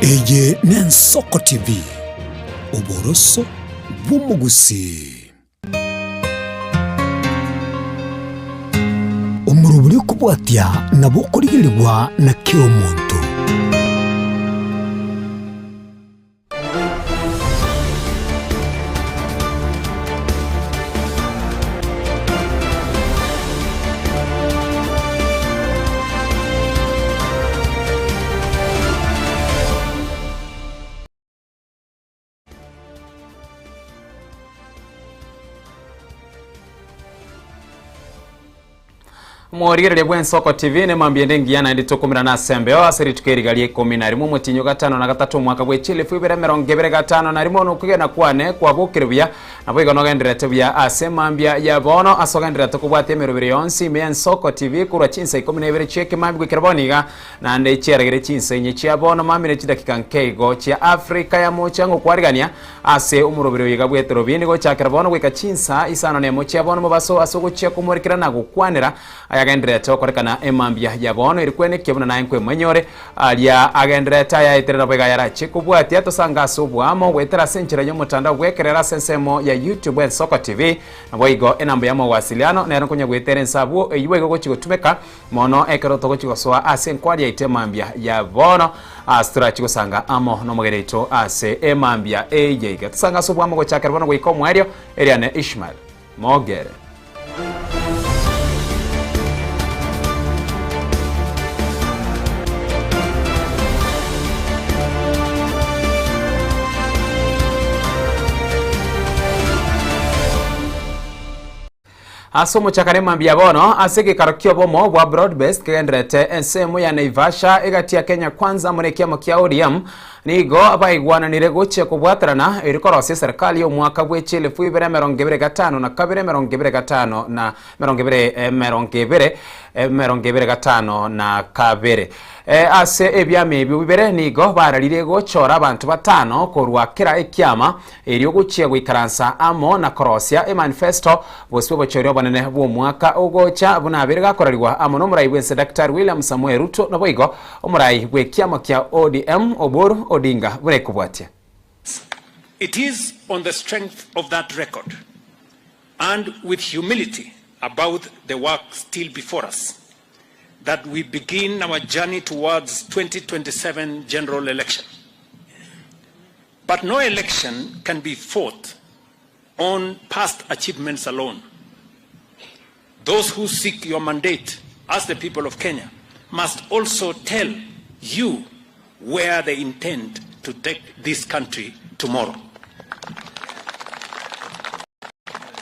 Eye n'Ensoko TV, oboroso bw'omogusii. Omorobori okobwatia nabo okorigererigwa na kera omonto. Omorigereria bw'Ensoko TV nemambia ende engiya naende tokomerana ase embeo ase rituko eriga ria ikomi na rimo omotienyi gatano na gatato omwaka bwe chilifu ibere emerongo ebere gatano na rimo nokwegena kwane kwabokire buya naboigo nogendererete buya ase emambia ya bono ase ogendererete kobwatia emeroberi yonsi ime y'Ensoko TV korwa chinsa ikomi na ibere chi'ekemambia goikera bono iga Naende chiaragere chinsa inye chia bono mamire chidakika nkeigo chia Afrika ya mocha ngokwarigania ase omoroberi oyo iga bw'eterobi nigochakera bono goika chinsa isano nemo chia bono mobaso ase ogochia komorekera na gokwanera ayagendererete gokorekana emambia ya bono eri kwenekia buna naye nkwemanyore aria agendererete ayaetere nabo iga ayarachie kobwatia tosange ase oboamo goetera ase enchera y'omotandao bw'ekerero ase ensemo ya YouTube Ensoko TV naboigo enamba ya mawasiliano nero nkonya goetera ense abwo eywo boigo gochia gotumeka Mono ekero togochia gosoa ase enkwari yaito emambia ya bono, ase torachie gosanga amo nomogeni oito ase emambia eye iga. Tosange ase obwamo gochakera bono goika omoerio, eriane Ishmael Mogere. Ase omochakano emambia bono, ase egekaro ki'obomo bwa Broad-Based kegendererete ensemo ya Naivasha egati ya Kenya Kwanza amo nekiama kia ODM nigo baigwananire gochia kobwaterana erio korosia eserekari y'omwaka bwe chielfu ibere emerongo ebere gatano na kabere emerongo ebere gatano na emerongo ebere emerongo ebere emerongo ebere gatano na kabere. Ase ebiama ebio bibere nigo bararire gochora abanto batano korwa kera ekiama Erio gochia goikaransa amo na korosia emanifesto bosio obochori obonene bw'omwaka ogocha buna abere gakorarigwa amo nomorai bwense Daktari William Samoei Ruto naboigo omorai bw'ekiama kia ODM Oburu Odinga buna ekobwatia. It is on the strength of that record and with humility about the work still before us that we begin our journey towards 2027 general election. But no election can be fought on past achievements alone. Those who seek your mandate as the people of Kenya must also tell you where they intend to take this country tomorrow.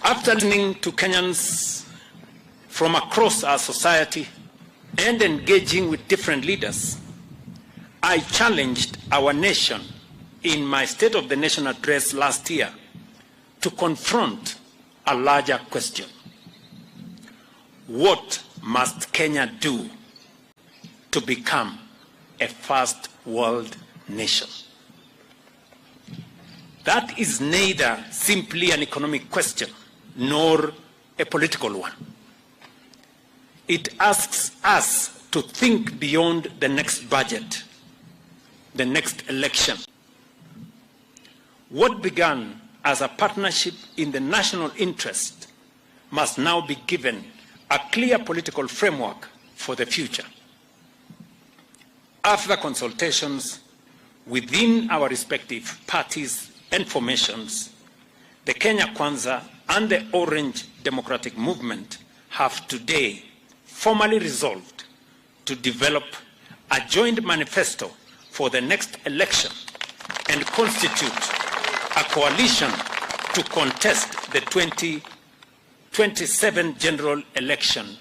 After listening to Kenyans from across our society and engaging with different leaders, I challenged our nation in my State of the Nation address last year to confront a larger question. What must Kenya do to become a first world nation? That is neither simply an economic question nor a political one. It asks us to think beyond the next budget, the next election. What began as a partnership in the national interest must now be given a clear political framework for the future. After consultations within our respective parties and formations, the Kenya Kwanza and the Orange Democratic Movement have today formally resolved to develop a joint manifesto for the next election and constitute a coalition to contest the 2027 general election.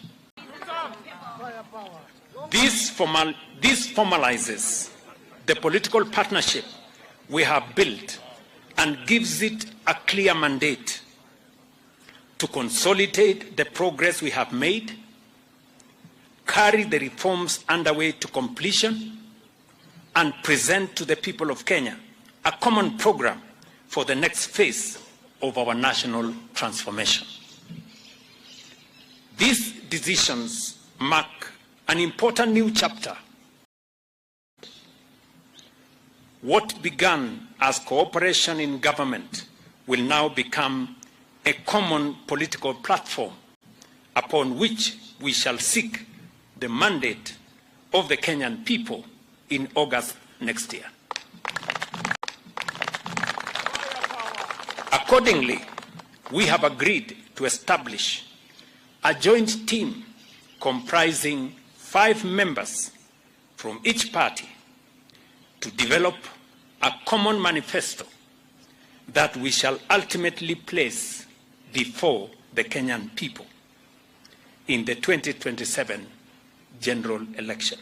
This, formal, this formalizes the political partnership we have built and gives it a clear mandate to consolidate the progress we have made, carry the reforms underway to completion, and present to the people of Kenya a common program for the next phase of our national transformation. These decisions mark an important new chapter. What began as cooperation in government will now become a common political platform upon which we shall seek the mandate of the Kenyan people in August next year. Accordingly, we have agreed to establish a joint team comprising five members from each party to develop a common manifesto that we shall ultimately place before the Kenyan people in the 2027 general election.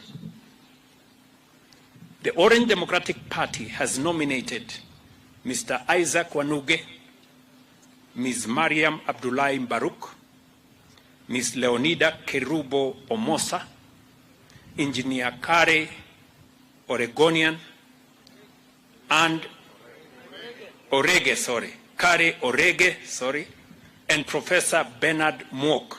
The Orange Democratic Party has nominated Mr. Isaac Wanuge, Ms. Mariam Abdullahi Mbaruk, Ms. Leonida Kerubo Omosa, Engineer Kare Oregonian, and Orege, sorry, Kare Orege, sorry, and Professor Bernard Mwok,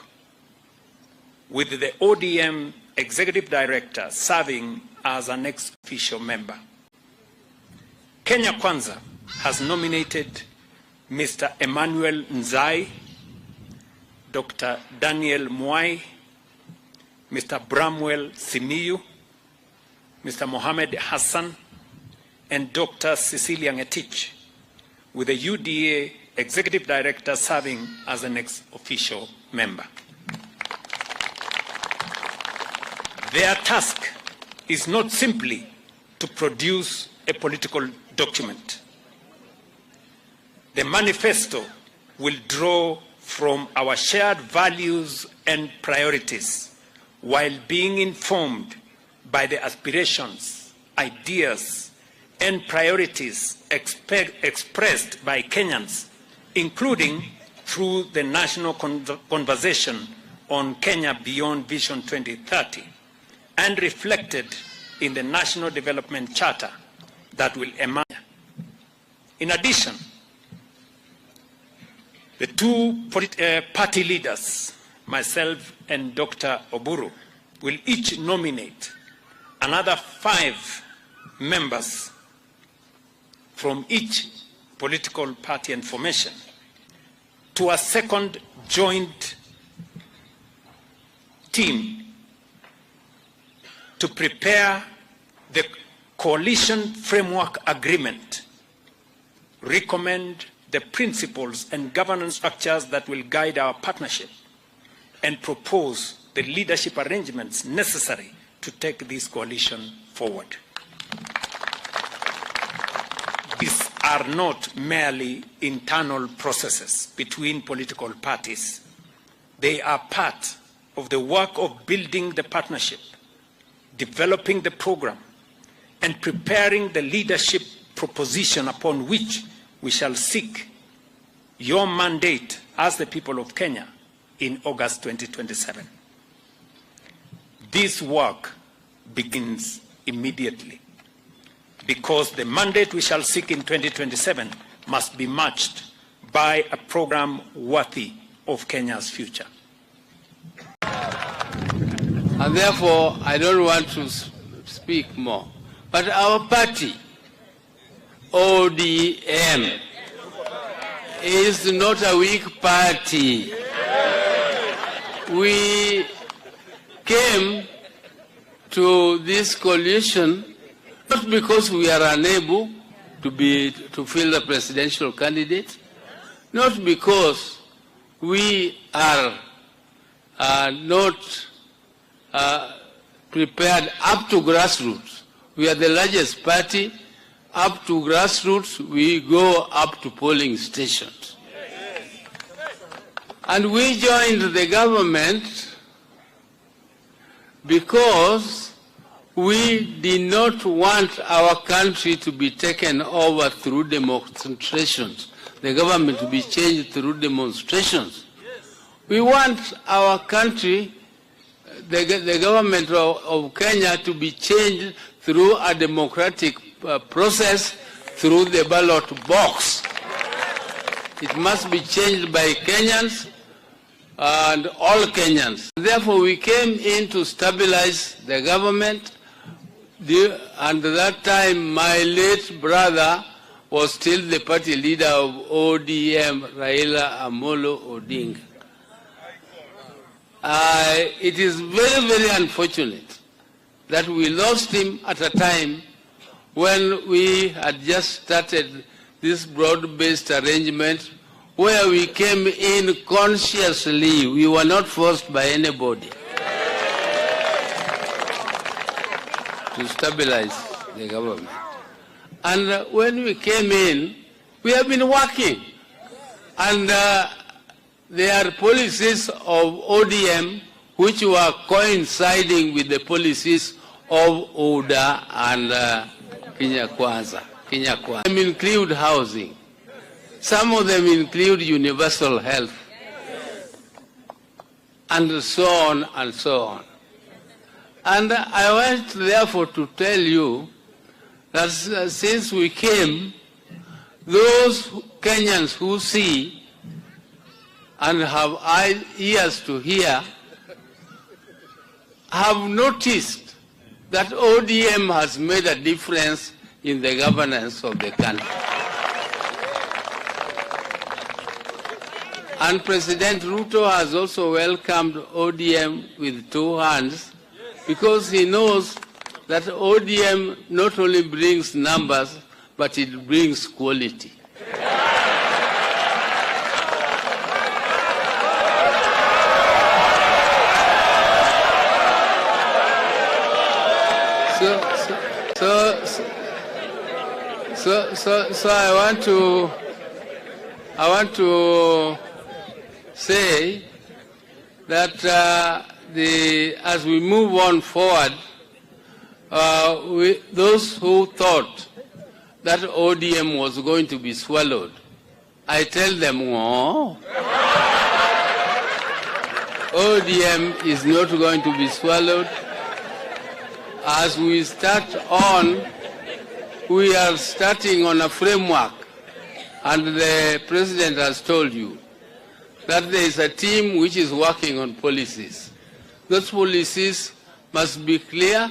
with the ODM Executive Director serving as an ex-officio member. Kenya Kwanza has nominated Mr. Emmanuel Nzai, Dr. Daniel Mwai, Mr. Bramwell Simiyu, Mr. Mohamed Hassan, and Dr. Cecilia Ngetich, with the UDA Executive Director serving as an ex-officio member. Their task is not simply to produce a political document. The manifesto will draw from our shared values and priorities while being informed by the aspirations, ideas, and priorities expressed by Kenyans, including through the national conversation on Kenya Beyond Vision 2030 and reflected in the National Development Charter that will emerge. In addition, the two party leaders, myself and Dr. Oburu, will each nominate another five members from each political party and formation to a second joint team to prepare the coalition framework agreement, recommend the principles and governance structures that will guide our partnership, and propose the leadership arrangements necessary to take this coalition forward. These are not merely internal processes between political parties. They are part of the work of building the partnership, developing the program, and preparing the leadership proposition upon which we shall seek your mandate as the people of Kenya in August 2027. This work begins immediately because the mandate we shall seek in 2027 must be matched by a program worthy of Kenya's future. And therefore, I don't want to speak more. But our party, ODM, is not a weak party. We came to this coalition not because we are unable to be to fill the presidential candidate, not because we are not prepared up to grassroots. We are the largest party. Up to grassroots, we go up to polling stations. And we joined the government because we did not want our country to be taken over through demonstrations, the government to be changed through demonstrations. We want our country, the government of Kenya, to be changed through a democratic process, through the ballot box. It must be changed by Kenyans and all Kenyans. Therefore, we came in to stabilize the government, The, and that time my late brother was still the party leader of ODM, Raila Amolo Odinga. It is very, very unfortunate that we lost him at a time when we had just started this broad-based arrangement where we came in consciously. We were not forced by anybody to stabilize the government. And when we came in, we have been working. And there are policies of ODM which were coinciding with the policies of ODA and Kenya Kwanza. Kenya Kwanza. Some include housing. Some of them include universal health. And so on and so on. And I want therefore to tell you that since we came, those Kenyans who see and have eyes, ears to hear have noticed that ODM has made a difference in the governance of the country. And President Ruto has also welcomed ODM with two hands because he knows that ODM not only brings numbers, but it brings quality. So I want to say that as we move on forward, those who thought that ODM was going to be swallowed, I tell them, oh, ODM is not going to be swallowed. As we start on, we are starting on a framework, and the president has told you that there is a team which is working on policies. Those policies must be clear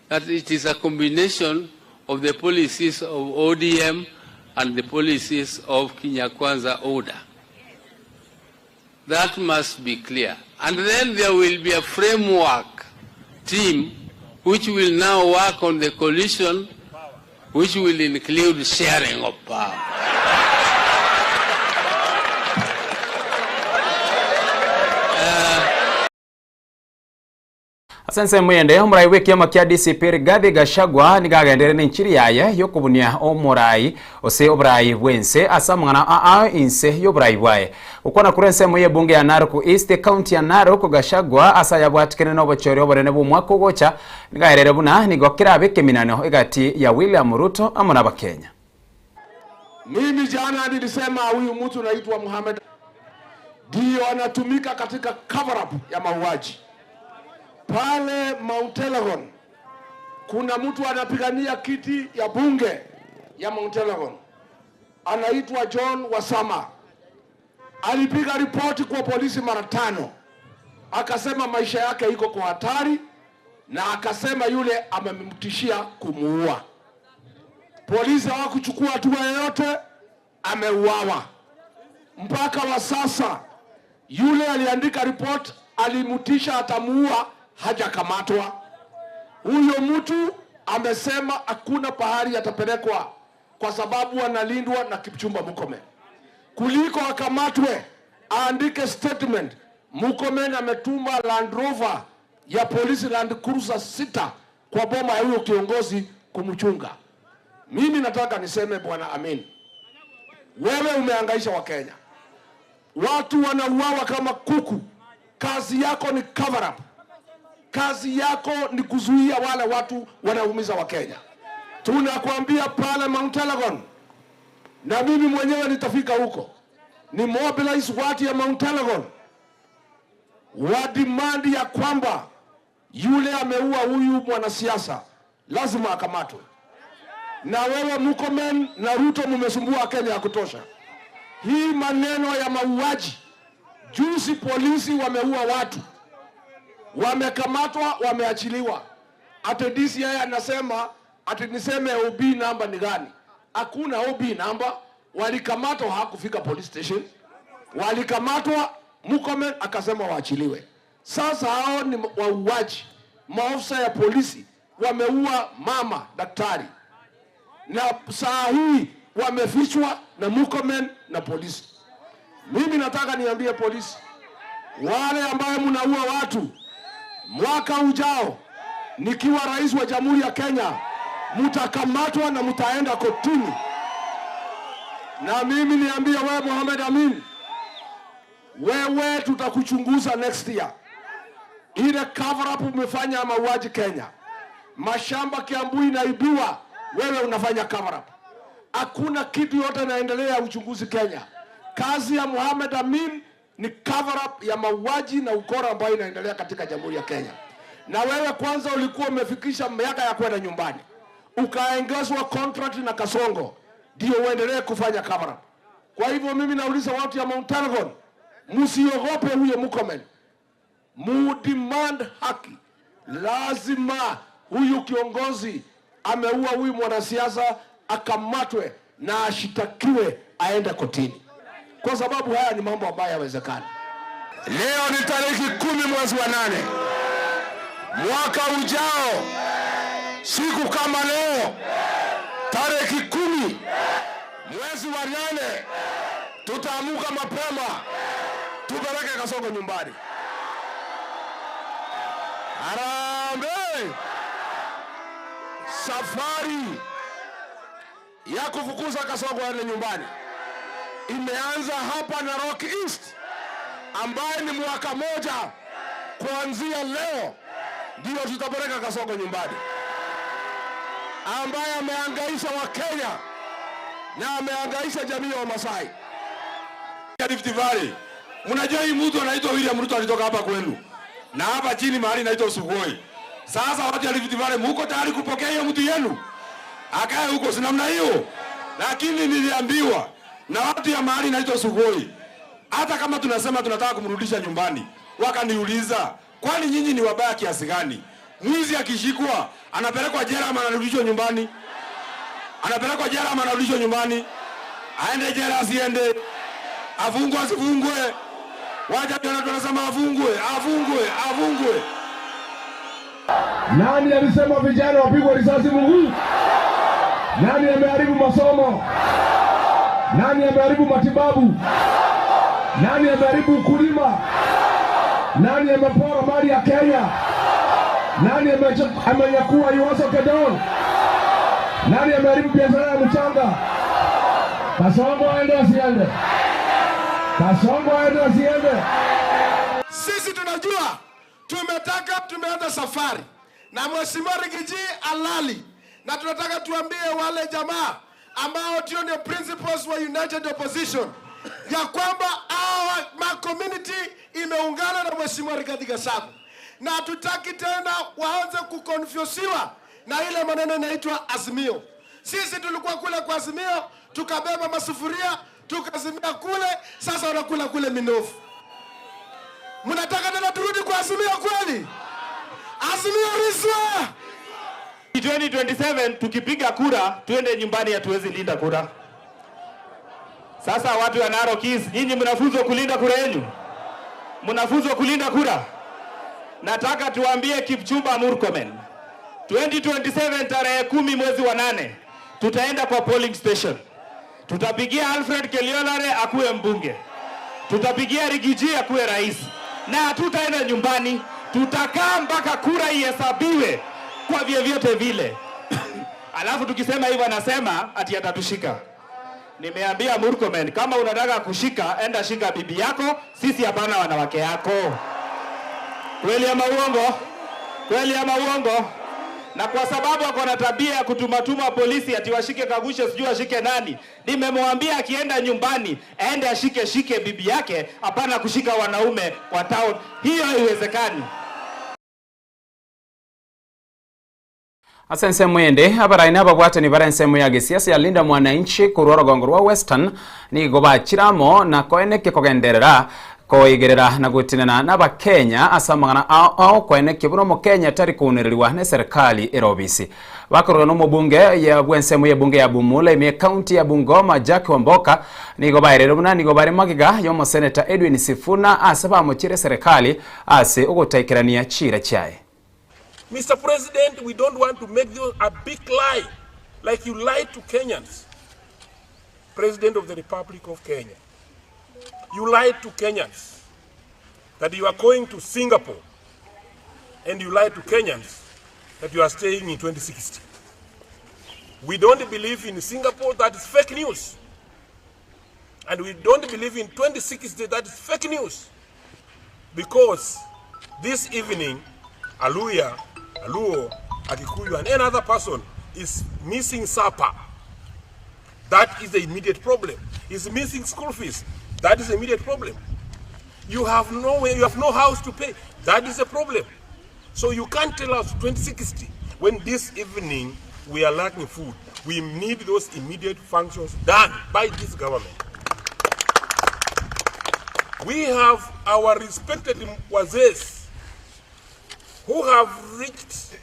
that it is a combination of the policies of ODM and the policies of Kenya Kwanza Order. That must be clear. And then there will be a framework team which will now work on the coalition, which will include sharing of power. Asense muyende omurai bw'ekiama kia DCP Rigathi Gachagua nigagendere n'enchiri yaye yokubunia omurai ose oburai bwense ase amang'ana aa inse y'oburai bwaye okwana kuri ensemo y'ebunge ya Narok East county ya Narok Gachagua ase ayabwatikene n'obochori obonene bw'omwaka ogocha nigaerere buna nigo kerabe ekeminano egati ya William Ruto amo n'Abakenya. Mimi jana nilisema huyu mtu anaitwa Mohamed ndio anatumika katika cover up ya mauaji pale Mount Elgon. Kuna mtu anapigania kiti ya bunge ya Mount Elgon anaitwa John Wasama. Alipiga ripoti kwa polisi mara 5, akasema maisha yake iko kwa hatari, na akasema yule amemtishia kumuua. Polisi hawakuchukua hatua yoyote, ameuawa. Mpaka wa sasa yule aliandika report alimtisha atamuua, hajakamatwa. Huyo mtu amesema hakuna pahali atapelekwa kwa sababu analindwa na Kipchumba Murkomen. Kuliko akamatwe aandike statement. Murkomen ametuma Land Rover ya polisi Land Cruiser 6 kwa boma ya huyo kiongozi kumchunga. Mimi nataka niseme Bwana Amin, wewe umehangaisha Wakenya. Watu wanauawa kama kuku. Kazi yako ni cover up. Kazi yako ni kuzuia wale watu wanaumiza Wakenya. Tunakuambia pale Mount Elgon, na mimi mwenyewe nitafika huko, ni mobilize watu ya Mount Elgon wa demand ya kwamba yule ameua huyu mwanasiasa lazima akamatwe. Na wewe Murkomen na Ruto mmesumbua Kenya ya kutosha. Hii maneno ya mauaji, juzi polisi wameua watu, wamekamatwa, wameachiliwa. Ati DCI anasema ati niseme OB namba ni gani? Hakuna OB namba. Walikamatwa hakufika police station, walikamatwa Murkomen akasema waachiliwe. Sasa hao ni wauaji, maofisa ya polisi wameua mama daktari, na saa hii wamefichwa na Murkomen na polisi. Mimi nataka niambie polisi, wale ambaye mnaua watu, mwaka ujao nikiwa rais wa Jamhuri ya Kenya, mtakamatwa na mtaenda kotini. Na mimi niambie wewe Mohamed Amin, wewe tutakuchunguza next year. Ile cover up umefanya ya mauaji Kenya, mashamba Kiambu inaibiwa, wewe unafanya cover up. Hakuna kitu yote inaendelea ya uchunguzi Kenya. Kazi ya Mohamed Amin ni cover up ya mauaji na ukora ambayo inaendelea katika Jamhuri ya Kenya. Na wewe kwanza ulikuwa umefikisha miaka ya kwenda nyumbani, ukaongezwa contract na Kasongo ndio uendelee kufanya cover up. Kwa hivyo mimi nauliza watu ya Mount Elgon, msiogope huyo Murkomen, mu demand haki. Lazima huyu kiongozi ameua huyu mwanasiasa akamatwe na ashitakiwe aende kotini, kwa sababu haya ni mambo ambayo hayawezekani. Leo ni tariki 10 mwezi wa 8 mwaka ujao, siku kama leo tariki 10 mwezi wa 8 tutaamuka mapema tupeleke Kasongo nyumbani. Harambee! Safari ya kufukuza Kasongo aende nyumbani imeanza hapa Narok East, ambaye ni mwaka moja kuanzia leo ndio tutapeleka Kasongo nyumbani, ambaye amehangaisha Wakenya na amehangaisha jamii ya Wamasai. Rift Valley. Mnajua hii mtu anaitwa William Ruto alitoka hapa kwenu. Na hapa chini mahali inaitwa Sugoi. Sasa watu wa Rift Valley mko tayari kupokea hiyo mtu yenu? Akae huko si namna hiyo. Lakini niliambiwa na watu ya mahali inaitwa Sugoi, hata kama tunasema tunataka kumrudisha nyumbani, wakaniuliza, kwani nyinyi ni wabaya kiasi gani? Mwizi akishikwa anapelekwa jela ama anarudishwa nyumbani? Anapelekwa jela ama anarudishwa nyumbani? Aende jela asiende? Afungwe asifungwe? Wacha tuone, tunasema afungwe, afungwe, afungwe. Nani alisema vijana wapigwe risasi mguu? Nani ameharibu masomo? Nani ameharibu matibabu? Nani ameharibu ukulima? Nani amepora mali ya Kenya? Nani amenyakua Iwaso Kedong? Nani ameharibu biashara ya mchanga? Kasongo aende asiende? Kasongo aende asiende? Sisi tunajua tumeanza safari na Mheshimiwa Riggy G alali, na tunataka tuambie wale jamaa ambao ndio ndio principals wa United Opposition ya kwamba our ma community imeungana na Mheshimiwa Rigathi Gachagua, na hatutaki tena waanze kuconfusiwa na ile maneno inaitwa Azimio. Sisi tulikuwa kule kwa Azimio, tukabeba masufuria tukazimia kule, sasa wanakula kule minofu. Mnataka tena turudi kwa Azimio kweli? Azimio riswa! 2027 tukipiga kura tuende nyumbani, hatuwezi linda kura. Sasa watu wa Narok East, nyinyi mnafunzwa kulinda kura yenu? Mnafunzwa kulinda kura? Nataka tuambie Kipchumba Murkomen, 2027 tarehe 10 mwezi wa 8 tutaenda kwa polling station. Tutapigia Alfred Keriolale akuwe mbunge, tutapigia Riggy G akuwe rais, na hatutaenda nyumbani, tutakaa mpaka kura ihesabiwe kwa vyovyote vile. Alafu tukisema hivyo anasema ati atatushika. Nimeambia Murkomen, kama unataka kushika, enda shika bibi yako, sisi hapana wanawake yako. Kweli ama uongo? Kweli ama uongo? Na kwa sababu ako na tabia ya kutumatuma polisi ati washike Kagusha, sijui washike nani, nimemwambia akienda nyumbani aende ashike shike bibi yake, hapana kushika wanaume kwa town. Hiyo haiwezekani. Ase ensemo ende abaraini ababwatani bare ensemo ya gesiasa ya Linda Mwananchi korwa orogongo rwa Western nigo bachiramo na koeneke kogenderera. Koigerera na gotinana n'Abakenya ase amang'ana ao ao koenekia buna Omokenya tari kounererigwa n'eserekari ere obisi. Bakorora n'omobunge ya bw'ensemo y'ebunge ya Bumula ime y'ecounty ya Bungoma Jack Wamboka nigo baereire buna nigo bare magega y'omoseneta Edwin Sifuna ase bamochiire eserekari ase ogotaikerania chiira chiaye. Mister President, we don't want to make this a big lie like you lied to Kenyans. President of the Republic of Kenya. You lied to Kenyans that you are going to Singapore and you lied to Kenyans that you are staying in 2060. We don't believe in Singapore, that is fake news. And we don't believe in 2060, that is fake news. Because this evening, a Luhya, a Luo, a Kikuyu, and any other person is missing supper. That is the immediate problem. Is missing school fees. That is the immediate problem. You have no way, you have no house to pay. That is a problem. So you can't tell us 2060 when this evening we are lacking food. We need those immediate functions done by this government. We have our respected wazes who have reached,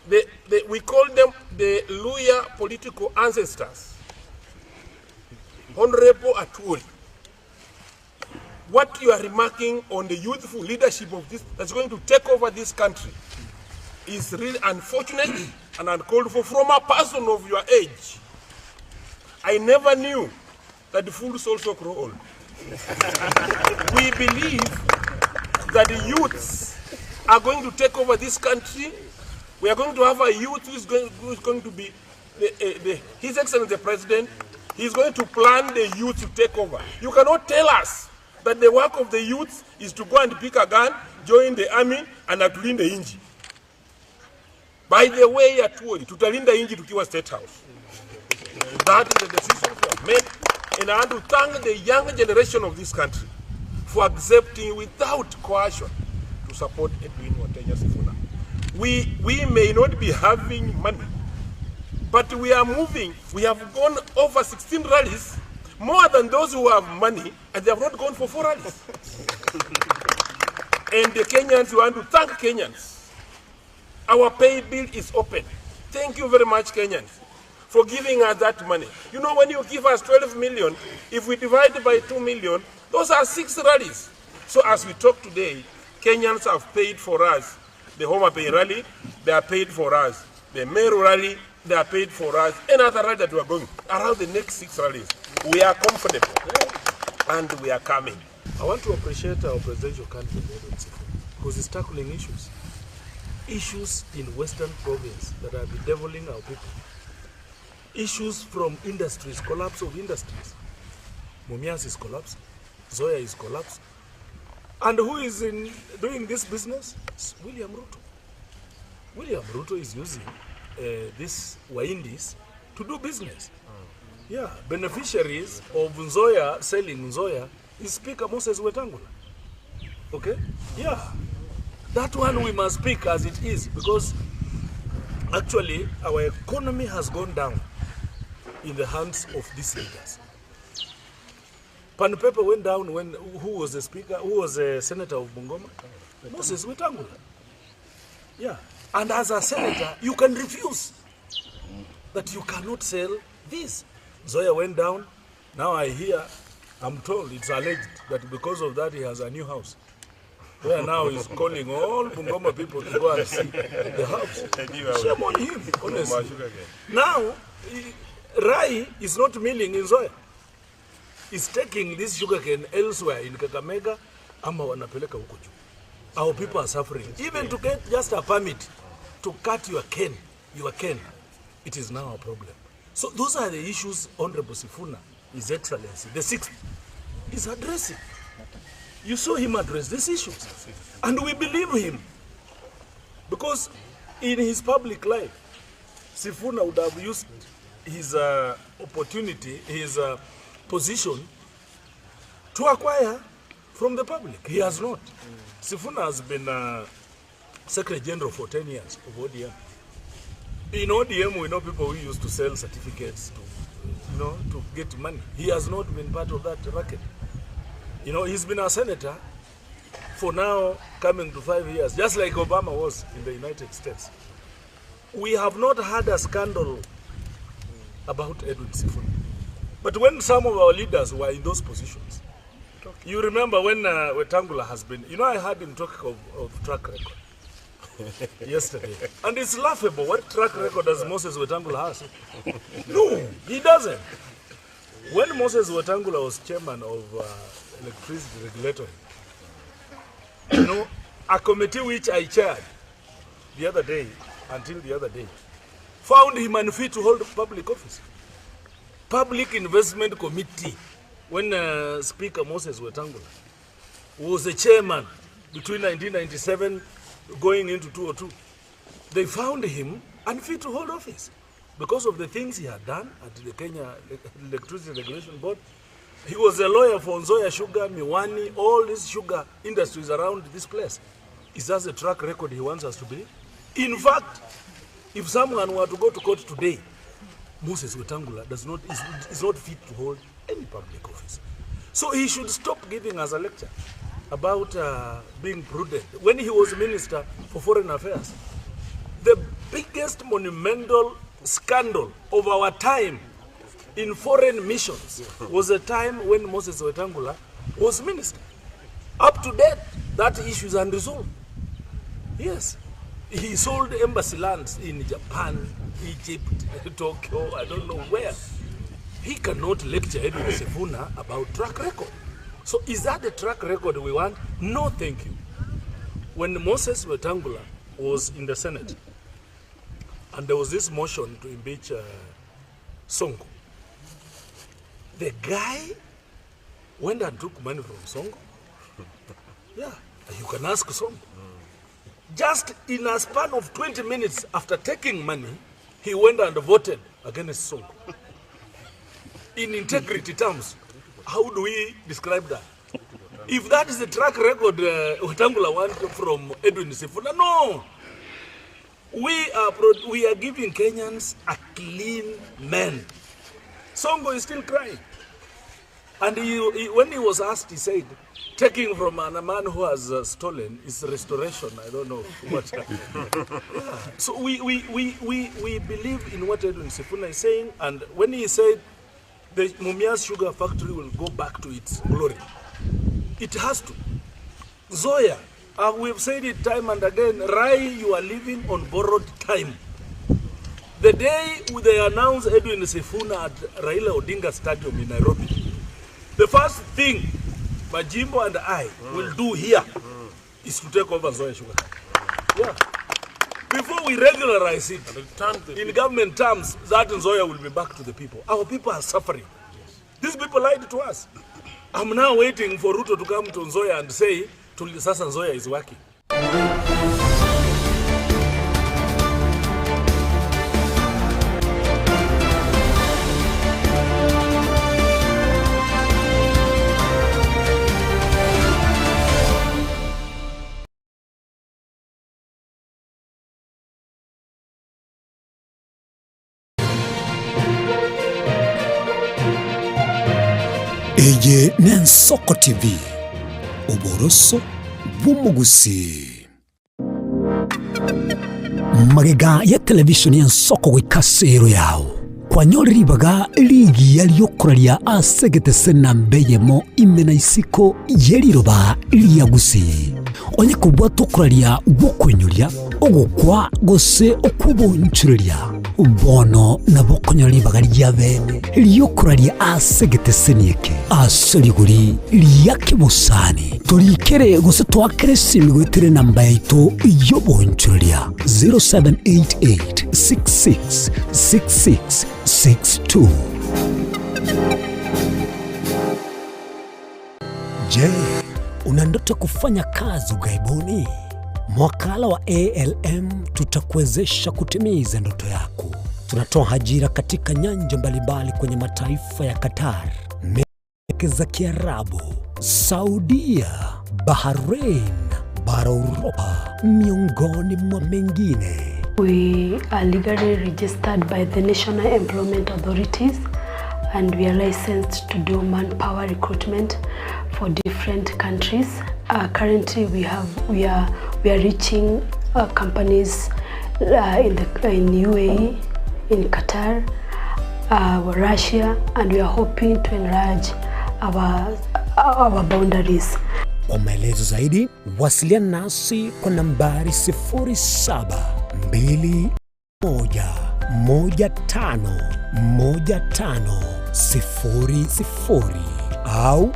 the, the, we call them the Luhya political ancestors. Honorable Atwoli, what you are remarking on the youthful leadership of this that's going to take over this country is really unfortunate and uncalled for from a person of your age. I never knew that the fools also grow old. We believe that the youths are going to take over this country. We are going to have a youth who is going, who is going to be the, the, His Excellency the President. He's going to plan the youth to take over. You cannot tell us that the work of the youth is to go and pick a gun, join the army, and atulinde inji. By the way, Atwoli, tutalinda inji tukiwa State House. That is the decision we have made. And I want to thank the young generation of this country for accepting without coercion to support Edwin Watenya Sifuna. We may not be having money, but we are moving. We have gone over 16 rallies, more than those who have money, and they have not gone for 4 rallies. And the Kenyans, we want to thank Kenyans. Our pay bill is open. Thank you very much, Kenyans, for giving us that money. You know, when you give us 12 million, if we divide by 2 million, those are 6 rallies. So as we talk today, Kenyans have paid for us the Homa Bay rally, they are paid for us the Meru rally, they are paid for us, and other rally that we are going, around the next 6 rallies. We are comfortable, and we are coming. I want to appreciate our presidential candidate, Edwin Sifuna, because he's tackling issues. Issues in Western province that are bedeviling our people. Issues from industries, collapse of industries. Mumias is collapsed, Nzoia is collapsed. And who is in doing this business? It's William Ruto. William Ruto is using these Wahindis to do business. Yeah, beneficiaries of Nzoia selling Nzoia is Speaker Moses Wetangula. Okay? Yeah. That one we must speak as it is, because actually our economy has gone down in the hands of these leaders. Pan Paper went down when, who was the speaker, who was the senator of Bungoma? Moses Wetangula. Yeah. And as a senator, you can refuse that you cannot sell this. Nzoia went down. Now I hear, I'm told, it's alleged that because of that he has a new house. Where now he's calling all Bungoma people to go and see the house. Shame on him, honestly. Now, Rai is not milling in Nzoia. He's taking this sugarcane elsewhere in Kakamega, ama wanapeleka huko juu. Our people are suffering. Even to get just a permit to cut your cane, it is now a problem. So those are the issues Honorable Sifuna, His Excellency, the sixth, is addressing. You saw him address these issues. And we believe him. Because in his public life, Sifuna would have used his opportunity, his position, to acquire from the public. He has not. Sifuna has been Secretary General for 10 years of ODM. In ODM, we know people who used to sell certificates to get money. He has not been part of that racket. You know, he's been a senator for now coming to 5 years, just like Obama was in the United States. We have not had a scandal about Edwin Sifuna. But when some of our leaders were in those positions, you remember when Wetangula has been, you know, I heard him talk of track record yesterday. And it's laughable. What track record does Moses Wetangula has? No, he doesn't. When Moses Wetangula was chairman of Electricity Regulatory, a committee which I chaired the other day, until the other day, found him unfit to hold public office. Public Investment Committee, when Speaker Moses Wetangula was the chairman between 1997 going into 2002, they found him unfit to hold office because of the things he had done at the Kenya Electricity Regulation Board. He was a lawyer for Nzoia Sugar, Miwani, all these sugar industries around this place. Is that the track record he wants us to believe? In fact, if someone were to go to court today, Moses Wetangula does not, is not fit to hold any public office. So he should stop giving us a lecture about being prudent. When he was Minister for Foreign Affairs, the biggest monumental scandal of our time in foreign missions was a time when Moses Wetangula was minister. Up to date, that issue is unresolved. Yes. He sold embassy lands in Japan, Egypt, Tokyo, I don't know where. He cannot lecture Edwin Sifuna about track record. So is that the track record we want? No, thank you. When Moses Wetangula was in the Senate, and there was this motion to impeach Sonko, the guy went and took money from Sonko. Yeah, you can ask Sonko. Just in a span of 20 minutes after taking money, he went and voted against Sonko. In integrity terms, how do we describe that? If that is the track record Wetangula want from Edwin Sifuna, no. We are giving Kenyans a clean man. Sonko is still crying. And when he was asked, he said, taking from a man who has stolen is restoration. I don't know what. Yeah. So we believe in what Edwin Sifuna is saying. And when he said the Mumias Sugar Factory will go back to its glory, it has to. Nzoia, we've said it time and again, Rai, you are living on borrowed time. The day they announced Edwin Sifuna at Raila Odinga Stadium in Nairobi, the first thing Majimbo and I will do here is to take over Nzoia Sugar. Yeah. Before we regularize it, in government terms, that Nzoia will be back to the people. Our people are suffering. These people lied to us. I'm now waiting for Ruto to come to Nzoia and say, Sasa Nzoia is working. Eye n'Ensoko TV, oboroso bw'omogusii. Magega ya televishoni y'Ensoko goika ase ero yao, kwanyorire ribaga rigiya ri'okoraria ase egetese namba eyemo ime na isiko ye riroba ria Gusii. Onye kobwata okoraria gw'okoinyoria, ogokwa gose okw'obonchoreria, bono nabo okonyora ribaga ria bene ri'okoraria ase egeteseni eke ase rigori ria kebosani. Torikere gose toakere esimi goetera enamba yaito y'obonchoreria 0788 66 66 62. Je, una ndoto kufanya kazi ughaibuni? Mwakala wa ALM tutakuwezesha kutimiza ndoto yako. Tunatoa ajira katika nyanja mbalimbali kwenye mataifa ya Qatar, Milki za Kiarabu, Saudia, Bahrain, bara Uropa, miongoni mwa mengine. We are legally registered by the National Employment Authorities and we are licensed to do manpower recruitment for for different countries. Uh, currently we have we are we are reaching uh, companies uh, in the in UAE, in Qatar, uh, Russia, and we are hoping to enlarge our our boundaries. Kwa maelezo zaidi wasiliana nasi kwa nambari 0721151500 au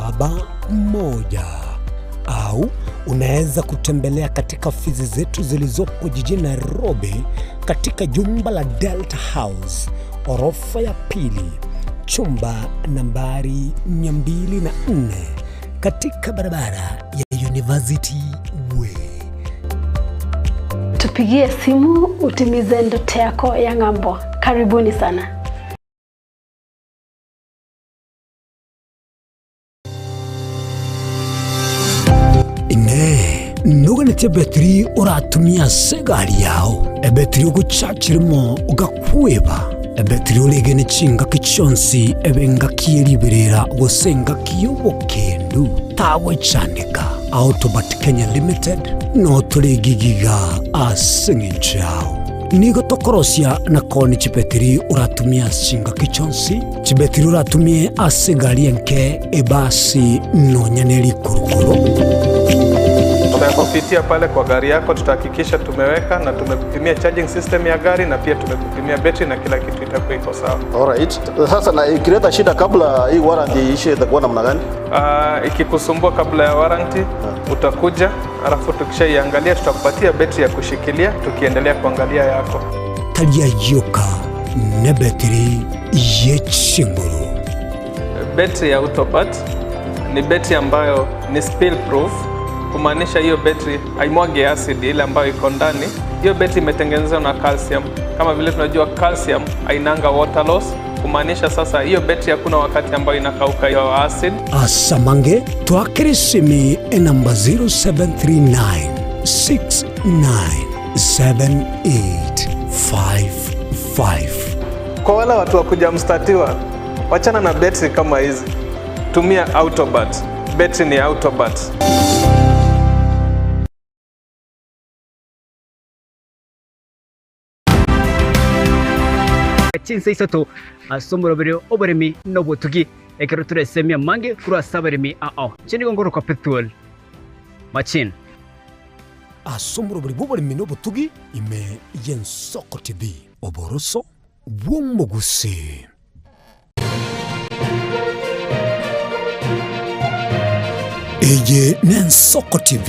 0729690571 au unaweza kutembelea katika ofisi zetu zilizopo jijini Nairobi katika jumba la Delta House orofa ya pili chumba nambari 204 katika barabara ya University Way. Tupigie simu utimize ndoto yako ya ng'ambo. Karibuni sana. Inee, noganeti ebetiri oratumie ase egari yao, ebetiri ogochachirimo ogakweba, ebetiri oregene chingaki chionsi ebe engaki ye riberera gose engaki y'obokendu, tagwechandeka. Autobat Kenya Limited no tore gigiga ase eng'encho yao. Nigo tokorosia na koonia chibetiri oratumie ase chingaki chionsi, chibetiri oratumie ase egari enke, ebasi, nonya ne rikurukuru. Tutakupitia pale kwa gari yako, tutahakikisha tumeweka na tumekupimia charging system ya gari na pia tumekupimia betri na kila kitu itakuwa iko sawa. Alright. Sasa na ikileta shida kabla hii warranty iishe itakuwa namna gani? Uh, ikikusumbua kabla ya warranty utakuja, alafu tukishaiangalia tutakupatia betri ya kushikilia tukiendelea kuangalia yako. Tari ayio oka nebetiri ye chinguru. Betri ya Autopat ni betri ambayo ni spill proof, kumaanisha hiyo betri haimwagi acid ile ambayo iko ndani. Hiyo betri imetengenezwa na calcium. Kama vile tunajua calcium hainanga water loss, kumaanisha sasa hiyo betri hakuna wakati ambayo inakauka hiyo acid. Asamange twakere esimi enamba 0739 697855. Kwa wale watu wa kuja mstatiwa, wachana na betri kama hizi, tumia Autobat. Betri ni Autobat. Chinsa isato ase omoroberi oboremi na obotugi ekero toresemia amange korwa ase abaremi ao. Inche nigo ngorokwa Pethuel Machin. Ase omoroberi bw'oboremi na obotugi ime y'Ensoko TV, oboroso bw'omogusii. Eye n'Ensoko TV,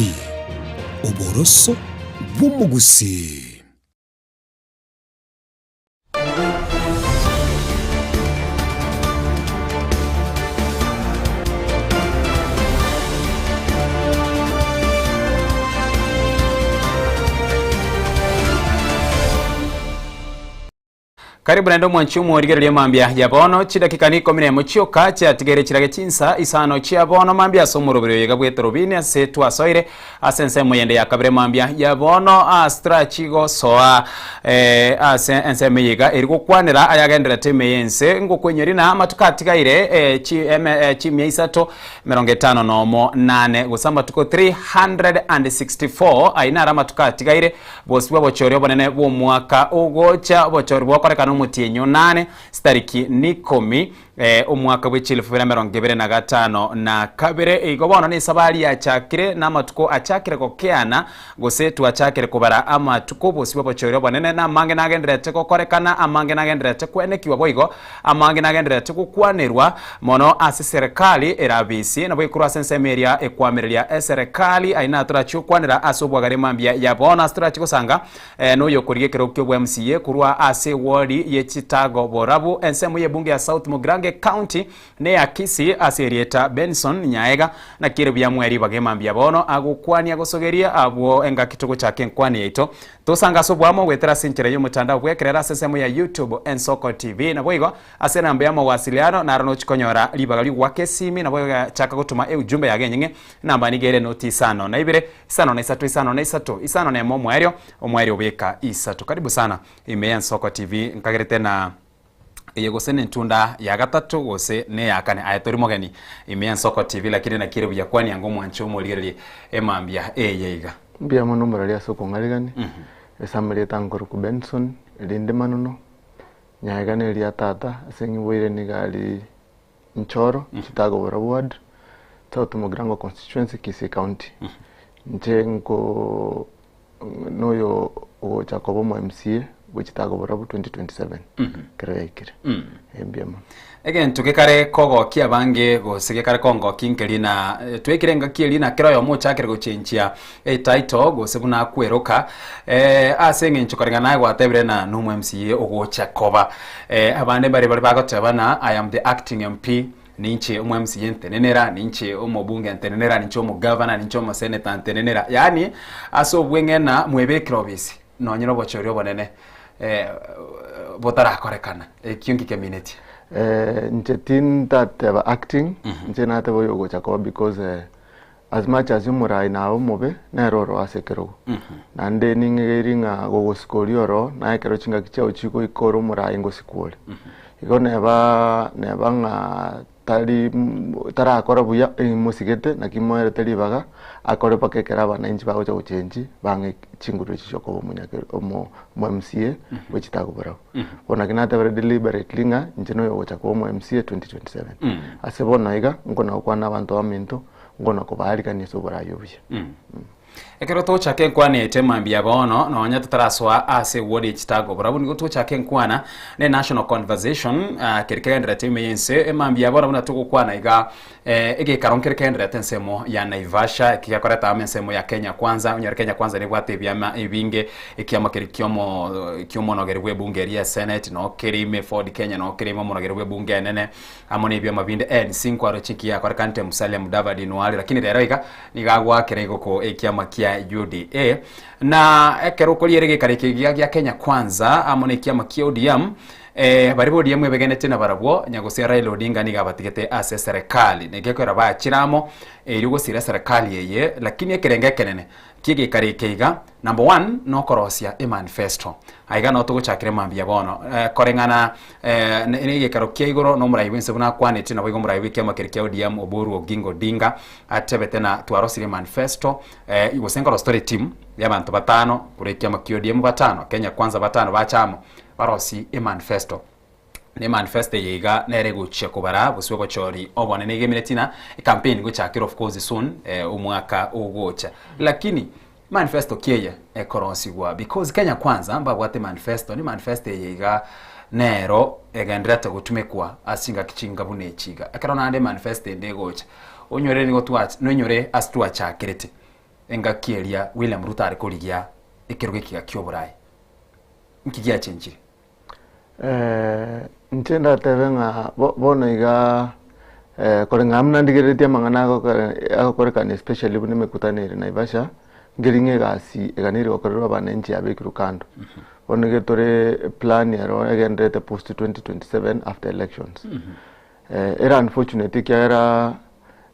oboroso bw'omogusii. Karibu naende omwanchi omorigereria mambia ya bono chidakika ni ikomi na emo chioka chiatigaire chirage chinsa isano chia bono mambia ase omoroberi oyo iga bw'etorobini ase twasoire ase ensemo eyende ya kabere mambia ya bono ase torachigosoa eh, ase ensemo eye iga eri gokwanera ayagenderete ime y'ense ngokwenyori na amatuko atigaire eh, chi, eme, eh, chimia isato emerongo etano nomo nane gose amatuko 364 ayio naro amatuko atigaire bosibwa obochori obonene bw'omwaka ogocha obochori bwokorekana omotienyi onane chitariki nikomi eh, omwaka bwe chilifu bibere emerongo ebere na gatano na kabere. Igo bono nesabari yachakire na amatuko achakire gokeana gose twachakire kobara amatuko bosibwa obochori obonene na amange nagendererete gokorekana amange nagendererete kwenekiwa boigo amange nagendererete gokwanerwa mono ase eserekari erabisi nabo ekorwa ase ensemo eria ekwamereria eserekari aye natorachi gokwanera ase obwagare mambia ya bono ase torachi gosanga eh, noyo okorigia ekerogo kia obwa MCA korwa ase eward ye Chitago Borabu ensemo y'ebunge ya South Mugirango County neya Kisii ase erieta Benson Nyaega naki ere buya mweri ribaga emambia bono agokwania gosogeria abwo engaki togochaka enkwani yaito Tosange ase oboamo goetera ase enchera y'omotandao bw'ekerero ase ensemo ya YouTube Ensoko TV. Naboigo ase enamba y'amawasiliano naro nochi konyora ribaga ri'ogoaka esimi naboigo chaka gotoma eujumbe yago enyeng'e enamba nigo ere noti isano na ibere isano na isato isano na isato isano na emo omoerio omoerio obeka isato. Karibu sana ime y'Ensoko TV nkagerete na Eye gose nentunda ya gatato gose neya kane aye tori mogeni ime y'Ensoko TV lakini naki ere buya kwani anga omwanche omorigererie emambia eye iga. Mbuya mono omorari ase okong'arigania, ase amarieta ankorokwa Benson, erinde manono, nyaega neria tata, ase ng'iboire nigo aria Nchoro, Chitago Borabu Ward, South Mugirango Constituency, Kisii County. Inche nko noyo ogocha koba omo MCA bwe Chitago Borabu 2027 ekero yaikire. Eh, mbuya mono. Egento gekare kogokia abange gose gekare kongokia nkeri na twekire engaki eria na kera oyomo ochakire gochenchia etitle gose buna akweroka ase eng'encho koreng'ana naye gwatebire na nomo MCA ogocha koba. Abande mbare bare bagoteba na I am the acting MP ninche omo MCA ntenenera, ninche omobunge ntenenera, ninche omogavana, ninche omoseneta ntenenera. Yaani ase obweng'ena mwebekire obisi nonye na obochori obonene botarakorekana. Ekio nki keminetie? Inche tintateba acting, inche nateba oyo ogocha koba because as much as omorai nabe omobe, nere oro ase ekerogo. Naende ning'egeiri ng'a gogosika oria oro, naye ekero chingaki chiao chigoika ore omorai ngosikwa ore. Igo neba neba ng'a tari tarakora buya mosigete naki moerete ribaga akore mpaka ekero abananchi bagocha gochenchi bang'e chinguru echi chiokoba omonyakero omo omo MCA bwe chitago barabwo. Bono naki natebire deliberately ng'a inche noyo ogocha koba omo MCA 2027. Ase bono iga, nkona gokwana abanto baminto, nkona kobaarigania ase oboraai obuya. Ekero togochaka enkwana ete mambia bono, nonya totarasoa ase eward ye chitago barabwo nigo togochaka enkwana ne national conversation ah, keri kegendererete ime y'ense emambia bono buna togokwana iga eh, egekaro nkere kegendererete ensemo ya Naivasha eki gekoreta amo ensemo ya Kenya Kwanza onyore Kenya Kwanza nebwate ebiama ebinge ekiama keri kiomo kiomonogeri bwa ebunge eria ya senate no kere ime Ford Kenya no kere ime omonogeri bwa ebunge enene amo nebiama binde ANC nkwaroche nki yakorekanete Musalia Mudavadi Nwari lakini rero iga nigo agoakera igoko ekiama kia UDA na ekero okoriera egekaro eke giga gia Kenya Kwanza amo na ekiama kia ODM eh, baria ba ODM ebegenete nabarabwo nyagosia Raila Odinga nigo abatigete ase eserekari na egekorera bachire amo erio gosira eserekari eye lakini ekerengo ekenene ki'egekaro eke iga Number one, nokorosia emanifesto. Aiga noo togochakera mambia bono. Eh, koreng'ana eh, ne- negekaro kia igoro na omorai bwense buna akwanete naboigo omorai bw'ekiama keria kia ODM Oburu Oginga Odinga atebete na twarosirie emanifesto eh, gose nkorosia tore etimu y'abanto batano korwa ekiama kia ODM batano, Kenya Kwanza batano bacha amo barosie emanifesto. Ne manifesto eye iga nere egochia kobara bosio obochori obonene iga emineti na ecampaign gochakera of course soon eh, omwaka ogocha lakini manifesto ki eye ekorosigwa because Kenya kwanza mbabwate manifesto ne manifesto eye iga nero egendererete gotumekwa ase chingaki chinga buna echi iga ekero naende manifesto ende egocha onyore nigo twacha nonyore ase twachakerete engaki eria William Ruto are korigia ekerogo ekiga kia oboraai nki giachenchire? Inche ndatebe ng'a bono iga koreng'ana buna ndigereretie amang'ana agokorekana especially buna emekutano ere Naivasha, nkeri ng'a egasi eganeire gokorerwa abananchi yabekirwe kando. Bono iga tore eplan ero egendererete post 2027 after elections. Ere unfortunate ekiagera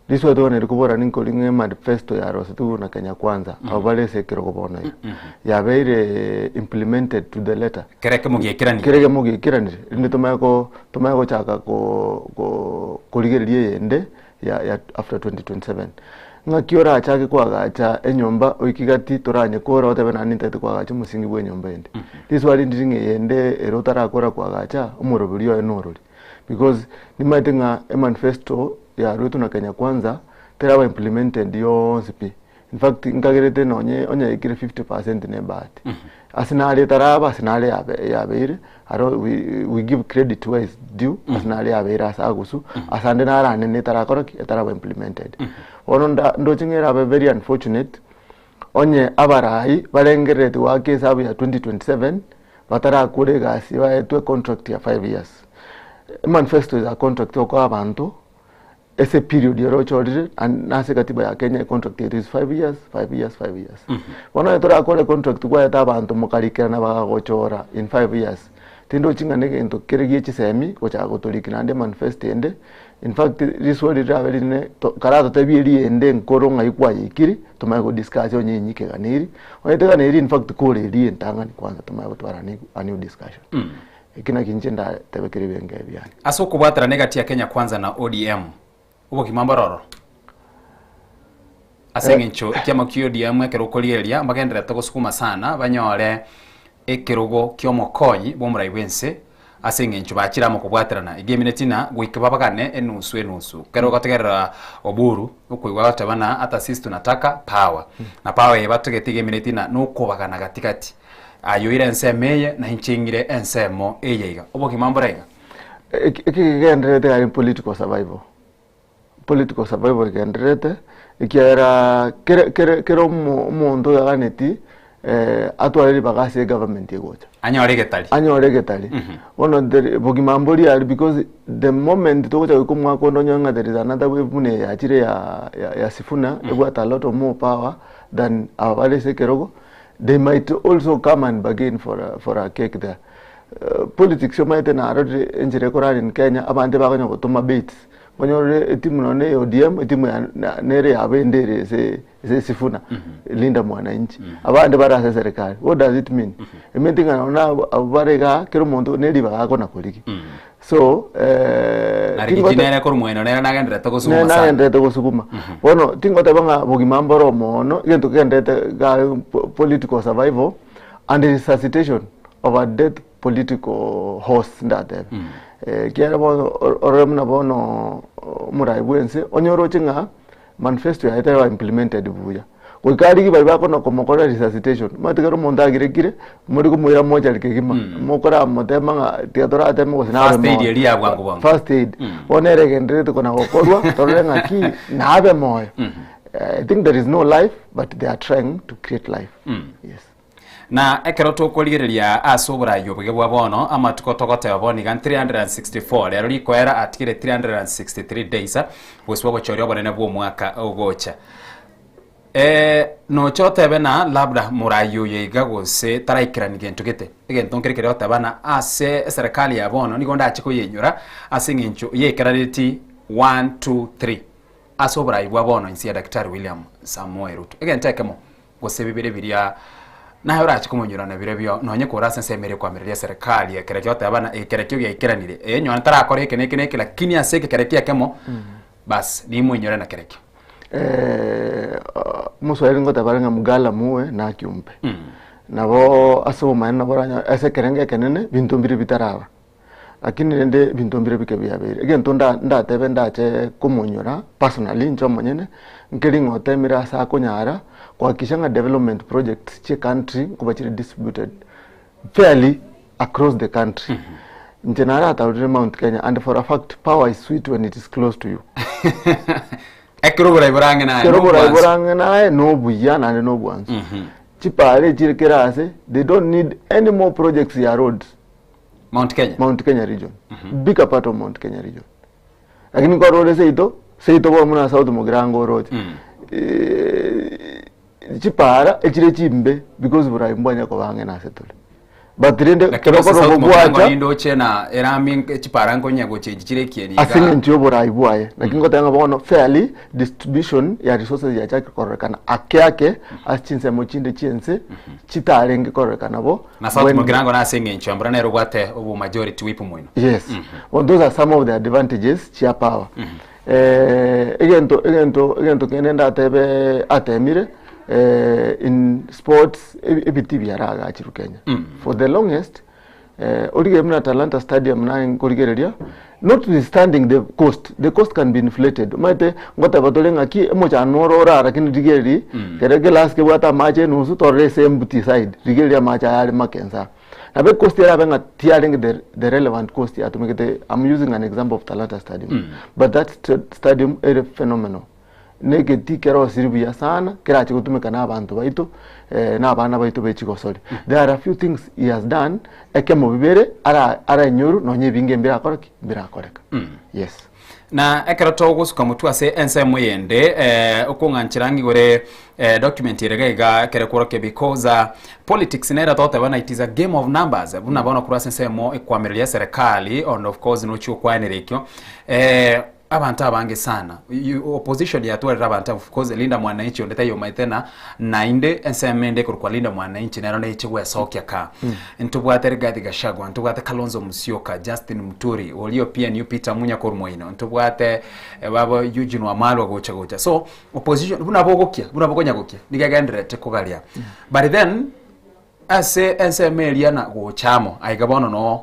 Riswali toganeirie kobora ninkori ng'a emanifesto yarosetigwe na Kenya Kwanza abo bare ase ekerogo bono iga yabeire implemented to the letter. Kera ekemo giaikeranire. Kera ekemo giaikeranire rinde tomanye ko tomanye gochaka ko ko korigereria eyende ya ya after 2027. Ng'aki orachake koagacha enyomba oike gati toranyekore otebe naende nintagete koagacha omosingi bwa enyomba ende. Riswali ndiri ng'a eyende ere otarakora koagacha omoroberi oye norori. Because nimaete ng'a emanifesto yaruetwe na Kenya Kwanza teraba implemented yonsi pi. In fact nkagerete nonye onye yaikire 50% ne ebahati. Ase nare etaraba ase nare yabe yabeire aro we we give credit where is due ase nare yabeire ase agusu ase ande nare anene etarakora ki etaraba implemented. Bono nda ndoche ng'a erabe very unfortunate onye abarai barengerereti goaka esabu ya 2027. batarakora egasi baetwe econtract ya 5 years. Emanifesto is a contract okoa abanto ase eperiod ere ochorire and nase ekatiba ya Kenya econtract yaito is 5 years, 5 years, 5 years. Bono onye torakore econtract kwaete abanto mokarikerana bagagochora in 5 years, tindochi ng'a negento kere gie chisemi gochaka gotoriki naende emanifesto ende, in fact riswali rirabe rinene to karatotebie riende nkoro ng'ai kwayeikire tomanye go discuss onye enyike eganeiri, onye teganeiri in fact kore eria entang'ani kwanza tomanye gotwara a new discussion. Eki nakio inche ndatebe kere ebirengererio biane. Ase okobwaterana egati ya Kenya Kwanza na ODM, obogima mbororo? Ase eng'encho ekiama kia ODM ekero okorigereria mbagendererete gosukuma sana banyore ekerogo ki'omokonyi bw'omorai bw'ense ase eng'encho bachire amo kobwaterana. Iga emineti ng'a goika babagane enusu enusu. Ekero ogotegerera Oburu okoigwa agoteba ng'a hata sisi tunataka power. Na power eye batagete iga emineti ng'a nokobagana gati gati. Aye oire ensemo eye, na inche ing'ire ensemo eye iga. Obogima mbore iga. Eki kegendererete iga political survival, political survival egendererete ekiagera kere kere kera omo omonto oyoganeti atware ribaga ase egovernment egocha. Anyore egetari. Anyore egetari. Bono there bogima mbori aria because the moment togocha goika omwaka onde onyore ng'a there is another wave buna eye yachire ya ya Sifuna ebwate a lot of more power than aba bare ase ekerogo. They might also come and bargain for a, for a cake there. Politics omanyete narorire enchera ekorara in Kenya, abanto bakonya gotoma baits. Onyorore etimu nonye na ODM, etimu ya na- nere yabo ende ere ase ase Sifuna, Linda Mwananchi. Abande bare ase eserekari. What does it mean? Emeant ng'a nonye abo abwo bare igaa, kera omonto ne ribaga akona korigia. So Na Rigiji nere korwa moino nere nagendererete gosuguma nere sana. nagendererete gosuguma. Bono tingoteba ng'a bogima mbore omono, egento kegendererete iga political survival and resuscitation of a dead political horse ndatebe. Ekiagera bono orore buna bono omorai bwa ense, onye oroche ng'a Manifesto yaye teraba implemented buya. Goika arigie baria bakona komokorera resuscitation. Omanyete ekero omonto agirekire, mori komoira mochari kegima. Mokoramotema ng'a tiga torateme gose nabe First aid moyo. eria ya bwango bwango. First aid. Bono ere egendererete kona gokorwa, torore ng'aki nabe moyo. I think there is no life, but they are trying to create life. Yes. Na ekero tokorigereria ase oboraai oboge bwa bono, amatuko togoteba bono iga 364, rero rikoera atigire 363 days, gose obochori obonene bw'omwaka ogocha. Eh, noche otebe na labda morai oyo iga gose taraikerani gento gete, egento nkere keria oteba na ase eserekari ya bono nigo ndache koyenyora ase eng'encho yeikeraneti 1, 2, 3 ase oborai bwa bono inse ya Daktari William Samoei Ruto. Egento ekemo. gose bibere biria, naye orache komonyorana birobio, nonye kore ase ensemo eria okoamereria eserekari, ekerekio oteba ng'a ekerekio giaikeranire, eh nonye tarakora eke na eke na eke, lakini ase eke kerekio ekemo, bas nimoinyore na kerekio. Omoswahili ngoteba are ng'a mgala muwe na kiumbe. Nabo ase obomaene nabo oranyore ase ekerengo ekenene binto mbire bitaraba. Lakini rende ebinto mbire bike biabeire. Egento nda ndatebe ndache komonyora personally inche omonyene, nkeri ng'a otemire ase akonyara kohakikisha ng'a development projects chia ecountry nkoba chire distributed fairly across the country. Inche narataurire Mount Kenya and for a fact power is sweet when it is close to you. Ekero oborai bore ang'e naye, Ekero oborai nobwansu. bore ang'e naye nobuya naende nobwansu. Chipara echire kera ase, they don't need any more projects ya roads. Mount Kenya. Mount Kenya region. Bigger part of Mount Kenya region. Lakini nkorora seito, seito bono buna South Mugirango oroche. Eh, chipara echire chimbe because burayi mbwanya koba ang'e nase tore. But rende Lakini ase kero South Mugirango kogwacha ninde oche na erami chipara nkonya gochenji chire ekieni ase iga. eng'encho y'oborai bwaye naki ngoteba ng'a bono fairly distribution ya resources yachakire kororekana ake ake ase chinsemo chinde chi'ense chitarenge kororekana bo Na South when- Mugirango nase eng'encho ya mbura nere obwate obo majority whip moino. Yes. Well, those are some of the advantages chia power. Eh, egento egento egento kende ndatebe atemire eh, in sports ebi- ebiti biaragachirwe Kenya. For the longest eh, origereria buna Talanta Stadium naye nkorigereria notwithstanding the cost, the cost can be inflated omanyete ngoteba tore ng'aki emochando oro orara lakini rigereria kere egelasi kebwate amache enusu torore ase empty side rigereria amache aya are make inse aa. Nabo ecost erabe ng'a tiarenge the the relevant cost yatumegete I'm using an example of Talanta Stadium but that stadium ere phenomenal. Na egetii kerosiri buya sana, kerache gotumeka na abanto baito, na abana baito be chigosori. There are a few things he has done, ekemo bibere, ara aranyoru nonye ebinge mbirakore ki? Mbirakoreka. Yes. Na ekero togosuka motwe ase ensemo eyende, eh, okong'anchera ng'a igore eh, document ere iga iga ekere kworokia because ah, politics nere togoteba na it is a game of numbers buna bono korwa ase ensemo ekwamireria eserekari and of course nochia okwanera ekio eh, Abanto abange sana, opposition yatwarire abanto of course Linda Mwananchi onde taiyo omaete na naende ensemo ende ekorokwa Linda Mwananchi nero neche gwesokia ka. Ntobwate Rigathi Gachagua, ntobwate Kalonzo Musyoka, Justin Muturi, oria o PNU Peter Munya korwa moino, ntobwate babo Eugene Wamalwa gocha gocha. So opposition buna bogokia, buna bokonya gokia, nigo egendererete kogaria. But then ase ensemo eria na gocha amo, aiga bono noo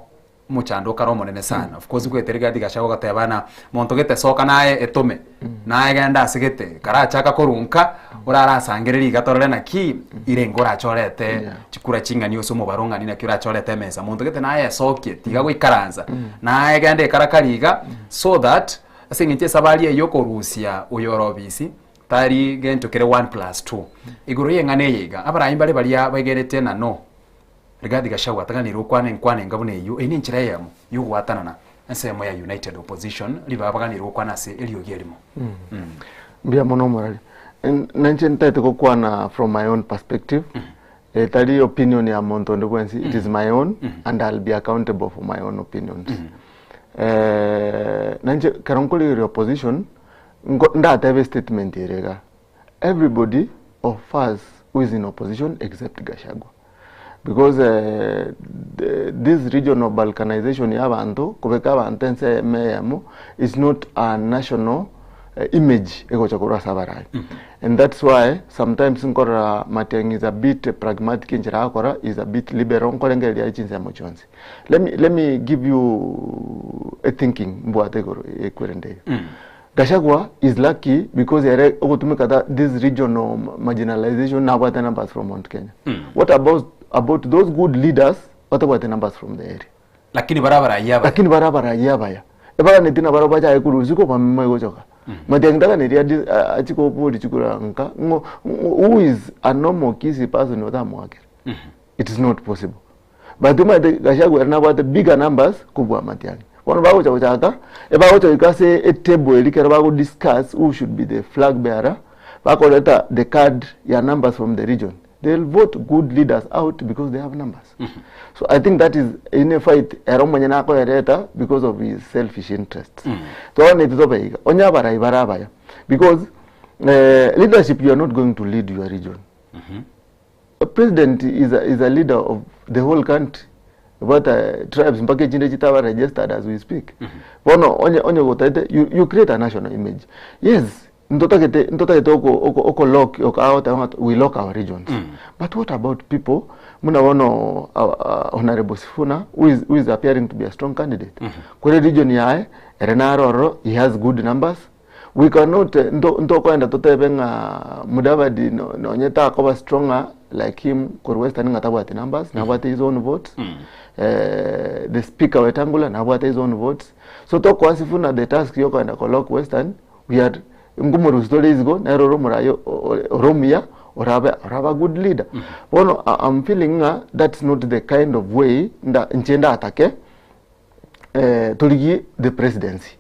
Omochando okare omonene sana. Of course kwete Rigathi Gachagua goteba na monto gete soka naye etome naye genda ase gete karachaka korunka orarasangereria iga torore naki irenge orachorete chikura ching'ani ase omobaro ng'ani naki orachorete emesa monto gete naye esokie tiga goikaransa naye genda ekarakari iga so that ase eng'encho esabari eye yokorusia oyo ore obisi tari gento kere one plus two. Igoro ya eng'ana eye iga abarai mbare baria baigerete na no. Rigathi Gachagua ataganire gokwana enkwana enga buna eyio, eyio nenchera eyemo yogoatanana ensemo ya United Opposition ribaga baganire gokwana ase eriogi erimo. Mbuya mono omorari. Nainche ntaete gokwana from my own perspective, etari opinion ya monto onde bwensi, it is my own and I'll be accountable for my own opinions. Nainche ekero nkorigereria opposition, nko ndatebe estatement ere igaa, everybody of us who is in opposition except Gachagua. Because the, this regional balkanization ya abanto kobeka abanto ense eyemo eyemo is not a national image egocha korwa ase abarai. And that's why sometimes nkorora Matiang'i is a bit pragmatic enchera agokora is a bit liberal nkorengereria aye chinsemo chionsi. Let me, let me give you a thinking mbwate igoro ekwerende eye. Gachagua is lucky because ere ogotumeka tha this regional marginalization nabwate numbers from Mount Kenya. What about about those good leaders batabwate numbers from the area? Lakini bara abarayia abaya. Lakini bara abarayia abaya. Ebaganeti na barabwo bachaye korwa isiko bamima egochoka. Matiang'i taganeti adi achi kobori chikura nka ng'o who is a normal Kisii person otamoakere? It is not possible. But omanyete Gachagua ere nabwate bigger numbers kobua Matiang'i. Bono bagocha gochaka, ebagocha goika ase etable eria ekero bago discuss who should be the flag bearer, bakoreta the card ya numbers from the region. They will vote good leaders out because they have numbers. So I think that is in a fight ere omonyene akoereta because of his selfish interests. Twaganeti tobe iga, onye abarai bare abaya because eh, leadership you are not going to lead your region. A president is a, is a leader of the whole country but uh, tribes mpaka echinde chitaba registered as we speak bono onye onye gotaete you, you create a national image yes ntotagete ntotagete oko oko oko lock okagoteba ng'a we lock our regions but what about people muna bono uh, uh, honorable Sifuna who is, who is appearing to be a strong candidate kore region yaye ere naro ororo he has good numbers We cannot nto ntokoenda totebe ng'a Mudavadi no nonye takoba stronger like him korwa Western ng'a tabwati numbers, nabwate his own votes. Eh, the speaker Wetangula nabwate his own votes. So tokoa Sifuna the task yokoenda ko lock Western, we are nkomorusia tore isiko nere ore omorai o- o- ore omuya orabe orabe a good leader. Bono I- I'm feeling ng'a that's not the kind of way nda inche ndatake eh, torigie the presidency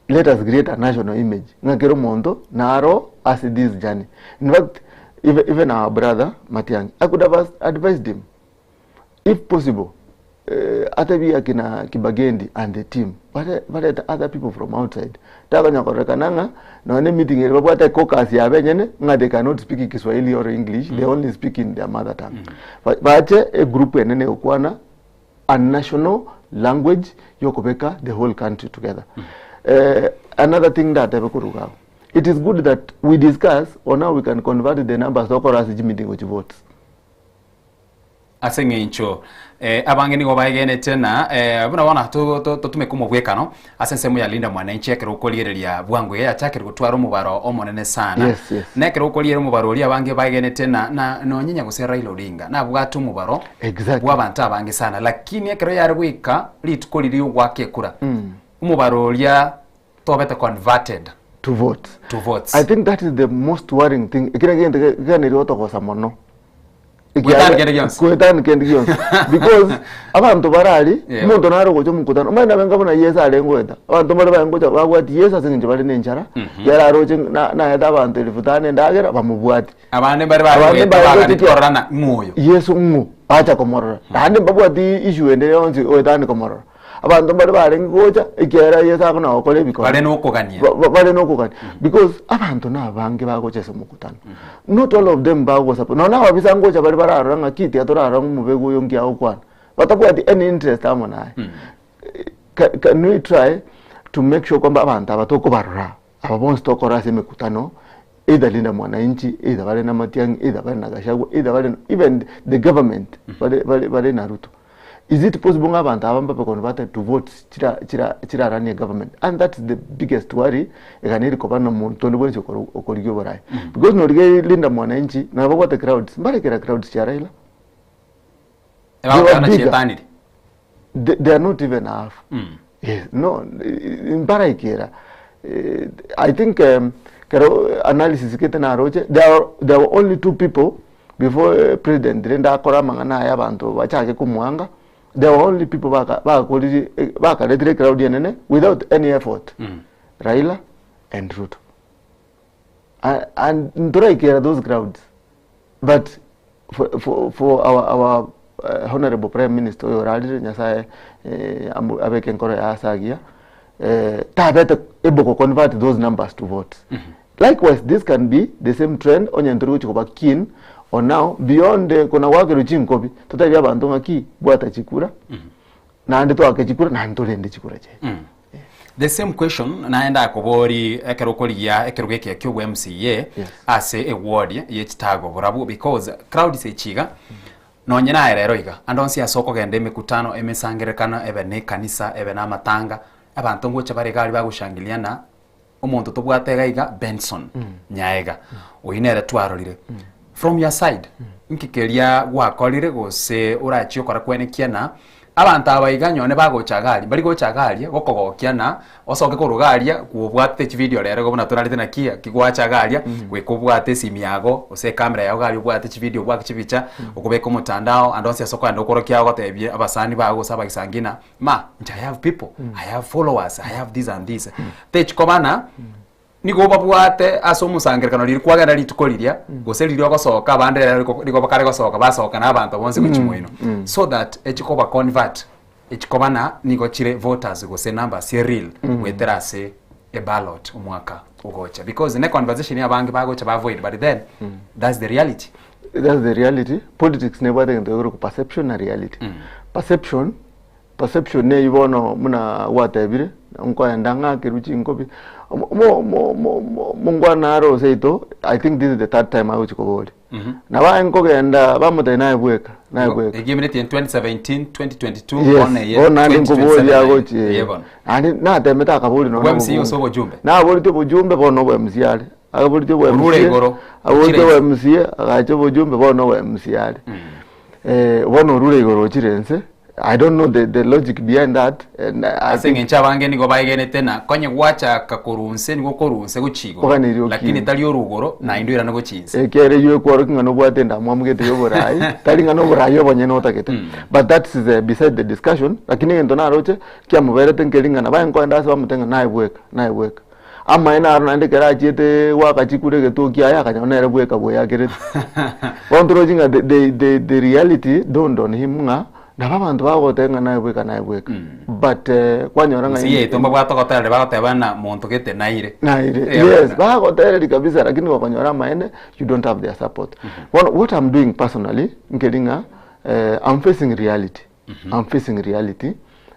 let us create a national image ng'a kera omonto naro ase this journey in fact even, even our brother Matiang'i I could have as- advised him if possible eh, atebie akina Kibagendi and the team bare barete other people from outside takonya kororekana ng'a nonya ne meeting ere babwate caucus yabo enyene ng'a they cannot speak Kiswahili or English they only speak in their mother tongue Ba- bache egroup enene egokwana a national language yokobeka the whole country together. Eh, another thing ndatebe korwa iga abwo, it is good that we discuss on how we can convert the numbers tokora ase chimeeting gochi votes. Ase eng'encho eh, abange nigo baegenete na eh, buna bono to- to- totumeke omobwekano Ase ensemo ya Linda Mwananchi ekero okoriereria bwango iga yachakire gotwara omobaro omonene sana. Yes, yes. Na ekero okorieria omobaro oria abange baegenete na na nonye nyagose Raila Odinga nabwate omobaro Exactly. bw'abanto abange sana lakini ekero yare goika rituko riria ogoaka ekura omobaro oria tobete converted. To votes. To votes. I think that is the most worrying thing. Ekero gento keganeri gotogosa mono. Goetani kende gionsi. Goetani kende gionsi. Because abanto barari, Yeah. omonto nare ogocha omokutano, omanye nabe nka buna Yeso arenge goeta. Abanto mbare barenge gocha babwati Yeso ase eng'encho bare na enchara, ekero aroche na naete abanto elfu tano endagera, bamobwati. Abande mbare Abande bare goeta mbare bagane gotikia- korora na ng'o oyo. Yeso ng'o, bacha komorora. Naende mbabwati issue ende yonsi oetani komorora. Abanto mbare barenge gocha, ekiagera Yeso akona gokora ebikone. Bare nokogania. Ba- ba- bare nokogania. Because abanto nabange bagocha ase omokutano. Not all of them bagosupport. Nonya ababisa ngocha bare bararora ng'a tiga torarora ng'a omobegu oyo nki agokwana. Batabwati any interest amo naye. Ca- Can we try to make sure kwamba abanto aba tokobarora, aba bonsi tokora ase emekutano, either Linda Mwananchi, either bare na Matiang'i, either bare na Gachagua, either bare na even the government bare bare bare na Ruto. Is it possible ng'a abanto aba mbabe converted to votes chira chira chiraranie government? And that's the biggest worry eganeri koba na omonto onde bwensi okoro okorigia oboraai. Because norigereria Linda Mwananchi nabo babwate crowds, mbarekera crowds chia Raila. They were Ebagokana bigger. chietanire. They, they are not even half. Yes, no, mbaraikera. Eh, I think um, kero analysis kete naroche, there, are, there were only two people before eh, president rende akora amang'ana aya abanto bachake komwanga, there were only people baka bakorire eh, bakaretire crowd enene without any effort. Raila and Ruto. And, and ntoraikera those crowds. But for, for, for our, our uh, honorable prime minister oyo orarire nyasaye eh, amu- abeke enkoro ya ase agiya eh, tabete able ko convert those numbers to votes likewise this can be the same trend onye ntori gochi koba keen on now beyond eh, kona gwakerwa chinkobi totebi abanto ng'aki bwata chikura naende twake chikura naende torende chikura chiaito The same question naye ndakobori ekero okorigia ekerogo eke kia obwa MCA ase eward ye chitago borabwo because crowds echi iga nonye naye rero iga ande onsi ase okogenda emekutano emesangererekano ebe na ekanisa ebe na amatanga abanto ngocha bare iga aria bagoshangiliana omonto tobwate iga iga Benson Nyaega oyio nere twarorire from your side nki keria gwakorire gose orachie okora kwenekia na abanto aba iga nyone bagocha iga aria mbari gocha iga aria gokogokia na osoke korwa iga aria kobwate chividio rero igo buna torarete naki ki gwacha iga aria goika obwate esimi yago gose ecamera yago iga aria obwate chividio obwake chibicha okobeka omotandao ande onsi ase okogenda okorokia ogotebie abasani bago gose abagisangio ng'a ma inche I have people, I have followers, I have this and this. Techikobana nigo obabwate ase omosangererekano riria kwagenda rituko riria gose riria ogosoka abande rero riko rigo bakare gosoka basoka na abanto bonsi gochia moino. So that echikoba convert echikobana nigo chire voters gose numbers chire real goetera ase eballot omwaka ogocha because ne conversation ya abange bagocha ba avoid but then that's the reality. That's the reality. Politics nebwate egento gekorokwa perception na reality. Perception, perception neyio bono buna gwatebire, nkoenda ng'akerwe chinkobi, omo- mo- mo- mo- mo- mongwana are seito, I think this is the third time agochi koboria. Nabo aye nkogenda bamotebia naye bweka, naye bweka. Egimineti in 2017, 2022, Yes, bono eye bono naende nkoboria 2027 agochi eye bono. naende natemete akaboria nonya Obwa MCA obobunge. ase obojumbe. Naboretie obojumbe bono obwa MCA are. Aboreti obwa Orure MCA, igoro, aboreti ochire obwa MCA, agacha obojumbe bono obwa MCA are. Eh, bono orure igoro ochire inse. I don't know the, the logic behind that. And I Ase think eng'encho abange nigo baegenete na konye gwachaka korwa inse nigo okorwa inse gochia igoro, Oganeiri okine. lakini tari orwa igoro naende oirane gochia inse. ekiagera eywo ekworokia ng'a nobwate endamwamu gete ya oborai, tari ng'a noborai obonyene otagete. But that is uh, beside the discussion, lakini egento naroche kiamoberete nkeri ng'a nabo aye nkoenda ase bamote ng'a naye bweka, naye bweka. Amaene aro naende ekero achiete goaka chikura egetuo kiaye akanyora nere bweka bweakerete. Bono torochi ng'a the, the, the, the reality dawned on him ng'a nabo abanto bagoteba ng'a naye bweka naye bweka. But eh, kwanyora ng'a Gose yaito mbabwate ogotereri bagoteba ng'a monto gete naire. Naire, Eh, yes, bagotereri kabisa lakini gokonyora amaene you don't have their support. Bono what I'm doing personally nkeri ng'a eh, I'm facing reality. I'm facing reality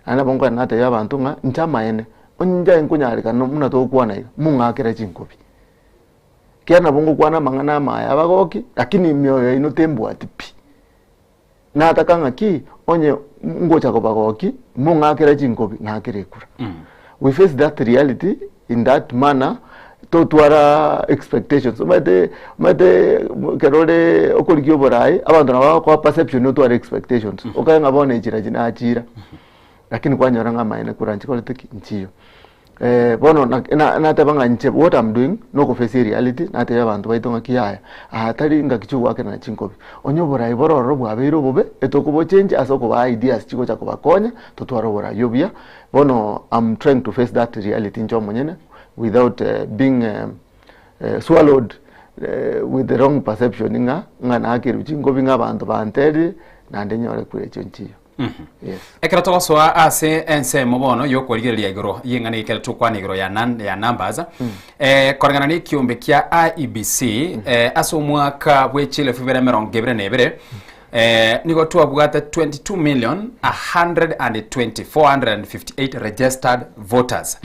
naende nabo nkoenda natebia abanto ng'a inche amaene onye inche nkonyarekana buna togokwana iga mong'akere chinkobi. Ekiagera nabo ngokwana amang'ana amaya abagoki lakini emioyo yaino tembwati pi. Nataka ng'aki onye ngocha kobagoki mong'akere chinkobi ng'akere ekura. We face that reality in that manner totwara expectations omanyete omanyete ekero ore okorigia oborai abanto nabo bagokoa perception otware expectations okae ng'a bono echi nachi nachira lakini kwanyora ng'a amaene kura nchikorete ki nchiyo. Eh, bono na- na- nateba ng'a inche what I'm doing nokoface reality natebia abanto baito ng'aki yaya aa tari ngaki chiogoakerana chinkobi onye oborai bore ororo bwabeire obobe etokobochenji ase okobaa ideas chigocha kobakonya totware oborai obuya bono I'm trying to face that reality inche omonyene without eh, being eh, eh, swallowed eh, with the wrong perception ng'a ng'a nakerwe chinkobi ng'a abanto banterire naende nyore kura echio nchiyo yes. Ekero togosoa ase ensemo bono y'okorigereria igoro y'eng'ana ekero tokwana igoro ya, nan, ya numbers eh, koreng'ana na ekiombe kia IEBC eh, ase omwaka bwe chielfu ibere emerongo ebere na ebere eh, nigo twabwate 22 million 120,458 registered voters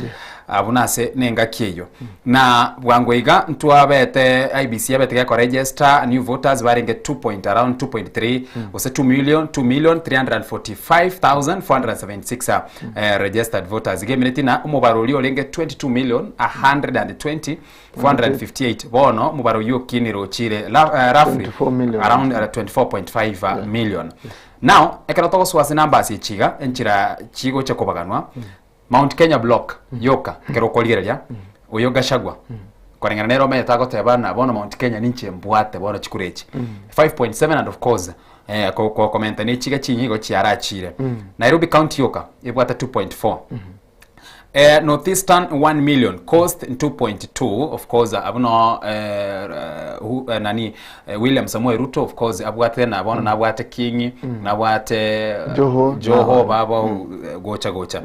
abwo nase nengaki eyio na bwango iga ntwabete IEBC yabete gekoregister new voters barenge 2 point around 2.3 gose 2 million 2 million 345,476 eh, registered voters iga emineti na omobaro oria orenge 22 million 120 458 bono omobaro oyio okinire ochire la, eh, roughly 24 million. around 24.5 million now ekero togosoa ase numbers echi iga enchera chigocha kobaganwa Mount Kenya block yoka ekero okorigereria oyo Gachagua koreng'ana nere omanyete agoteba na bono Mount Kenya ninche mbwate bono chikura echi 5.7 and of course eh, ko- ko- komenta ne chiga chinyigo chiarachire Nairobi county yoka ebwate 2.4 Eh, Northeastern 1 million, Coast 2.2 of course abuno eh, eh, hu- eh, nani eh, William Samoei Ruto of course abwate na bono nabwate Kingi nabwate eh, Joho, Joho na- babo eh, gocha gocha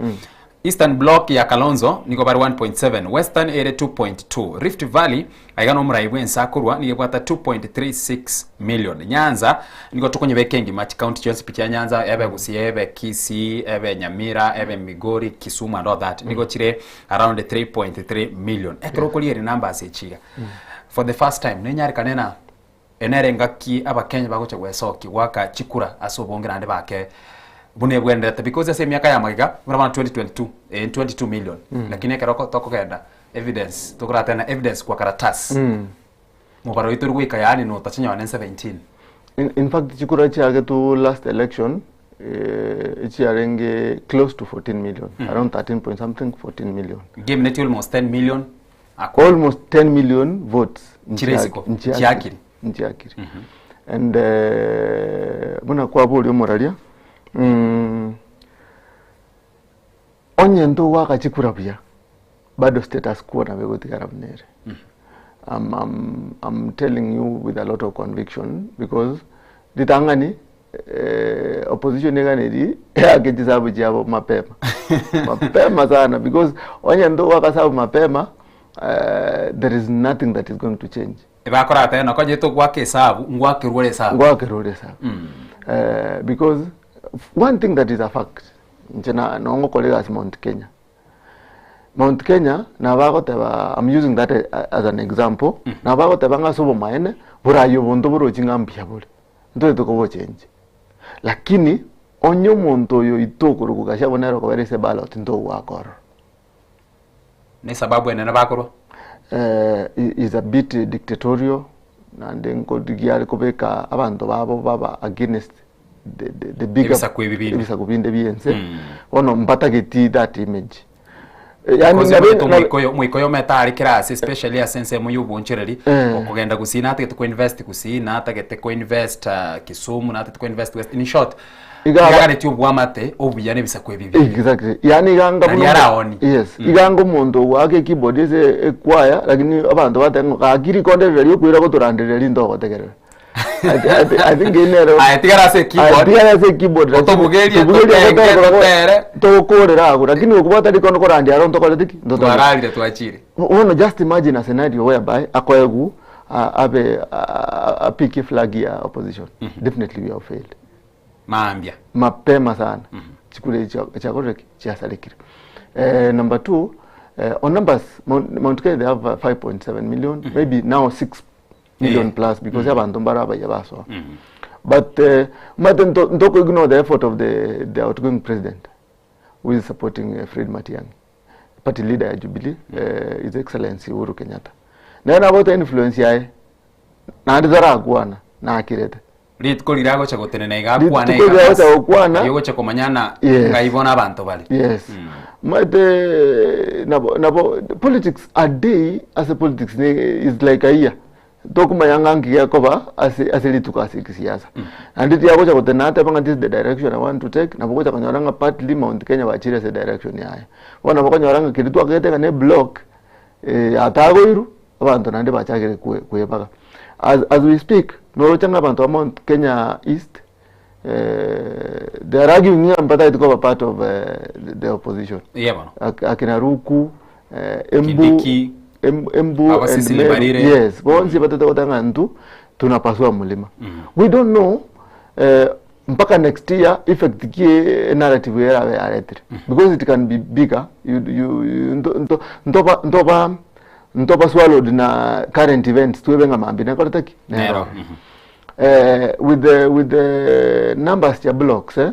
Eastern Bloc ya Kalonzo nigo bare 1.7, Western ere 2.2, Rift Valley aiga nomorai bwense akorwa nigo ebwata 2.36 million. Nyanza nigo tokonyebeka engima chicounty chionsi pi chia Nyanza ebe Gusii ebe Kisii ebe Nyamira ebe Migori Kisumu and all that nigo chire around 3.3 million. Ekero okorigereria numbers echi iga for the first time nenyarekane na Ere nere engaki Abakenya bagocha gwesokia goaka chikura ase obonge naende bake buna ebwenerete because ase emiaka ya magega buna bono 2022 eh, 22 million lakini ekero oko tokogenda evidence tokoratena evidence kwa karatasi mobaro oito ori goika yaani notacha nonye 17. In, in fact chikura chiagetwe last election eh, chiarenge close to 14 million around 13 point something 14 million Game neti almost 10 million almost 10 million votes Nchire isiko, nchiakiri. nchiakiri and eh, buna kwaboria omoraria mm, onye ntogwaka chikura buya bado status quo nabo egotigara buna ere I'm, I'm, I'm telling you with a lot of conviction because ritang'ani eh, opposition eganeri eake chisabu chiabo mapema mapema sana because onye ntogwaka sabu mapema eh, there is nothing that is going to change Ebakorata nako onye togwaka esabu ngwakerwa ore esabu ngwakerwa ore esabu eh, because one thing that is a fact inche na nongokora egasi Mount Kenya Mount Kenya nabagoteba I'm using that as an example nabagoteba ng'a ase obomaene borayi obonto borochi ng'a mbuya bore ntoete kobochenji lakini onye omonto oyo oito okorokwa Gachagua nere okobera ase ballot ntogwaka ororo Ne esababu enene bakorwa eh, is a bit dictatorial naende nkorigia are kobeka abanto babo baba against the, the, the bigger Ebisaku ebi binde. ebisaku binde biense bono mbatageti that image Eh, yani Because nabe- omanyete nabe- omoikoyo omoikoyo omete are kera ase especially ase ensemo ya obonchereri Eh. okogenda gusii natagete koinvest gusii natagete koinvest ah, Kisumu natagete koinvest west in short Iga- igaganeti obwamate obuya na ebisaku ebi binde Exactly. Yani iganga Nari buna- araoni. Yes. Iganga omonto ogwaka ekeyboard ase ekwaya lakini abanto bateba ng'a gaki rikonde riria riokoira gotorandereria rinto ogotegerera. I, thi- I, thi- I think inere Aye, tigara ase ekeyboard. Tigara ase ekeyboard. lakini- Otobugerie, tobugerie, totenge, totere, totere. tokorera agwo lakini okobwata rikondo korandia aro ntokorete ki? Ntotorete. Twararire twachire Bono just imagine a scenario whereby akoegwu abe apike flag ya opposition. Definitely we have failed. Mambia. Mapema sana. Chikura echi chiakorire ki? Chiasarekire. Eh, number two, eh, on numbers, Mount, Mount Kenya they have 5.7 million, maybe now 6 million plus because abanto mbaro abaya basoa. But eh, mate nto, ntoko ignore the effort of the, the outgoing president who is supporting Fred Matiang'i, party leader ya Jubilee, His Excellency Uhuru Kenyatta. Naye nabwate influence yaye, naende tarakwana, nakirete. Rituko riria agocha gotenena iga akwane Rituko riria agocha gokwana. Aye ogocha komanyana Yes. ng'ai bono abanto bare. Yes. Maete nabo nabo politics a day ase politics ne is like a year. Tokomanya ng'a nki gekoba ase ase rituko ase ekisiasa. Naende tiagocha gotenena atebe ng'a this is the direction I want to take, nabo ogocha konyora ng'a partly Mount Kenya bachire ase direction yaye. Bono nabo okonyora ng'a keria twakagete ng'a ne block yatagoirwe, abanto naende bachakire kwe kwebaga. As as we speak, noroche ng'a abanto ba Mount Kenya East they are arguing ng'a mbatagete koba part of the opposition. Iye bono. Ak- Akina Ruku, Embu, Kindiki, Embu Aba and Cecily Meru. Mbarire. Yes, bonsi batete goteba ng'a intwe tunapasua mlima. We don't know mpaka next year effect ki narrative erabe yaretire because it can be bigger you, you, you, nto, nto, ntoba, ntoba, ntoba swallowed na current events twebe ng'a mambi nekorete ki Nero. Eh, with the with the numbers ya blocks eh,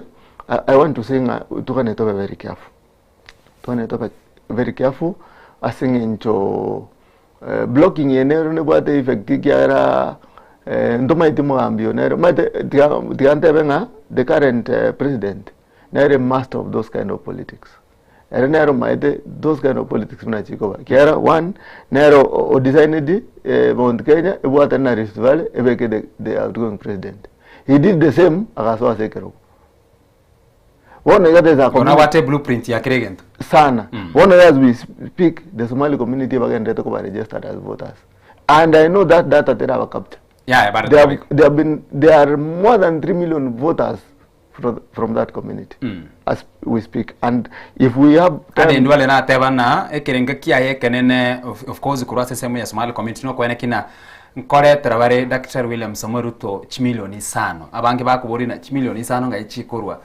I, I want to say ng'a tugane tobe very careful tugane tobe very careful ase eng'encho eh, blocking eye nero nebwate effect ekiagera eh, ntomaeti mogambi oyo nere omanyete tiga tiga ntebe ng'a the current eh, president nere master of those kind of politics Ere nere omaete those kind of politics buna chikoba ekiagera one nere o designed Mount Kenya ebwatane na Rift Valley ebeke the the outgoing president. He did the same agasoa ase ekerogo. Bono iga there's a Bono community abwate blueprint ya kera egento. sana. Bono iga as we speak the Somali community bagenderete koba registered as voters and I know that data teraba capture. Yaya bare There have, there have been there are more than 3 million voters from, from that community mm. as we speak and if we have time Ade ndwale nateba na ekerenga kiaye ekenene of, of course korwa ase ensemo ya Somali community nokoene kina nkoretera bare Daktari William Samoei Ruto chimilioni isano abange bakoboria na chimilioni isano ng'ai chikorwa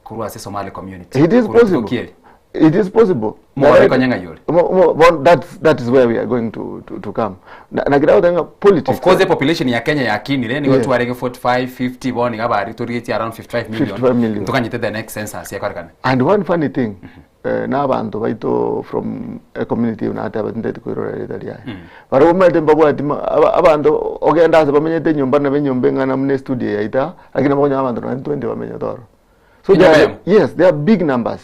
korwa ase Somali community it is Korwa possible Kieri. it is possible More konya ng'ai ore. Mo- mo- bon, that's, that is where we are going to, to, to come na, na kira goteba ng'a politics Of course the population ya Kenya yakinire nigo Yes. twarenge 45 50 bono iga bari torigetie around 55 million 55 million. ntokanyete the next census yakorekana And one funny thing, eh, na abanto baito from a community nateba tinteti koirora erita riaye. Barabwo omanyete mbabwati ma- aba- abanto ogenda ase bamenyete enyomba nabo enyomba eng'ana buna estudio yaito aa, lakini nabo okonyora abanto nonye 20 bamenyete ororo. So they Enyomba are, eyemo? yes, they are big numbers.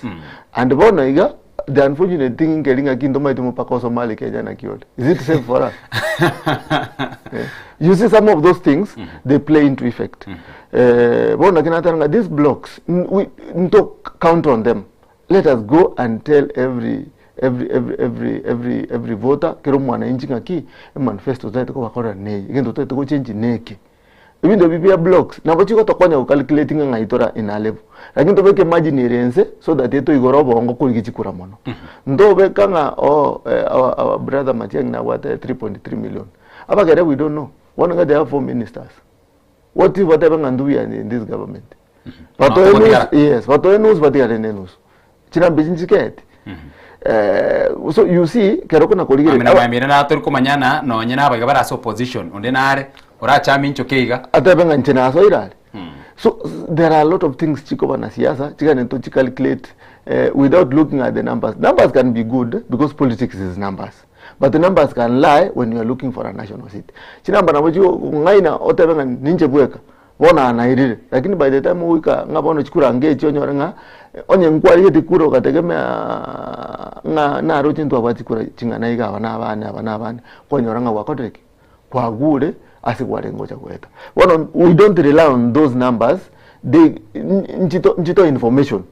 And bono iga, the unfortunate thing nkeri ng'aki ntomaeti mopaka o Somali Kenya naki ore. Is it safe for us? Eh, You see some of those things, they play into effect. Eh, bono naki nateba ng'a these blocks, n- we nto count on them. Let us go and tell every every every every every every voter kero omwananchi ng'aki emanifesto totaete kobakorera neye egento totaete gochengi neke Ebinto ebi bia blocks nabo chigotokonya go calculating ng'a ng'ai tora in a level. Lakini tobeke margin ere ense so that etoigore obongo korigia chikura mono. Ntobeka ng'a oh eh, our, our brother Matiang'i nabwate 3.3 million. Abagere we don't know. Bono ng'a they have four ministers. What if batebe ng'a intwe we are in this government? Batoe Nokotigara. nusu, yes, batoe nusu batigare ne nusu. Chinamba echi nchiketi. Eh, so you see kero kona Amina korigereria mwamire na tori komanyana nonye nabaiga bare ase opposition onde nare orachame inchoke iga atebe ng'a inche nasoire are so there are a lot of things chikoba na siasa chigane to chicalculate eh, without looking at the numbers numbers can be good because politics is numbers but the numbers can lie when you are looking for a national seat chinamba nabo chikong'aina otebe ng'a ninche bweka Bono anairire, lakini by the time ogoika ng'a bono chikura ngechi onyore ng'a onye nkwarigeti kura ogategemea ng'a naroche ntwabwate chikura ching'ana iga aba na abane aba na abane, kwanyora ng'a gwakorire ki? Kwagure ase kwarenge gocha goeta. Bono we don't rely on those numbers, they nchito nchito information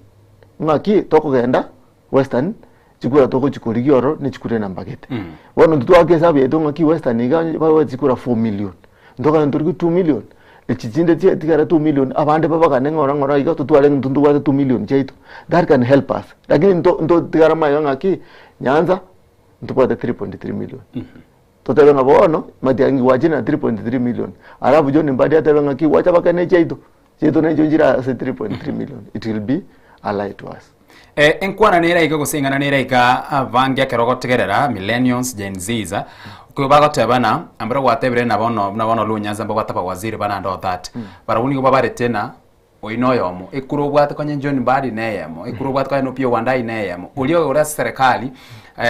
ng'aki tokogenda western chikura togochikorigia ororo ne chikura enamba gete. Bono intwe twaka esabu yaito ng'aki western iga babwate chikura 4 million, ntokogenda torigie 2 million, echi chinde chia tigara 2 million abande babagane ng'ora ng'ora iga totware intwe ntobwate 2 million chiaito, that can help us. Lakini nto ntotigara magega ng'aki nyanza ntobwate 3.3 million. Totebe ng'a bono Matiang'i gwachire na 3.3 million, alafu John Mbadi atebe ng'aki gwacha bakane chiaito, chiaito nachio nchire ase 3.3 million, it will be a lie to us. Eh, enkwana nere iga gose eng'ana nere iga abange ekero ogotegerera millennials, Gen Zs, okwo bagoteba na ambere gwatebire na bono buna bono Luo Nyanza mbabwate abawaziri bana and all that. Barabwo nigo babarete na. Oyio noyomo, ekura obwate konya John Mbadi neyemo, ekura obwate konya Opiyo Wandayi neyemo, oria ore ase serikali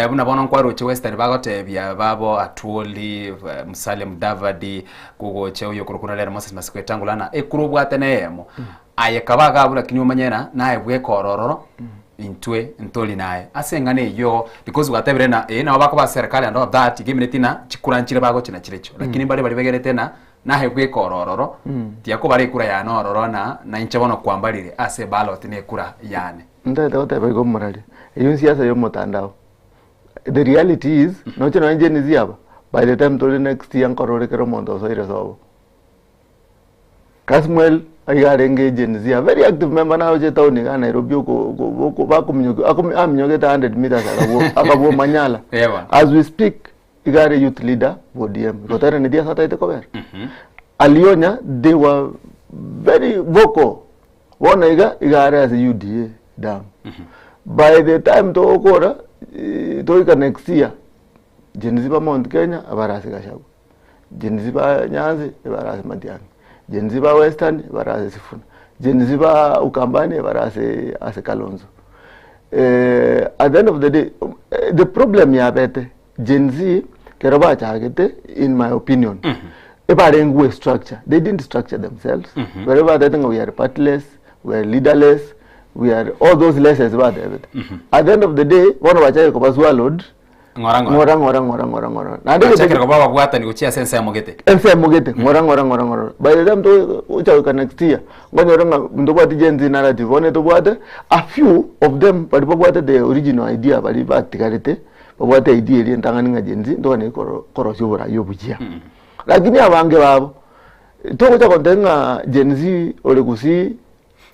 buna bono nkwaroche Western bagotebia babo Atwoli, Musalia Mudavadi, kogocha oyo okorokwa nere Moses Masiko Wetangula ng'a ekura obwate neyemo. Aye kaba iga abwo lakini omanye ng'a naye bweka ororo intwe ntori naye. Ase eng'ana eyio because gwatebire ng'a ee nabo bakoba ase serikali and all that iga emineti ng'a chikura nchire bagochia nachirechio lakini mbare baria begerete ng'a Naye bweka ororo, tiyakobara ekura yane ororo na nainche bono kwambarire ase eballot nekura yane. Ntagete goteba igo omorari, eyio nsiasa ya omotandao. The reality is, noche nonye Gen Z aba, by the time tore next year nkorore kera omonto osoire sobo. Kasmuel iga arenge Gen Z, a very active member naroche etown iga Nairobi oko oko oko bakominyokia akomi aminyokete 100 meters akabwo akabwo Manyala. Ewa. As we speak, Iga are youth leader bwa ODM. Igo tairaneti ase ataete kobera. Alionya they were very vocal. Bono iga iga are ase UDA dam. By the time togokora eh, toika next year Gen Z ba Mount Kenya abare ase Gachagua. Gen Z ba Nyanza ebare ase Matiang'i. Gen Z ba Western ebare ase Sifuna. Gen Z ba Ukambani ebare ase ase Kalonzo. Eh, at the end of the day eh, the problem yabete Gen Z kero bachagete in my opinion ebarengwe structure they didn't structure themselves bare batete ng'a we are partyless we are leaderless we are all those lessons batebete at the end of the day bono bachagire koba swallowed Ng'ora ng'ora. ng'ora ng'ora ng'ora ng'ora ng'ora naende Bachakire koba ababwatani gochia ase ensemo gete. ensemo gete ng'ora ng'ora ng'ora ng'ora by the time togocha goika next year nkonyora ng'a ntobwati Gen Z narrative bono tobwate a few of them baria babwate the original idea baria batigarete babwate idea eria entang'ani ng'a Gen Z ntoganie koro korosia oborai obuya lakini abange babo togocha gontebia ng'a Gen Z ore gusii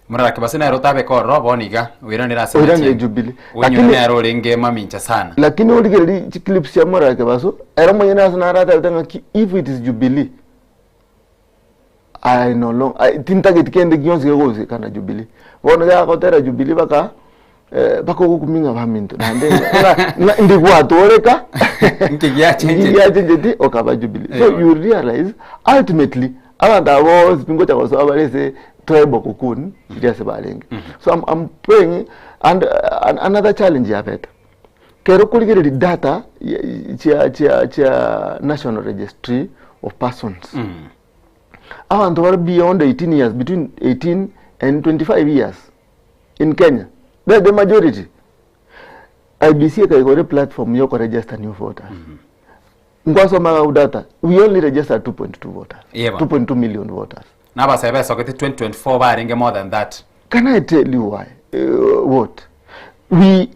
Morarake base nere otabeka ororo bono iga, oiranere ase Oiranere amachie. Jubilee. Oinyore Lakini- nere orenge mamincha sana. Lakini origererie chiclips chia Morarake Baso, ere omonyene ase naratebete ng'aki if it is Jubilee, I no long, I, tintageti kende gionsi kegohusika na Jubilee. Bono gagotera Jubilee baka eh, baka ogokumia ng'a baminto naende ng'a- ng'a ndigwatoreka Nki giachencheti? Nki giachencheti okaba Jubilee. So Eyo. you realize ultimately Abanto aba bonsi tingocha gosoa bare ase tribal cocoon chiria ase barenge. So I'm, I'm praying and uh, another challenge yabete. Kero korigereria data chia chia chia National Registry of Persons. Abanto bare beyond 18 years, between 18 and 25 years in Kenya. They're the majority. IEBC ekaigora platform yokoregister new voters. Nkwasomaga ku data, we only registered 2.2 voters. Yeba. 2.2 million voters. Nabasae besogete 2024 barenge more than that. Can I tell you why? Uh, what? We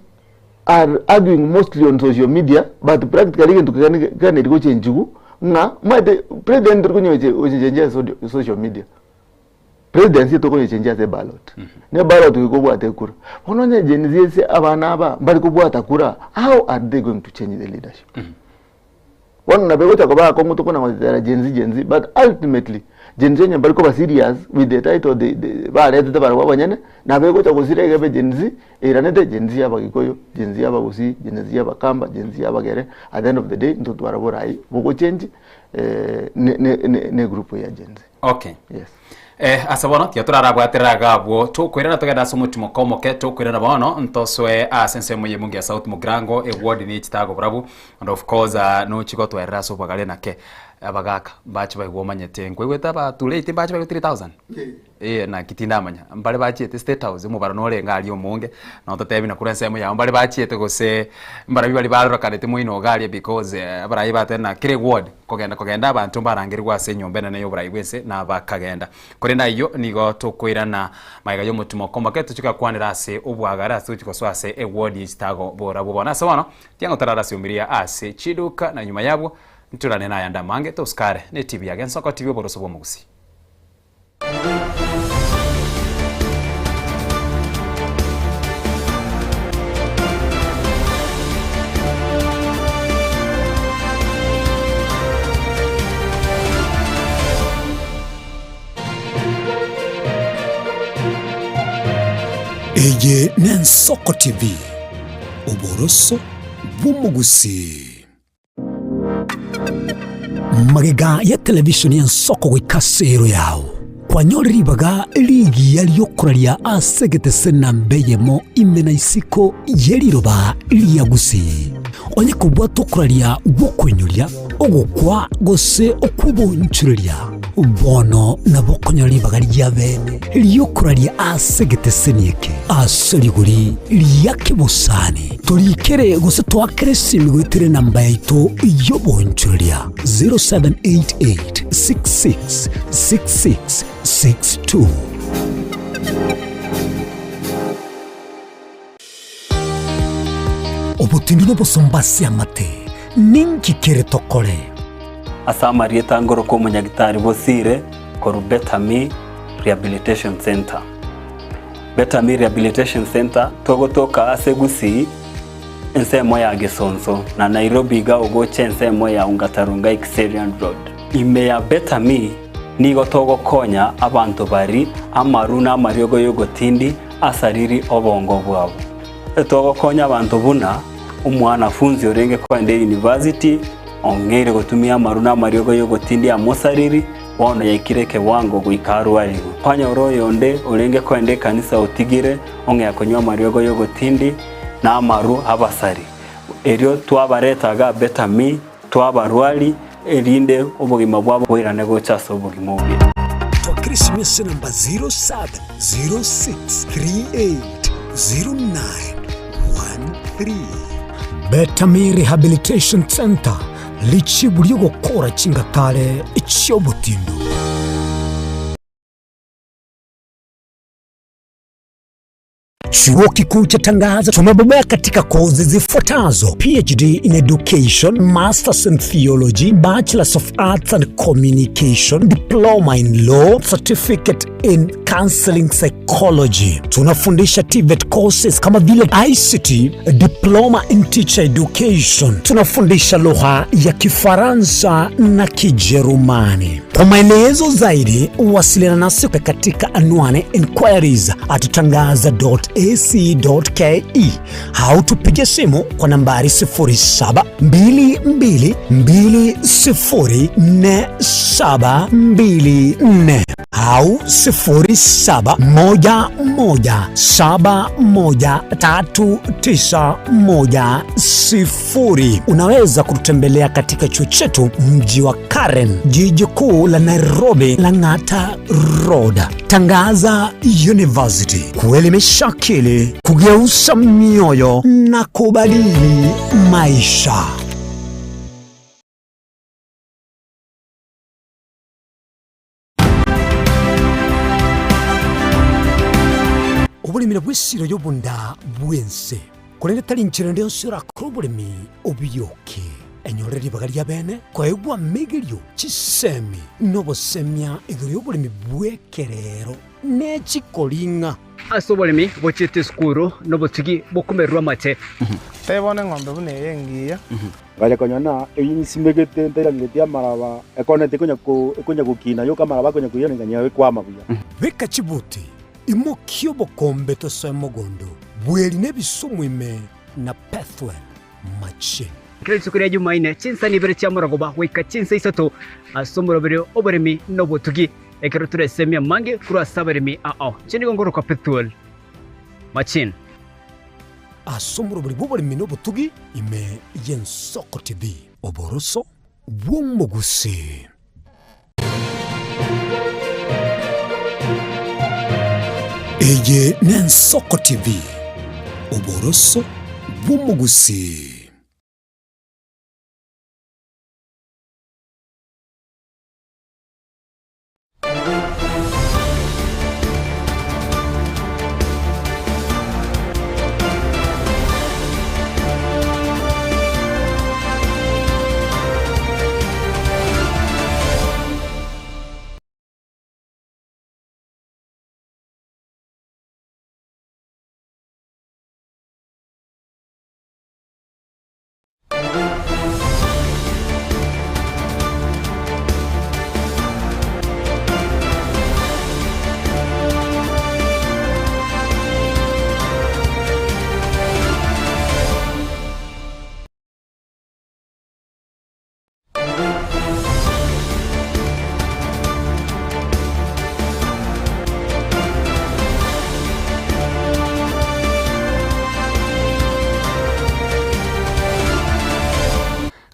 are arguing mostly on social media, but practically kintu kiganeri gochenjigu ng'a maete president tori konye gochenjia social media. Presidency tokonyechenjia ase eballot. Ne eballot goika obwate ekura. Bono onye Gen Z ase abana aba mbari kobwata kura, how are they going to change the leadership? Bono nabo egocha koba akong'u tokona gotetera Gen Z Gen Z but ultimately Gen Z onye mbari koba serious with the title they, they, baretete barabwo abanyene, nabo egocha gosira egebe Gen Z eiranete Gen Z ya abagikuyu, Gen Z ya abagusii, Gen Z ya abakamba, Gen Z ya abagere, at the end of the day ntotwara borai bogochenji eh, ne, ne, ne, ne group ya Gen Z. Okay. Yes. Eh, ase bono tiga torarabwaterere iga abwo tokoirana togende ase omotimoka omoke tokoirana bono ntosoe ase ensemo ya emungu ya South Mugirango eward ne chitago barabwo and of course ah, nochi gotwerera ase obogare nake abagaka mbache baigwe omanyete nkoigwete abatureti mbache baigwe 3000 eh naki tindamanya mbare bachiete state house omobaro norenge aria omonge nototebi na korwa ensemo yao mbare bachiete gose mbarabwo baria barorekanete moino iga aria because abarai bateba na kera eward Kogenda kogenda abanto mbarangerigwe ase enyomba enene y'oborai bw'ense, na bakagenda. Korende ayio nigo tokoirana magega y'omotimoko omoke, tochie gokwanera ase obwagare ase tochie gosoa ase ewodi ye chitago borabwo bono. Ase bono, tiang'o torare ase omiria ase chiduka, na nyuma y'abwo ntorane nayande amange, tosikare ne TV ya Gensoko TV oboroso bw'omogusii. Eye n'Ensoko TV, oboroso bw'omogusii. Magega ya televishoni y'ensoko goika ase ero yao. Kwanyore ribaga rigiya ri'okoraria ase egetese namba eyemo ime na isiko ye riroba ria Gusii. Onye kobwata okoraria gw'okoinyoria, ogokwa gose okw'obonchoreria, bono nabo okonyora ribaga ria bene ri'okoraria ase egeteseni eke ase rigori ria kebosani. Torikere gose toakere esimi goetera enamba yaito y'obonchoreria 0788 66 66 62. Obotindi nobosomba ase amate, ninki kere tokore? Ase amarieta ngoroka omonyagitari Bosire korwa Betami Rehabilitation Centre. Betami Rehabilitation Centre togotoka ase Gusii ensemo ya Gesonso na Nairobi iga ogocha ensemo ya Ongata Rongai Kiserian Road. Ime ya Betami nigo togokonya abanto bari amaru na amariogo y'ogotindi asariri obongo bwabo. Togokonya abanto buna omwanafunzi orenge kogenda eyunivasiti ong'eire gotumia amaru na amariogo y'ogotindia amosariri, bono yaikire ekewango goika arwarigwe. Kwanyora oyonde orenge kogenda ekanisa otigire ong'ea konywa amariogo y'ogotindi na amaru abasari. Erio twabareta iga Betami, twabarwari, erinde obogima bwabo boirane gocha ase obogima obuya. Twakera esimi ase enamba 0706380913. Betami Rehabilitation Centre, richibu ri'ogokora chingatare chi'obotindu. Chuo Kikuu cha Tangaza tumebobea katika kozi zifuatazo: PhD in Education, Masters in Theology, Bachelors of Arts and Communication, Diploma in Law, Certificate in Counseling Psychology. Tunafundisha TVET courses kama vile ICT, Diploma in Teacher Education. Tunafundisha lugha ya Kifaransa na Kijerumani. Kwa maelezo zaidi wasiliana nasi katika anwani inquiries at tangaza.ac.ke au tupige simu kwa nambari 0722204724 au 0711713910. Unaweza kututembelea katika chuo chetu mji wa Karen, jiji kuu la Nairobi, Lang'ata Road. Tangaza University, kuelimisha akili, kugeuza mioyo na kubadili maisha. Oboremi nabwo esiro y'obonda bw'ense, korende tari nchera ende yonsi orakore oboremi obiyoke. Enyore ribaga ri'abeene koegwa amegerio, chisemi, na obosemia igoro y'oboremi bw'ekerero ne chikoring'a. Ase oboremi bochiete esukuru nobotugi bokomererwa amate. Tebia bono eng'ombe buna eye engiya. Ngacha konyora ng'a eyio nsimegete ntairangeretie amaraba, ekoneti ekonya ko ekonya gokina yoka amaraba akonya koiyana ng'a ekwama buya. Beka chibuti, imokia obokombe tosoe mogondo, bweri na ebisumu ime na Pethuel machine. Kera rituko ria Jumaine, chinsani ibere chia morogoba goika chinsa isato ase omoroberi oboremi na obotugi, ekero toresemie amange korwa ase abaremi ao. Inche nigo ngorokwa Pethuel Machine. Ase omoroberi bw'oboremi na obotugi ime y'Ensoko TV. Oboroso bw'omogusii. Eye n'Ensoko TV, oboroso bw'omogusii.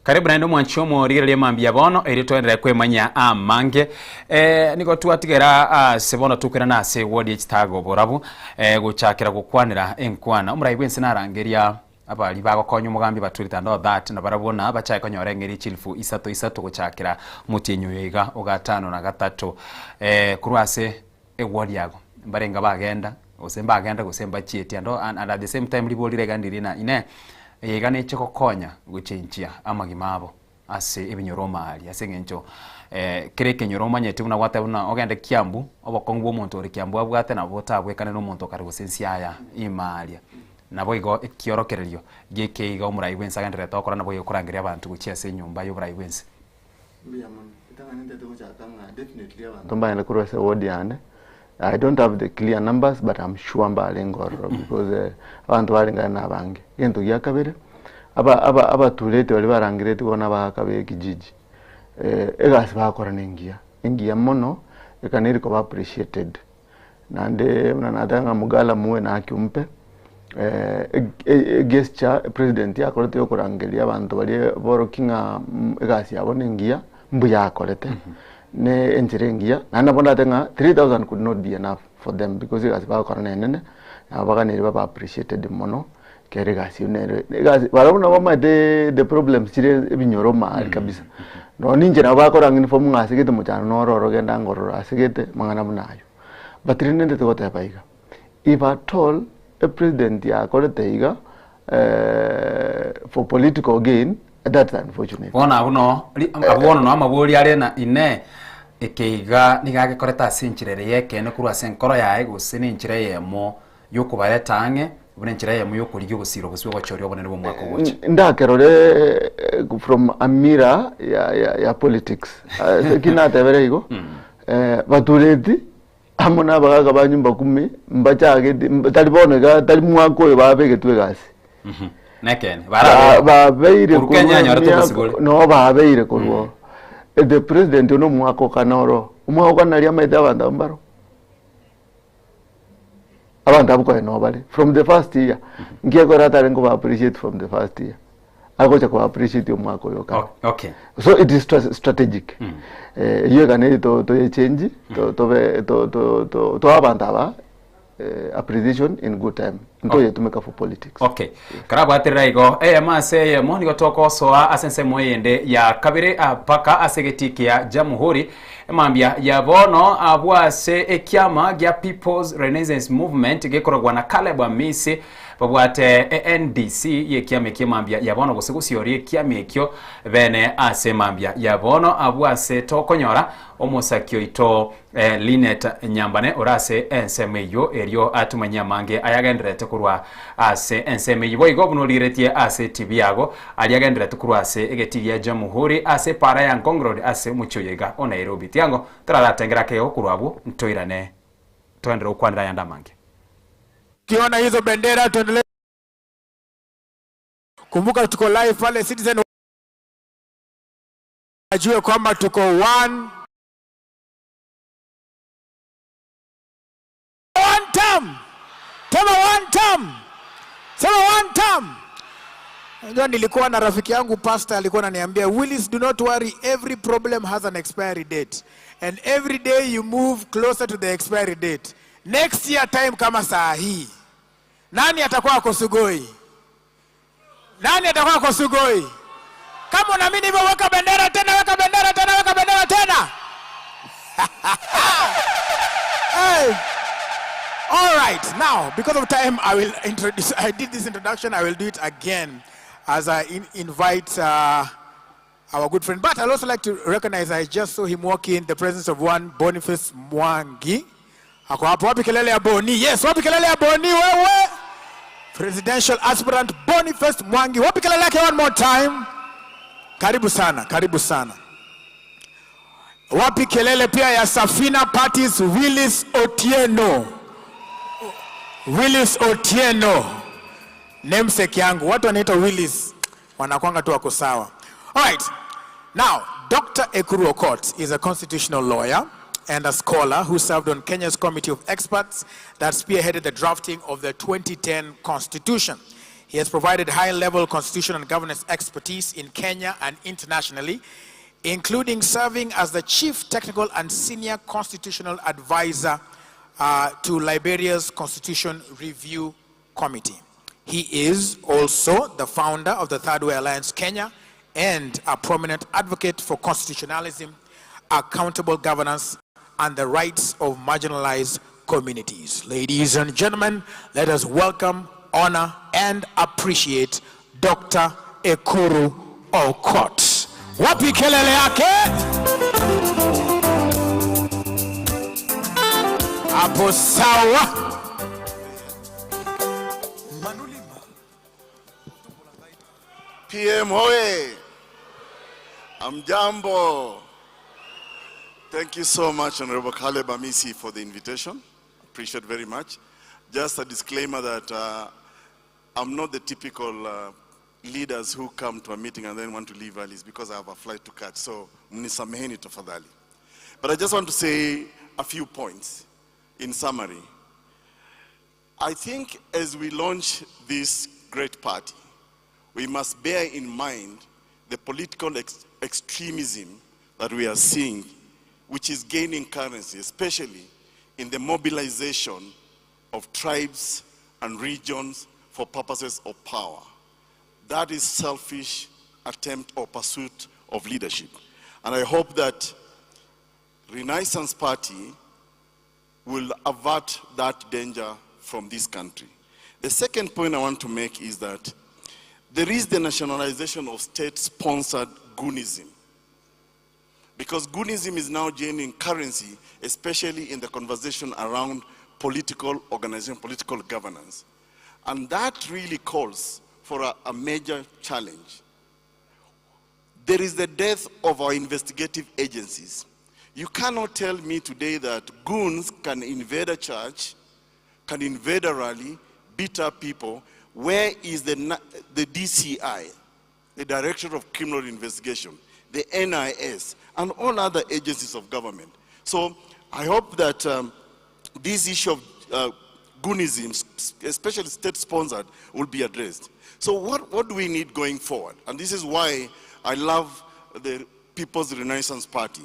Karibu naende omwanchi omorigereria mambia bono erio toenderere kwemanyia amange. Eh, nigo twatigera ase bono tokoirana ase ewodi ye chitago oborabu eh, gochakera gokwanera enkwana. Omorai bwense narangeria abaria bagokonya omogambi batwerete and all that nabarabwo na bachake konyora eng'eria chilifu isato isato gochakera omotienyi oyo iga ogatano na gatato eh, korwa ase ewodi yago mbarenga bagenda gose mbagenda gose mbachieti and and at the same time ribori riga ndiri na inee eye iga neche gokonya gochenchia amagima abo ase ebinyoro omaaria ase eng'encho kera ekenyoro omanyete buna gwateba buna ogende Kiambu obokong'u bwa omonto ore Kiambu abwate nabo botabwekane na omonto okare gose Nsiaya ime aaria. Nabo igo ekiorokererio gieke iga omorai bwense agendererete gokora nabo igo korangeria abanto gochia ase enyomba y'oborai bwense. Mbuya mono. Ritang'ani ntete gochaka ng'a definitely abanto mbagende korwa ase ward yane, I don't have the clear numbers but I'm sure mbarenge ororo because abanto barenge aria nabange. Egento gia kabere, aba aba abatureti baria barangeretie bono abagaka ba ekijiji, egasi bagokora na engiya, engiya mono, ekana eri koba appreciated. Naende buna nateba ng'a Mugala muwe na haki ompe, egesture epresident akorete ya okorangeria abanto baria borokia ng'a egasi yabo na engiya, mbuya akorete, ne enchera engiya, naende nabo ndatebe ng'a 3000 could not be enough for them because egasi bagokora na enene, nabo baganeire babe appreciated mono, ekero egasi eywo nere egasi barabwo nabo bamaete the problems chire ebinyoro mahali kabisa, nonye ninche nabo bakoranga uniform ng'a ase gete mochando noro oro genda ngororo ase gete amang'ana buna aywo. But rende nintete goteba iga, if at all epresident yakorete iga for political gain, that's unfortunate. Bono abwo noo ri abwo bono noo amabori are na inee, ekeiga nigo agekorete ase enchera ere y'ekeene korwa ase enkoro yaye gose na enchera eyemo y'okobareta ang'e, buna enchera eyemo y'okorigia obosiro bosio ogochoria obonene bw'omwaka ogocha. Ndakerore from a mirror ya, ya, ya politics. Ase ki natebere igo, batureti amo na abagaaka ba nyumba kumi mbachagete, tari bono iga, tari mwaka oyo babegetwe egasi. Nekeene, Ba- babeire Korwa Kenya korwa anyorete emiaka- obosibore. no babeire korwa oo. The president oyo nomwaka okana oro, omwaka okana naria amaete abanto abwo mbaro. Abanto abwo konya noo bare from the first year, nki ekero atare nkoba appreciate from the first year, agocha koba appreciate omwaka oyo okare. Okay. So it is strategic. Eh, eyio eganeri to toyechange to tobe to to to toa abanto aba eh, appreciation in good time. Ntoyetumeka for politics. Okay. Karabwaterera igo eyemo ase eyemo nigo togosoa ase ensemo eyende ya kabere ah, mpaka ase egetii kia Jamhuri emambia ya bono abwo ase ekiama gia People's Renaissance Movement gekoragwa na Caleb Amisi babwate NDC yekiama ekio emambia ya bono gose gosioria ekiama ekio bene ase emambia ya bono abwo ase tokonyora omosaki oito Linet Nyambane ore ase ensemo eyio, erio atumanyie amange ayagendererete korwa ase ensemo eyio. Boigo buna origeretie ase TV yago, aria agendererete korwa ase egetii gia Jamhuri ase epaara ya Ngong Road ase omochie oyo iga o Nairobi. Tiango toraratengere akeigo korwa abwo ntoirane toenderere gokwanera ayande amange. Tukiona hizo bendera tuendelee. Kumbuka tuko live pale Citizen ajue kwamba tuko one One term. Tena one term. Sema one term. Unajua nilikuwa na rafiki yangu pastor alikuwa ananiambia Willis, do not worry, every problem has an expiry date and every day you move closer to the expiry date. Next year time kama saa hii, nani atakuwa ako Sugoi? Nani atakuwa ako Sugoi? Kama unaamini hivyo, weka bendera tena, weka bendera tena, weka bendera tena. Hey. All right, now because of time, I will introduce. I did this introduction. I will do it again as I invite our good friend. But I'd also like to recognize, I just saw him walk in the presence of one Boniface Mwangi. Ako hapo. Wapi kelele ya Boni? Yes, wapi kelele ya Boni wewe? Presidential aspirant Boniface Mwangi. Wapi kelele yake one more time? Karibu sana, karibu sana. Wapi kelele pia ya Safina Parties Willis Otieno. Willis Otieno. Namesake yangu. Watu wanaitwa Willis. Wanakwanga tu wako sawa. All right. Now, Dr. Ekuru Aukot is a constitutional lawyer and a scholar who served on Kenya's Committee of Experts that spearheaded the drafting of the 2010 Constitution. He has provided high level constitution and governance expertise in Kenya and internationally, including serving as the Chief Technical and Senior Constitutional Advisor uh, to Liberia's Constitution Review Committee. He is also the founder of the Third Way Alliance Kenya and a prominent advocate for constitutionalism, accountable governance, and the rights of marginalized communities. Ladies and gentlemen, let us welcome, honor, and appreciate Dr. Ekuru Aukot. Wapi kelele yake? Hapo sawa. PM hoye! Amjambo. Thank you so much, Honorable Caleb Amisi, for the invitation. Appreciate very much. Just a disclaimer that I'm not the typical leaders who come to a meeting and then want to leave early. It's because I have a flight to catch. So, mnisameheni tafadhali. But I just want to say a few points in summary. I think as we launch this great party, we must bear in mind the political extremism that we are seeing, which is gaining currency, especially in the mobilization of tribes and regions for purposes of power. That is selfish attempt or pursuit of leadership. And I hope that Renaissance Party will avert that danger from this country. The second point I want to make is that there is the nationalization of state-sponsored goonism. Because goonism is now gaining currency, especially in the conversation around political organization, political governance. And that really calls for a major challenge. There is the death of our investigative agencies. You cannot tell me today that goons can invade a church, can invade a rally, beat up people. Where is the DCI, the Director of Criminal Investigation, the NIS, and all other agencies of government? So I hope that this issue of goonism, especially state-sponsored, will be addressed. So what do we need going forward? And this is why I love the People's Renaissance Party.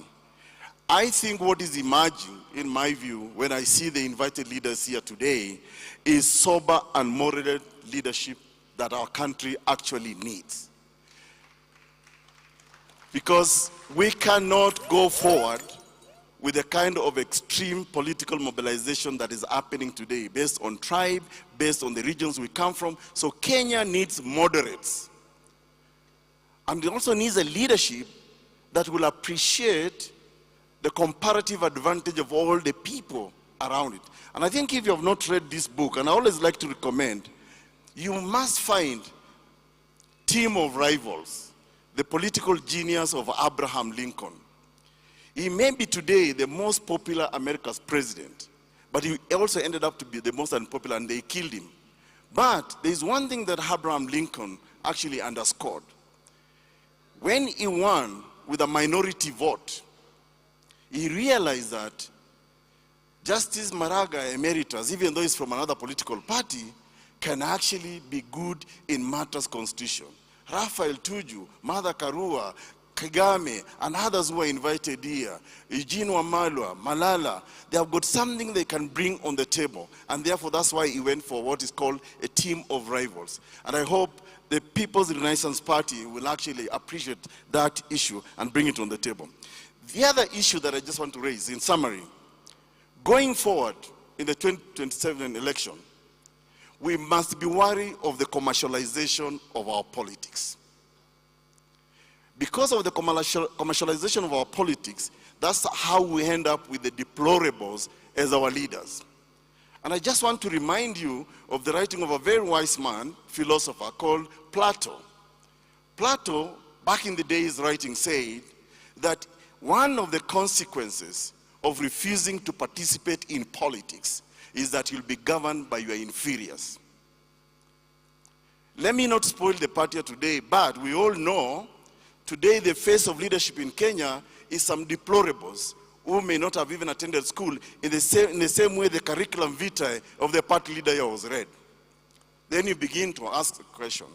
I think what is emerging, in my view, when I see the invited leaders here today, is sober and moderate leadership that our country actually needs. Because we cannot go forward with the kind of extreme political mobilization that is happening today, based on tribe, based on the regions we come from. So Kenya needs moderates. And it also needs a leadership that will appreciate the comparative advantage of all the people around it. And I think if you have not read this book, and I always like to recommend, you must find Team of Rivals, the political genius of Abraham Lincoln. He may be today the most popular America's president, but he also ended up to be the most unpopular, and they killed him. But there's one thing that Abraham Lincoln actually underscored. When he won with a minority vote, he realized that Justice Maraga Emeritus, even though he's from another political party, can actually be good in matters constitution. Raphael Tuju, Martha Karua, Kagame, and others who are invited here, Eugene Wamalwa, Malala, they have got something they can bring on the table. And therefore, that's why he went for what is called a team of rivals. And I hope the People's Renaissance Party will actually appreciate that issue and bring it on the table. The other issue that I just want to raise in summary, going forward in the 2027 election, we must be wary of the commercialization of our politics. Because of the commercialization of our politics, that's how we end up with the deplorables as our leaders. And I just want to remind you of the writing of a very wise man, philosopher, called Plato. Plato, back in the days writing, said that one of the consequences of refusing to participate in politics is that you'll be governed by your inferiors. Let me not spoil the party today, but we all know today the face of leadership in Kenya is some deplorables who may not have even attended school in the same way the curriculum vitae of the party leader here was read. Then you begin to ask the question,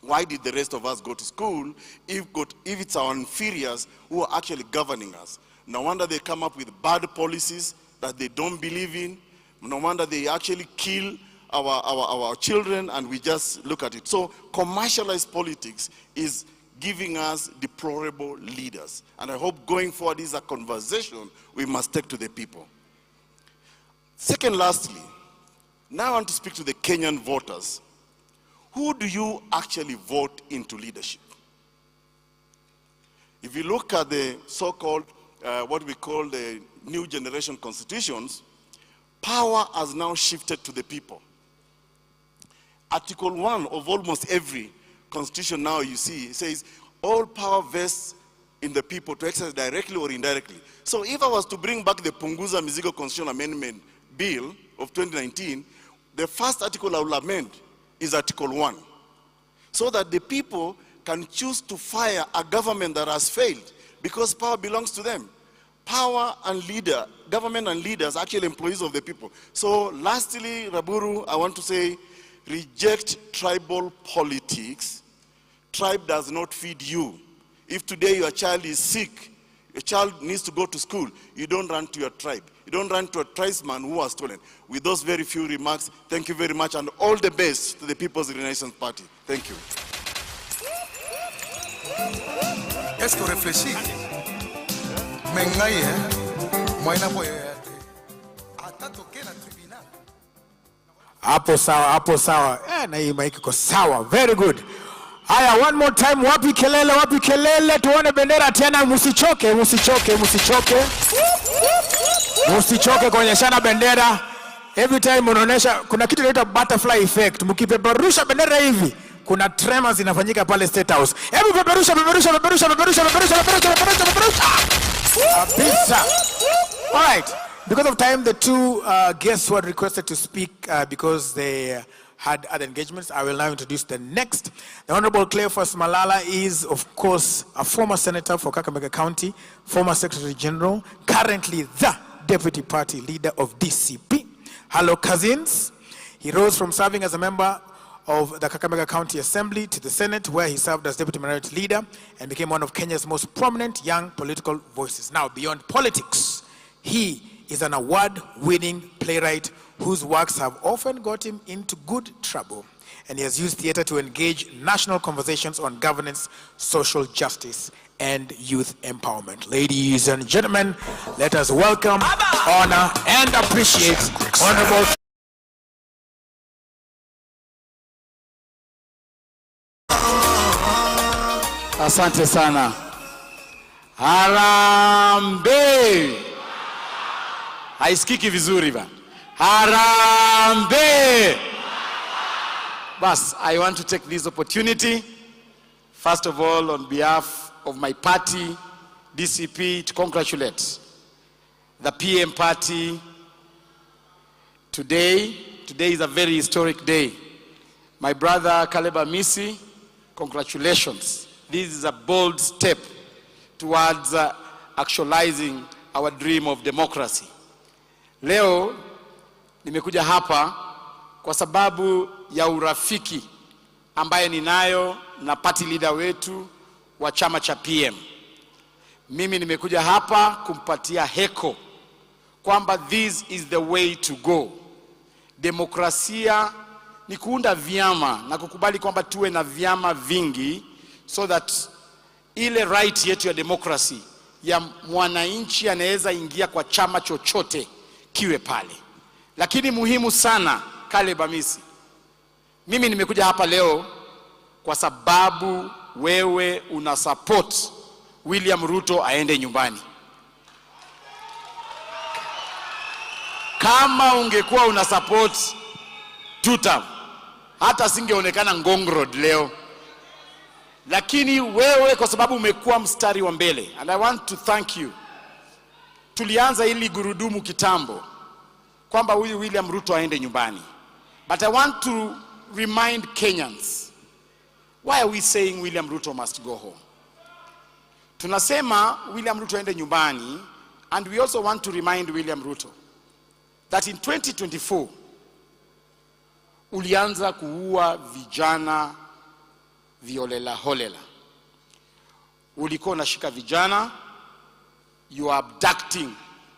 why did the rest of us go to school if, got, if it's our inferiors who are actually governing us? No wonder they come up with bad policies that they don't believe in. No wonder they actually kill our, our, our children and we just look at it. So commercialized politics is giving us deplorable leaders. And I hope going forward is a conversation we must take to the people. Second, lastly, now I want to speak to the Kenyan voters. Who do you actually vote into leadership? If you look at the so-called, uh, what we call the new generation constitutions, power has now shifted to the people. Article 1 of almost every constitution now you see says all power vests in the people to exercise directly or indirectly. So if I was to bring back the Punguza Mizigo Constitution Amendment Bill of 2019, the first article I will amend is Article 1, so that the people can choose to fire a government that has failed because power belongs to them. Power and leader, government and leaders are actually employees of the people. So lastly, Raburu, I want to say, reject tribal politics. Tribe does not feed you. If today your child is sick, your child needs to go to school, you don't run to your tribe. You don't run to a tribesman who has stolen. With those very few remarks, thank you very much and all the best to the People's Renaissance Party. Thank you. Est-ce qu'on réfléchit Mais ngai eh, moyen na boyo ya te. Ata toke na tribunal. Hapo sawa, hapo sawa. Eh, na hii mic iko sawa. Very good. Haya, one more time, wapi kelele, wapi kelele, tuone bendera tena. Msichoke, msichoke, msichoke, msichoke kuonyeshana bendera. Every time unaonyesha, kuna kitu inaitwa butterfly effect. Mkipeperusha bendera hivi, kuna tremors zinafanyika pale State House. Hebu peperusha, peperusha, peperusha, peperusha, peperusha, peperusha, peperusha, peperusha kabisa. All right. Because of time, the two guests who had requested to speak because they had other engagements, I will now introduce the next. The Honorable Cleophas Malala is, of course, a former senator for Kakamega County, former Secretary General, currently the deputy party leader of DCP. Hello, cousins. He rose from serving as a member of the Kakamega County Assembly to the Senate, where he served as deputy minority leader and became one of Kenya's most prominent young political voices. Now, beyond politics, he is an award-winning playwright whose works have often got him into good trouble. And he has used theater to engage national conversations on governance, social justice, and youth empowerment. Ladies and gentlemen, let us welcome, honor, and appreciate Honorable Asante sana. Harambee! Haisikiki vizuri ba. Harambee! Bas, I want to take this opportunity, first of all, on behalf of my party, DCP, to congratulate the PM party today. Today is a very historic day. My brother Caleb Amisi, congratulations. This is a bold step towards actualizing our dream of democracy. Leo nimekuja hapa kwa sababu ya urafiki ambaye ninayo na party leader wetu wa chama cha PM. Mimi nimekuja hapa kumpatia heko kwamba this is the way to go. Demokrasia ni kuunda vyama na kukubali kwamba tuwe na vyama vingi so that ile right yetu ya democracy ya mwananchi anaweza ingia kwa chama chochote kiwe pale. Lakini muhimu sana, Caleb Amisi, mimi nimekuja hapa leo kwa sababu wewe una support William Ruto aende nyumbani. Kama ungekuwa una support tutam, hata singeonekana Ngong Road leo, lakini wewe kwa sababu umekuwa mstari wa mbele, and I want to thank you. Tulianza hili gurudumu kitambo kwamba huyu William Ruto aende nyumbani, but I want to remind Kenyans why are we saying William Ruto must go home? Tunasema William Ruto aende nyumbani, and we also want to remind William Ruto that in 2024 Ulianza kuua vijana violela holela. Ulikuwa unashika vijana, you are abducting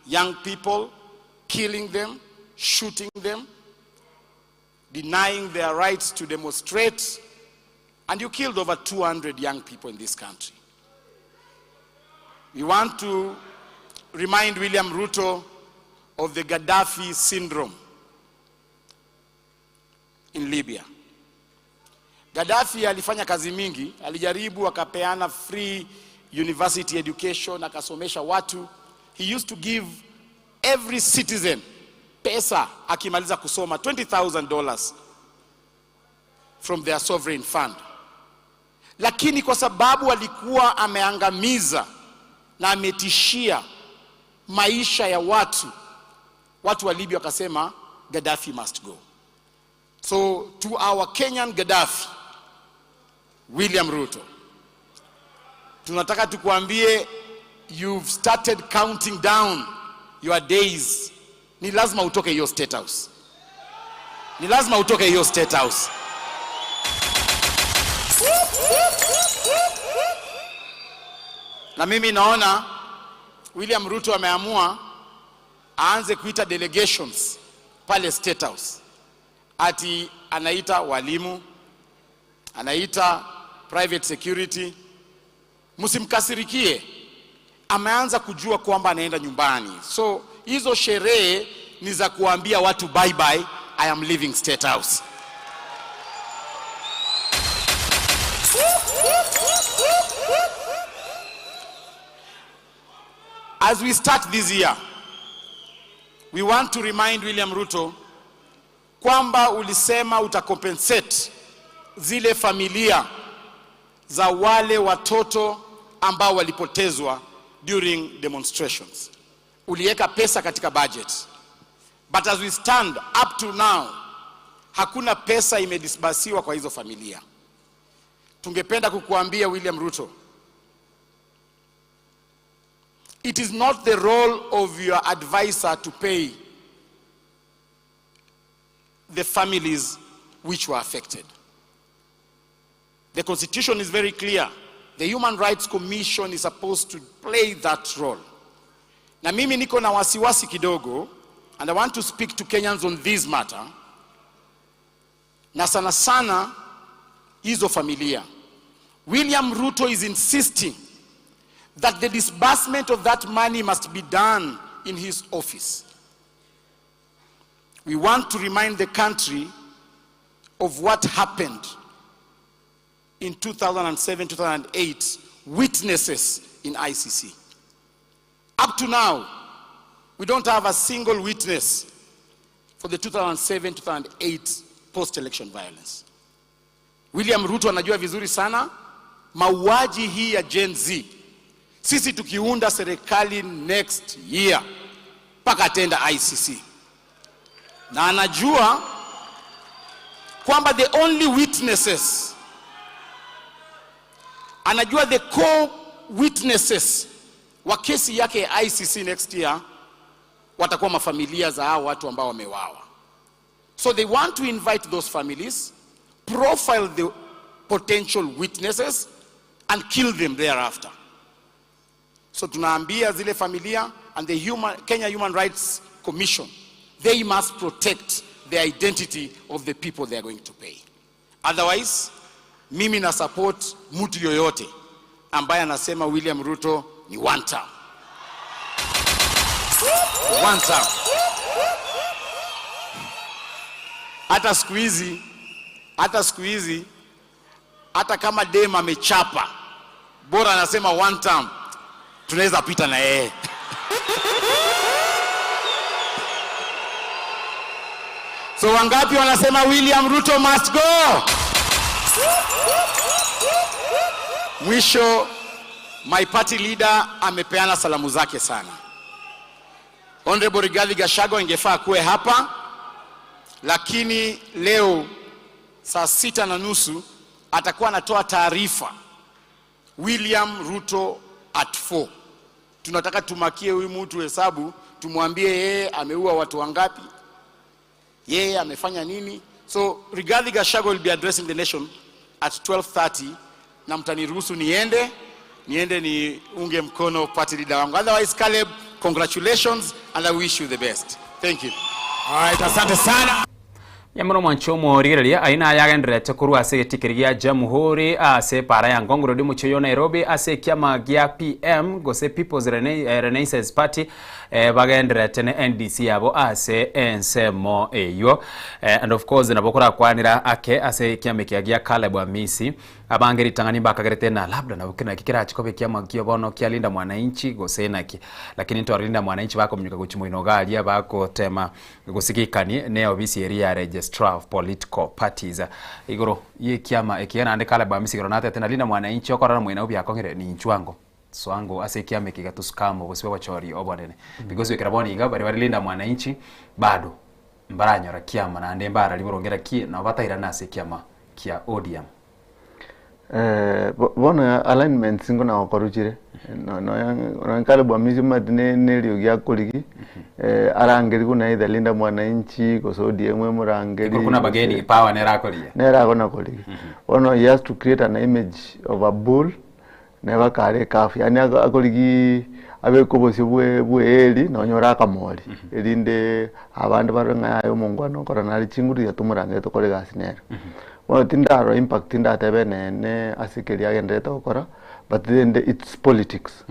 young people, killing them, shooting them, denying their rights to demonstrate, and you killed over 200 young people in this country. We want to remind William Ruto of the Gaddafi syndrome in Libya. Gaddafi alifanya kazi mingi, alijaribu akapeana free university education, akasomesha watu. He used to give every citizen pesa akimaliza kusoma $20,000 from their sovereign fund. Lakini kwa sababu alikuwa ameangamiza na ametishia maisha ya watu, watu wa Libya wakasema Gaddafi must go. So to our Kenyan Gaddafi, William Ruto, tunataka tukuambie you've started counting down your days. Ni lazima utoke hiyo State House, ni lazima utoke hiyo State House. Na mimi naona William Ruto ameamua aanze kuita delegations pale State House, ati anaita walimu, anaita private security. Msimkasirikie, ameanza kujua kwamba anaenda nyumbani, so hizo sherehe ni za kuambia watu bye bye, I am leaving State House. As we start this year, we want to remind William Ruto kwamba ulisema utakompensate zile familia za wale watoto ambao walipotezwa during demonstrations. Uliweka pesa katika budget. But as we stand up to now, hakuna pesa imedisbasiwa kwa hizo familia. Tungependa kukuambia William Ruto, it is not the role of your advisor to pay the families which were affected. The constitution is very clear. The Human Rights Commission is supposed to play that role. Na mimi niko na wasiwasi kidogo, and I want to speak to Kenyans on this matter, na sana sana hizo familia. William Ruto is insisting that the disbursement of that money must be done in his office. We want to remind the country of what happened in 2007, 2008, witnesses in ICC. Up to now, we don't have a single witness for the 2007, 2008 post-election violence. William Ruto anajua vizuri sana mauaji hii ya Gen Z. Sisi tukiunda serikali next year mpaka atenda ICC, na anajua kwamba the only witnesses, anajua the core witnesses wa kesi yake ya ICC next year watakuwa mafamilia za hao watu ambao wamewawa. So they want to invite those families, profile the potential witnesses and kill them thereafter. So tunaambia zile familia and the human, Kenya Human Rights Commission, they must protect the identity of the people they are going to pay. Otherwise, mimi na support mtu yoyote ambaye anasema William Ruto ni one term. One term. Hata siku hizi, hata siku hizi, hata kama dem amechapa, bora anasema one term, tunaweza pita na yeye. So wangapi wanasema William Ruto must go? Mwisho, my party leader amepeana salamu zake sana. Honorable Rigathi Gachagua ingefaa kuwe hapa, lakini leo saa 6:30 atakuwa anatoa taarifa William Ruto at 4. Tunataka tumakie huyu mtu hesabu, tumwambie yeye ameua watu wangapi, yeye amefanya nini. So Rigathi Gachagua will be addressing the nation at 12:30 na mtaniruhusu niende niende niunge mkono party leader wangu. Otherwise, Caleb, congratulations and I wish you the best. Thank you. All right, asante sana. Nyamura omwanchi omorigereria ayio naye agendererete korwa ase egetikeri gia Jamhuri ase epaara ya Ngong Road omochie oyo o Nairobi ase ekiama gia PM gose People's Renaissance Party bagendererete ne NDC yabo ase ensemo eyio and of course nabo korakwanera ake ase ekiama ekiya gia Caleb Amisi Abange ritang'ani mbakagerete na labda nabo naki kerache koba ekiama kio bono kia Linda Mwananchi gose naki. Lakini ntware Linda Mwananchi bakominyoka gochia moino iga aria bagotema gosigikani ne obisi eria ya Registrar of Political Parties igoro ye ekiama ekiya naende Caleb Amisi igoro natete na Linda Mwananchi okorora moino abwo biakong'ire ninchwe ango soango ase ekiama eke iga tosukame obosio bwa obochori obonene because goikera bono iga baria bare Linda Mwananchi bado mbaranyora kiama naende mbarari boronge naki nabo batairane ase ekiama kia ODM. Eh, bono alignments ngo na gokoruchire nonya Caleb Amisi omanyete ne neriogi akorigi eh, arangeri buna either Linda Mwananchi gose ODM emorangeri Igoro kuna bageni power nere akorigia. nere akona korigi bono he has to create an image of a bull neba kare ekafu yaani akorigi abeke obosio bwe bwe eeri nonya ore akamori erinde abande barore ng'a yaya omongwana okora nare chinguru riria tomorangere tokore egasi nere. Bono tindarora impact ndatebe eneene ase keria agendererete gokora but rende it's politics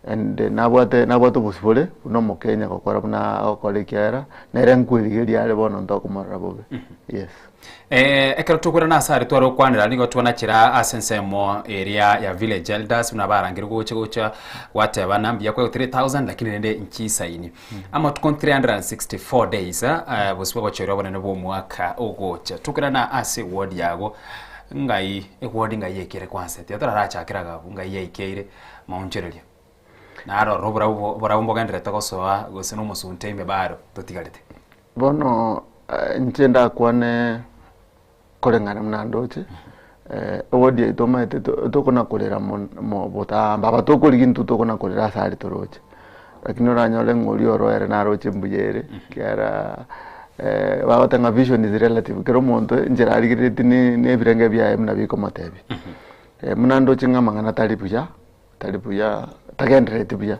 and nabwate nabwate obosibore buna omokenya gokora buna agokora ekiagera nere nkwerigeria are bono ntokomorora bobe, yes. Ekero tokoirana ase aria tware gokwanera nigo twanachera ase ensemo eria ya village elders buna barangerwe gocha gocha gwatebana mbuya kwegwa 3000 lakini rende nchisaini. Amatuko 364 days eh, bosio bw'obochori obonene bw'omwaka ogocha. Tokoirana ase eward yago ngai eward ngai yaikeire kwansa tiga torarachakera iga abwo ngai yaikeire maonchoreria. Naroro oborabu oborabu mbogendererete gosoa gose na omosunte ime bado totigarete. Bono inche ndakwane koreng'ana buna ndoche, ewodi yaito omanyete tokona korera mono botambe aba tokorigia intwe tokona korera ase aria toroche. Lakini oranyore ng'a oria oro ere naroche mbuya ere, ekiagera bagoteba ng'a vision is relative, kera omonto enchera arigereretie na ebirenge biaye buna bikomotebia. Buna ndoche ng'a amang'ana tari buya. Tari buya, tagenderereti buya,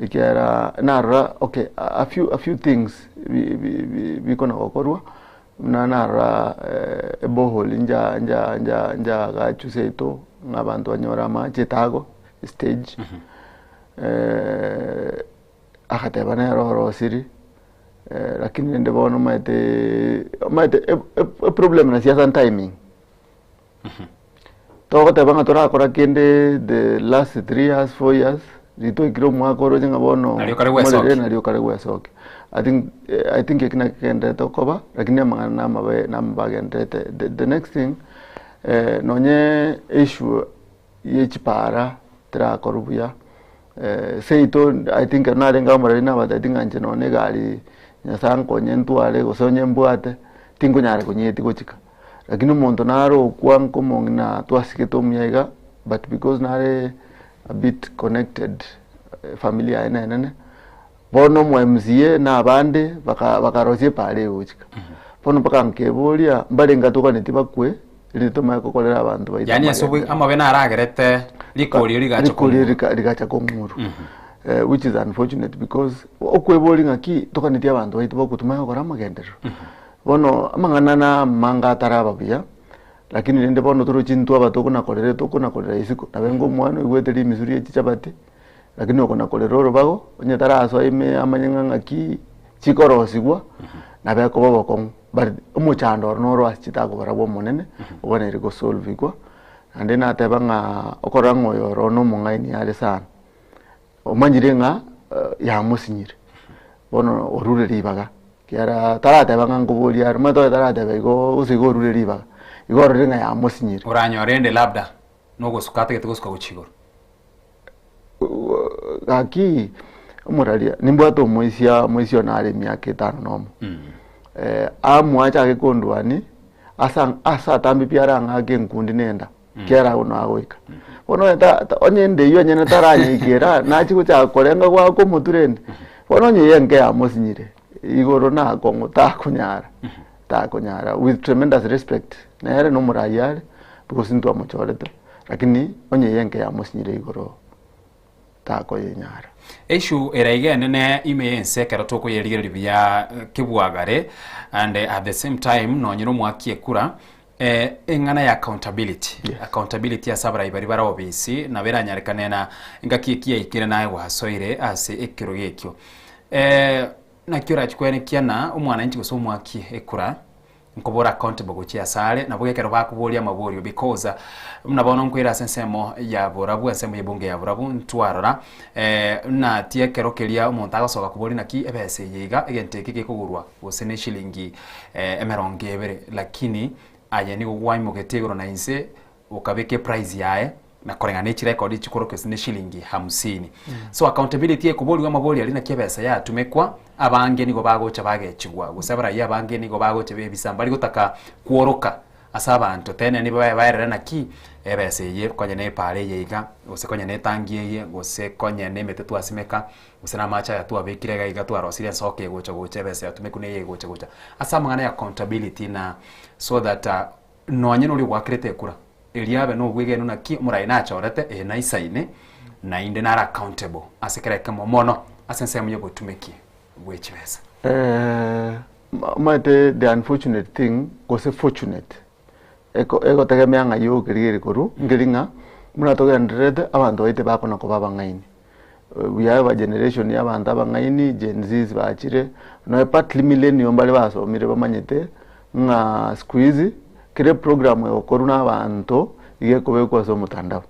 ekiagera narora okay a few a few things bi- bi- bi- bikona gokorwa, buna narora eborehole nja nja nja njaagachwe seito ng'a abanto banyore amache etago estage, agateba nere orosiri, lakini rende bono omanyete omanyete e- e- eproblem na siasa ni timing. Togoteba ng'a torakora kende the last 3 years, 4 years, riria twaikire omwaka oroche ng'a bono Nario kare gwesokia. morere nario kare gwesokia. I think I think eki nakio kegendererete koba, lakini amang'ana namabe namabe agendererete. The the next thing, nonye issue ye chipara terakorwa buya, seito I think ekero narenge omoreri nabatebitie ng'a inche nonye egari Nyasaye ankonye ntware gose onye mbwate, tinkonyara konyetia gochika. Lakini omonto nare okwa nkomong'ina twasigete omuya iga, but because nare a bit connected efamiri yaye nenene, bono omo MCA na abande baka bakarosia epaara egochika. Bono mpaka nkeboria, mbarenge atoganetie bakwe, erinde tomanye gokorera abanto baito Yaani ase amagenderero. amabe naragerete rikori erio rigacha Rikori kong'urwa. rika rigacha kong'urwa. Which is unfortunate because okweboria ng'aki toganetie abanto baito bakwe tomanye gokora amagenderero. Bono amang'ana namange ataraba buya, lakini rende bono toroche intwe aba tokonakorera tokonakorera isiko, nabo enga omwana oigwete rimisu rie chichabati, lakini okonakorera orobago, onye tarasoa ime amanye ng'a ng'aki chikorosigwa, nabo ekoba obokong'u. But omochando oro noro ase chitakobora bwa omonene, obwenerete gosolvigwa, naende nateba ng'a okorora ng'a oyo oro nomong'aini are sana, Omanyire ng'a yamosinyire, bono orure ribaga, ekiagera tarateba ng'a nkoboria are, omanyete onye tarateba igo gose igo orure ribaga, igo ororire ng'a yamosinyire. Oranyore ende labda nogosuka atagete gosuka gochia igoro. Gaki omoraria, nimbwate omoisia, omoisia one are emiaka etano na omo, amwache ake kondwania, asa ase atambe pi arang'ake enkundi nenda. Kera agwo nagoika. Bono onye ta- ta- onye ende eywo enyene taranyeikera, nachie gochaka korenga goaka omotwe rende, bono onye eye enke yamosinyire, igoro nakong'u takonyara. Takonyara with tremendous respect nere nomorai are because ntwamochorete lakini onye eye enke yamosinyire igoro takoyenyara. Issue ere iga enene ime y'ense ekero tokoyerigereria buya kebwagare and at the same time nonye na omwaki ekura eh, eng'ana ya accountability accountability ase abarai baria bare obisi nabo eranyarekane na engaki eki yaikire naye gwasoire ase ekerogo ekio eh, Naki orachie koenekia na omwananchi gose omwaki ekura nkobora accountable gochia asare nabo ekero bakoboria amaborio because buna bono nkoira ase ensemo ya borabu ensemo ya ebunge ya borabu ntwarora buna ti ekero keria omonto agosoka koboria naki ebesa eye iga egento eke gekogorwa gose ne eshilingi emerongo ebere lakini aye nigo gwaimogetie igoro na inse okabeka eprice yaye na koreng'ana ne chirecord chikorokia ase ne shilingi hamsini. So accountability ekoboriwa amabori aria naki ebesa yatumekwa, abange nigo bagocha bagechigwa gose abaraiyo abange nigo bagocha bebisa mbari gotaka kworoka ase abanto tene nigo baye baerere naki ebesa eye konya na epaara eye iga, gose konya na etangi eye, gose konya na emete twasimeka, gose na amache aya twabekire iga iga twarosirie ensoke egocha gocha ebesa yatumekwa neye egocha gocha. Ase amang'ana ya accountability na so that Nonye noria ogwakerete ekura, erio abe nobwegenwa naki omorai nachorete, ee naisaine, naende nare accountable ase kera ekemo mono ase ensemo y'obotumeki bwe chibesa. Omanyete the unfortunate thing gose fortunate eko egotegemea ng'ai okerigereria korwa nkeri ng'a buna togendererete abanto baito bakona koba abang'aini. We have a generation ya abanto abang'aini, Gen Zs bachire, nonya partly millennial mbare basomire bamanyete ng'a siku hizi kera eprogram egokorwa na abanto iga ekobekwa ase omotandao.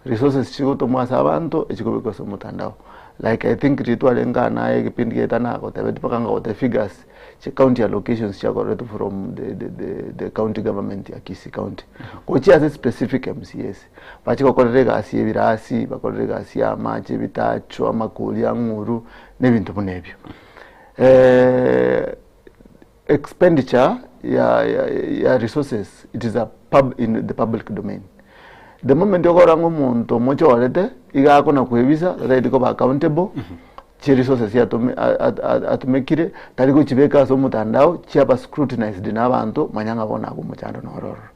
Resources chigotomwa ase abanto echikobekwa ase omotandao. Like I think riria twarenge aa naye egepindi giaito nagotebeti mpaka ngagotebia figures chia county allocations chiakoretwe from the the the the county government ya Kisii county gochia ase specific MCAs. Bache gokorera egasi y'ebirasi, bakorere egasi y'amache, ebitacho, amakori ang'uru, na ebinto buna ebio. Expenditure ya ya ya resources it is a pub in the public domain. The moment okorora ng'a omonto omochorete, iga akona koebisa, tataeti koba accountable, chiresources chiatome a- a- a- atumekire, tari gochibeka ase omotandao, chiaba scrutinized na abanto, manya ng'a bono abwo omochando noro ororo.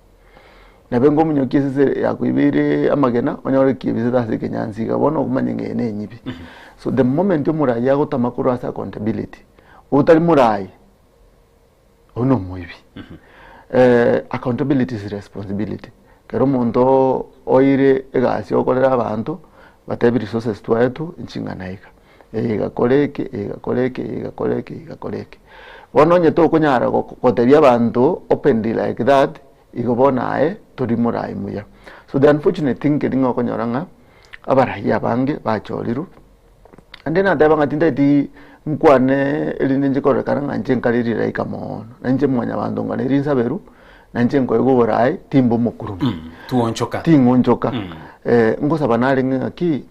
Nabe ngomonyokia esese yakoibeire amagena, onyore kiebisete ase ekenyansi iga, bono okomanya ng'a eye nenyibi. So the moment omorai agotama korwa ase accountability, otari morai, oyio nomoibi. Accountability is responsibility. Ekero omonto oire egasi okorera abanto, batebi resources twaetwe nching'ana iga, eye igakora eke, eye igakora eke, eye igakora eke, eye igakora eke. Bono onye tokonyara gotebia abanto openly like that, igo bono aye tori morai muya. So the unfortunate thing keri ng'a okonyora ng'a abarai abange bachorirwe, naende nateba ng'a tintageti nkwane erinde inche kororekana ng'a inche nkare rilaika moono, na inche mwanyabanto ng'a neri nsaberwe, na inche nkoegwa oborai, timba omokurume. Tuonchoka. Ting'onchoka. Ngosaba narenge ng'aki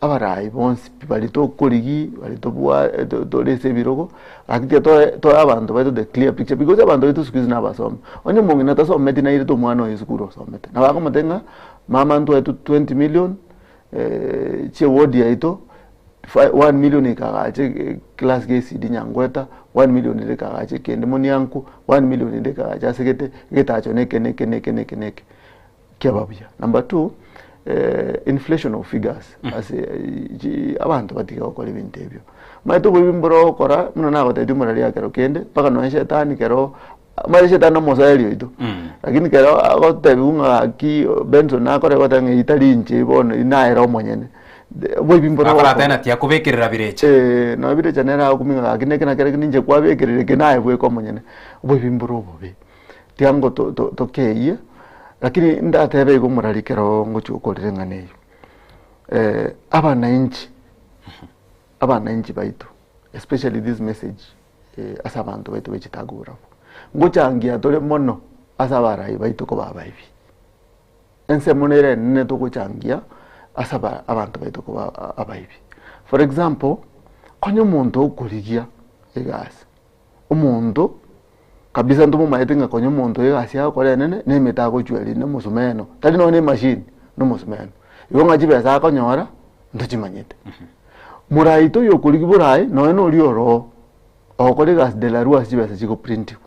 abarai bonsi pi baria tokorigi, baria tobwa tore ase ebirogo, gaki tiga toe toe abanto baito the clear picture because abanto baito siku hizi nabasomi. Onye omong'ina tasometi nairete omwana oye esukuru osomete. Nabo akomotebia ng'a mama ntwaetwe 20 million chia eward yaito, 1 million ekagacha eclass ya ECD Nyangweta, 1 million ere ekagacha ekende Monianku, 1 million ende ekagacha ase gete, egetacho neke neke neke neke neke. Kiaba buya. Number two, inflation of figures ase abanto batige gokora ebinto ebio. Omanyete oboibi mboro ogokora, buna nagotebirie omorari ekero kende, mpaka nonye shetani kero, omanyete shetani nomosoeri oito, lakini kero agotebiwa ng'a gaki Benson nakore goteba ng'a eyio tari inche bono eyio naere omonyene. Oboibi mboro Akora ogokora. tena tiakobekerera birecha. Eh, nonye birecha nere agokumia ng'a gaki neke nakere ninche kwabekerire eke naye bweka omonyene. Oboibi mboro obobe. Tiga ngo to- to- tokeyie, lakini ndatebe igo omorari ekero ngochia gokorera eng'ana eyio, abanainchi, abanainchi baito especially this message ase abanto baito be chitagoro abwo, ngochangia tore mono ase abarai baito koba abaibi. Ensemo nere enene togochangia ase aba abanto baito koba abaibi. For example, konya omonto okorigia egasi. Omonto, kabisa ntomomaete ng'a konya omonto oyo egasi agokora enene, na emete agochweria na omosumeno, tari nonya na emachine, na omosumeno. Igo ng'a chibesa akonyora, ntochimanyete. Morai toyo okorigia borai, nonya na oria oroo, ogokora egasi de la rue ase chibesa chigoprintiwa.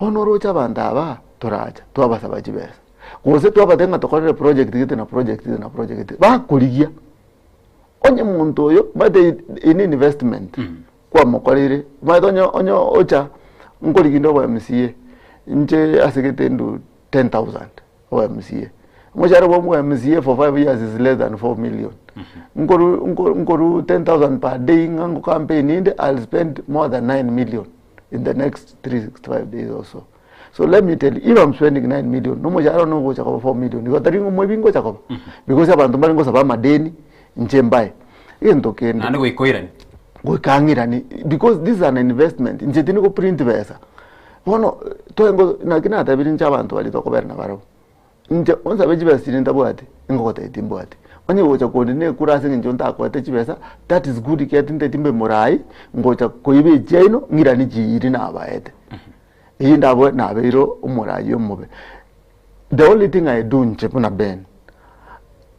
Bono oroche abanto aba toracha twabasaba chibesa, gose twabatebia ng'a tokorere project gete na project gete na project gete, bakorigia. Onye monto oyo omanyete eye ne investment kwamokoreire, omanyete onye onye ocha nkorigia inde obo MCA, inche ase gete ndue 10,000 obo MCA. Omochare bwa omo MCA for 5 years is less than 4 million. Nkoru nko nkoru 10,000 per day ng'a ngo campaign inde, I'll spend more than 9 million in the next 365 days or so. So let me tell you, if I'm spending 9 million, nomochara one ogocha koba 4 million, igo tari ng'a omoibi ngocha koba. Because abanto mbare ngosaba amadeni, inche mbae. Egento kende. Naende goika oiranie. Goika ang'iranie, because this is an investment, inche tindi go print besa. Bono, twaye naki natebirie inche abanto baria tokobera nabarabwo, inche onsabe chibesa chiria ntabwati, ngogotebia timbwati. Onye gocha kondina ekura ase eng'encho ntakoete chibesa, that is good ekiagera tintageti mbe morai, ngocha koiba echiaino, ng'iranie chiiri nabaete. Eyio ndabwe nabeire omorai omobe. The only thing I do inche buna Ben,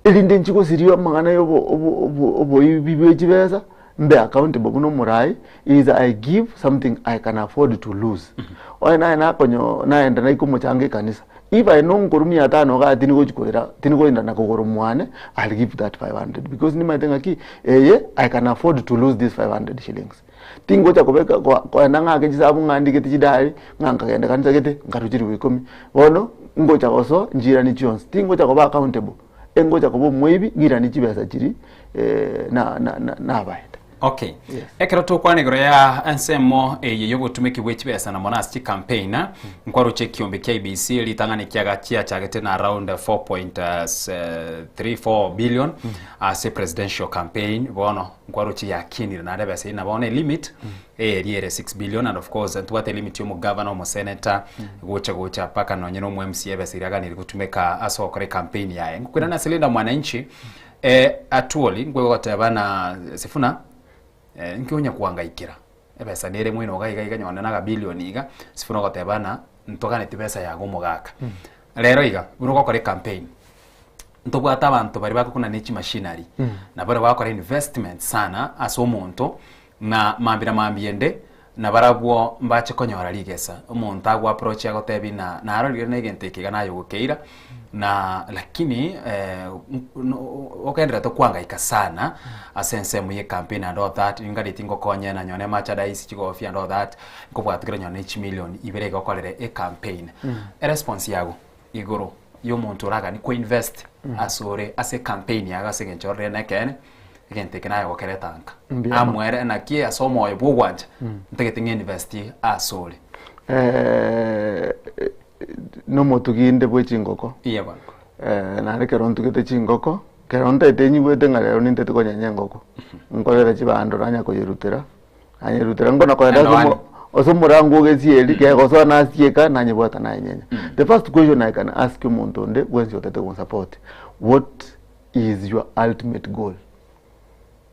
erinde inche gosiria amang'ana ya obo obo obo oboibi bwe chibesa, mbe accountable buna omorai, is I give something I can afford to lose. Onye naye nakonyo naenda naika omochango ekanisa, if I know nkorwa mia tano igaa tindi gochi koira tindi koenda na kogoro mwane, I'll give that 500 because nimanyete ng'aki eye I can afford to lose this 500 shillings. Tingocha kobeka koa koenda ng'ake chisabu ng'a ndigete chidari, ng'a nkagenda ekanisa gete, nkarwa chilifu ikomi. Bono, ngocha gosoa nchiiranie chionsi, tingocha koba accountable, engocha koba omoibi ng'iranie chibesa chiria na na na nabaete. Okay. Ekero tokwana igoro ya ensemo eye y'obotumeki bwe chibesa na mono ase chicampaign, nkwaroche ekiombe kia IEBC ritang'ani kiaga chiachagete na around 4.34 billion ase presidential campaign bono Nkwaroche yakinire naende ebesa eyio na bono elimit eria ere 6 billion and of course ntobwate elimit ya omogavana, omosenator gocha gocha mpaka nonye na omo MCA ebesa eria aganire gotumeka ase ogokora ecampaign yaye. Ngokwirana ase Linda Mwananchi Atwoli nkwe goteba na Sifuna nki onya koangaikera ebesa nere moino iga iga iga nonye na agabilion iga Sifuna ogoteba ng'a ntoganeti besa yago omogaka. Rero iga buna ogokora ecampaign. Ntobwate abanto baria bagokuna ne chimachinery, na baria bagokora investment sana ase omonto, ng'a mambia na mambia ende, nabarabwo mbache konyora rigesa. Omonto ago approach agotebi ng'a narorire na egento eke iga naye ogokeira, na lakini ogendererete koangaika sana ase ensemo ya ecampaign and all that, ningareti ngokonye na nonye merchandise, chigofia and all that, nkobwate kere nonye ne chimilion ibere iga okorere ecampaign. Eresponse yago igoro y'omonto oraganie koinvest asore ase ecampaign yago ase eng'encho orore nekeene, egento eke naye ogokereta nka. Mbuya mono. Amoere naki ase omoyo bw'ogwancha, ntagete ng'investie asore. Nomotugi inde bwe chingoko. Iye bono. Naende ekero ntugete chingoko, ekero ntaete nyigwete ng'a rero nintete konyenya engoko, nkorera chibando nanya koyerutera, Nanyerutera nkona kogenda ase omo- ase omorango ogesieri kegosoa nasieka nanyebwata nayenyenya. The first question I can ask omonto onde bwensi otete gonsupport, what is your ultimate goal?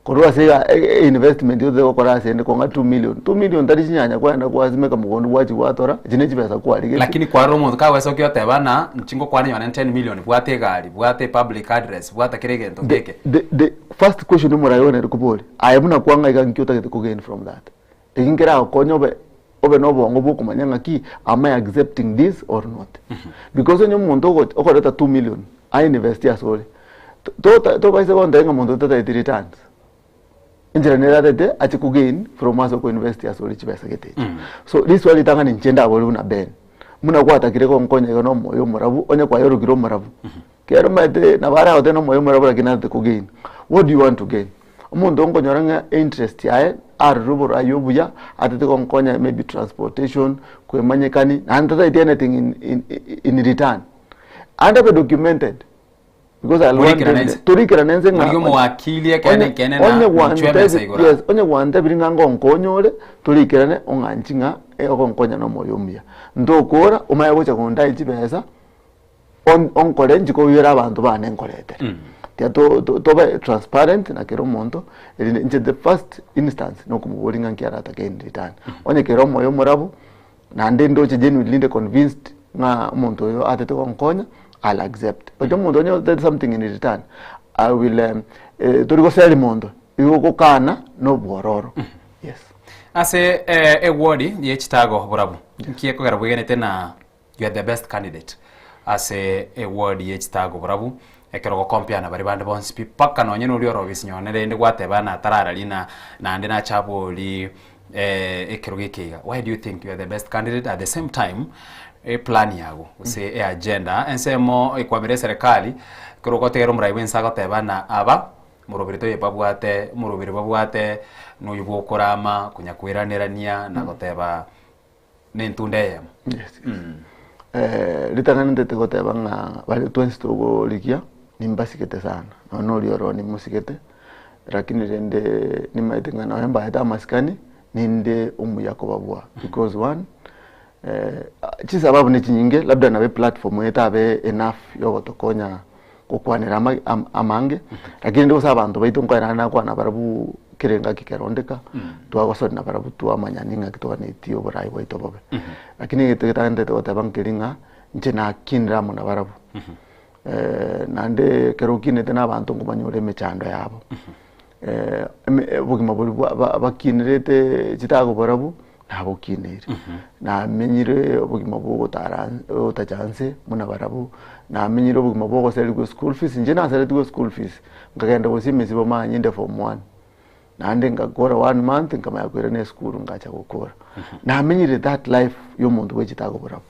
Korwa ase iga e- e- investment otete gokora ase ende kong'a 2 million, 2 million tari chinyanya kwagenda kwasimeka mogondo gwachi gwatora, echi ne chibesa kwarigetie. Lakini kwarora omonto kagoesokia oteba ng'a inche ngokwana nonye na 10 million, bwata egari, bwata epublic address, bwata kera egento The, geke. the, the first question omoraia ogenderete koboria, Aye buna kwang'a iga nki otagete ko gain from that? Eki nkeragokonye obe obe na obongo bwa okomanya ng'aki am I accepting this or not? Because onye omonto ogo okoreta 2 million a invest ase ore, to tota tobaisa gontebia ng'a monto tatageti returns. Enchera nere atagete ache ko gain from ase oko invest ase ore chibesa gete echi. So riswali ritang'ani inche ndabore buna Ben, buna gwatakire gonkonya iga na omoyo omorabu onye kwayorokire omorabu, Kero omanyete nabo aragotebie nomoyo omorabwo lakini natete ko gain. What do you want to gain? Omonto onkonyora ng'a interest yaye arore oborai obuya atete gonkonya maybe transportation, kwemanyekani naende tataeti anything in, in, in return. Ande abe documented because I'll want Morikerane evidence. ense. Torikerane ense ng'a Morigie omowakili ekeene onye- ekeene na onye inchwe emesa gwantebi- igoro. yes, onye gwantebiri ng'a ngonkonya ore torikerane ong'anchi ng'a eh, ogonkonya nomoyo omuya. Ntokora omanye gocha gondai chibesa on- onkore inche koigwera abanto bane nkoretere. Tiga to- to- tobe transparent na kera omonto, erinde inche the first instance nokomoboria ng'a nki aratake in return. Onye kere omoyo omorabu, naende ndoche genuinely inde convinced ng'a omonto oyo atete gonkonya, I'll accept. But omonto onye otagete something in return, I will tori goseri monto, igo ogokana na obwororo, yes. Ase eh, ewodi ye chitago borabu nki ekogera bwegenete na you are the best candidate ase ewodi ye chitago borabu ekero ogocompare na baria bande bonsi pi mpaka nonye na oria ore ofisi nyone rende gwateba na atarararia na naende nache abori ekerogo eke iga why do you think you are the best candidate at the same time eplan yago gose eagenda ensemo ekwamera eserekari ekero ogotegera omorai bwense agoteba na aba Moroberi toye babwate, omoroberi babwate noyo bw'okorama, konya kweranerania na goteba nentunda eyemo. Yes, yes. Eh, ritang'ani ntete goteba ng'a baria twensi togorigia nimbasigete sana, nonya na oria oroo nimosigete, lakini rende nimaete ng'a nonya mbaete amasikani, ninde omuya kobabua because one, chisababu nechinyinge labda nabo eplatform eye etabe enough yogotokonya gokwanera ama amange, lakini rende gose abanto baito nkoerana nakwana barabwo kera engaki kerondeka, twagosori nabarabwo twamanya ning'aki toganetie oborai bwaito bobe. Lakini egento getagentete goteba nkeri ng'a inche nakinire amo nabarabwo, naende ekero okinete na abanto nkomanya ore emechando yabo, eme obogima boria bwa ba bakinerete chitagoborabwo. Nabokineire, namenyire obogima bwa ogotara ogotacha nse buna barabwo, namenyire obogima bwa ogoserigwa eschool fees, inche naseretigwe eschool fees, nkagenda gosia emesibo manye inde form one, naende ngakora one month nkamanya koirana esukuru ngacha gokora. Namenyire that life ya omonto bwechete agoborabwo.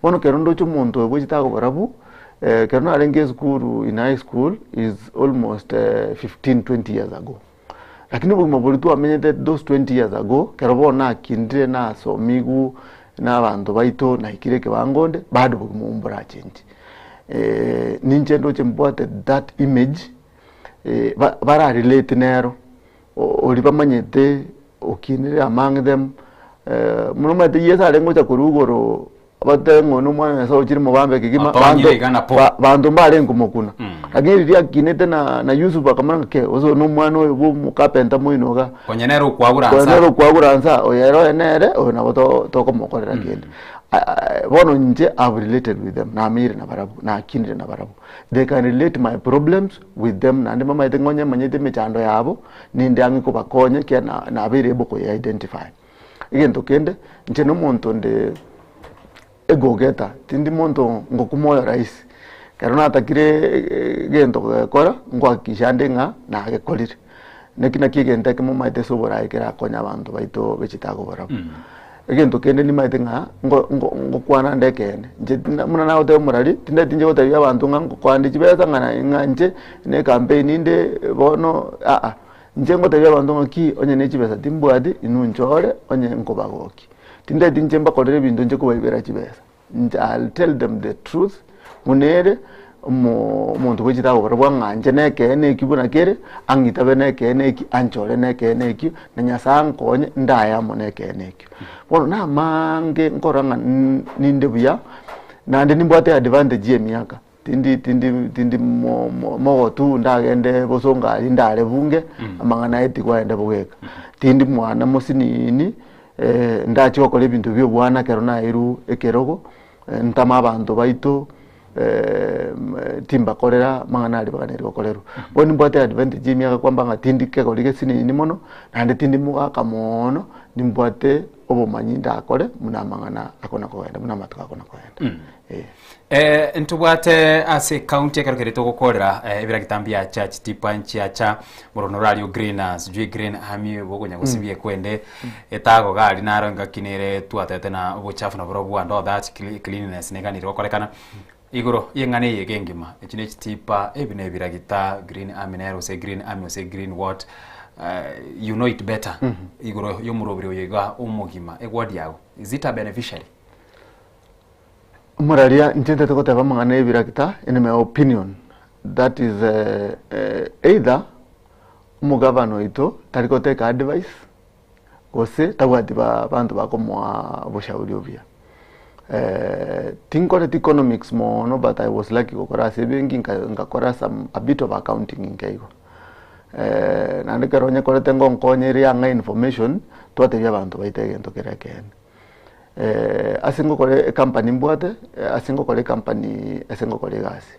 Bono ekero ndoche omonto oyo bwechete agoborabwo, ekero narenge esukuru in high school is almost 15 20 years ago. Lakini obogima boria twamenyete those 20 years ago, ekero bono nakindire nasomigwe na abanto baito naikire ekebango onde, bado obogima obwo mborachenchi. Ninche ndoche mbwate that image, ba- bara relate nero, oria bamanyete okinire among them, buna omanyete Yeso arenge gocha korwa igoro. Abatebe ng'a oyo nomwana o Nyasae ochire mobambe kegima, Atonyire banto iga na po. ba- banto mbarenge komokuna. Lakini riria akinete na, na Yusufu bakamanya ng'a ke, gose oyo nomwana oyo bwa omokapenta moino iga. Konya nere okwagura Konya nsa. nere okwagura nsa, oyo ere oye nere, oyo nabo to- tokomokorera kende. A- a- Bono inche I've related with them, namenyire nabarabwo, nakinire nabarabwo. They can relate my problems with them naende bamaete ng'a onye manyete emechando yabo, ninde ang'e kobakonya ekiagera na- nabeire able koye identify. Egento kende, inche nomonto onde egogeta, tindi monto ngokuma oyo rahisi. Ekero natakire egento kogekora, nkohakikisha ande ng'a nagekorire. Naki naki egento ekemo omanyete ase oboraai kerakonye abanto baito be chitago barabwo. Egento kende nimanyete ng'a ngo- ngo- ngokwana nde ekeene, inche tina buna nagoteba omorari, tindeti inche gotebia abanto ng'a ngokoande chibesa ng'a na ng'a inche na ecampaign inde bono aa. Inche ngotebia abanto ng'a ki, onye ne chibesa timbwati, inwe nchore, onye nkobagokia. Tindeti inche mbakorere ebinto inche kobaibera chibesa. Inche I'll tell them the truth, buna ere, omo omonto bwechete agobarabwo ang'anche nekeene ekio buna kere, ang'itabe nekeene ekio, anchore nekeene ekio, na Nyasae ankonye, ndaye amo nekeene ekio. Bono namange nkorora ng'a ninde buya, naende nimbwate advantage ya emiaka. Tindi tindi tindi mo- mo- mogotu ndagende bosongo aria ndare bunge, amang'ana aye tigwaenda bogeka. Tindi mwana mosinini, ndachie gokora ebinto bia obwana ekero nairwe ekerogo, ntame abanto baito, timbakorera amang'ana aria baganeiri gokorerwa. Bono nimbwate advantage ya emiaka kwamba ng'a tindi kegori gesinini mono, naende tindi mogaka moono, nimbwate obomanyi ndakore buna amang'ana akona kogenda buna amatuko akona kogenda. Eh. Eh, ntobwate ase ekaunti ekero keria togokorera eh, ebiragita mbiacha chitipa nchiacha morono orario green ah, sijui green army bokonya gosibia ekwende etago gari naro engaki nere twatete na obochafu naborobwo and all that cleanliness neganire gokorekana igoro y'eng'ana eye iga engima echi ne chitipa ebi ne ebiragita green army nero gose green army gose green what eh, you know it better igoro y'omoroberi oyo iga omogima egwadi yago is it a beneficiary Omoraria, inche ntete goteba amang'ana y'ebirakita in my opinion that is either omogavana oito tari gotake advice gose tabwati ba banto bakomoa oboshauri obuya. Tinkoreti economics mono but I was lucky gokora ase ebenki nka nkakora some a bit of accounting nke igo. Naende ekero nyekorete ngonkonya ere yang'a information twatebia abanto baito egento kere ekeene. Ase ngokora ecompany mbwate, ase ngokora ecompany ase ngokora egasi.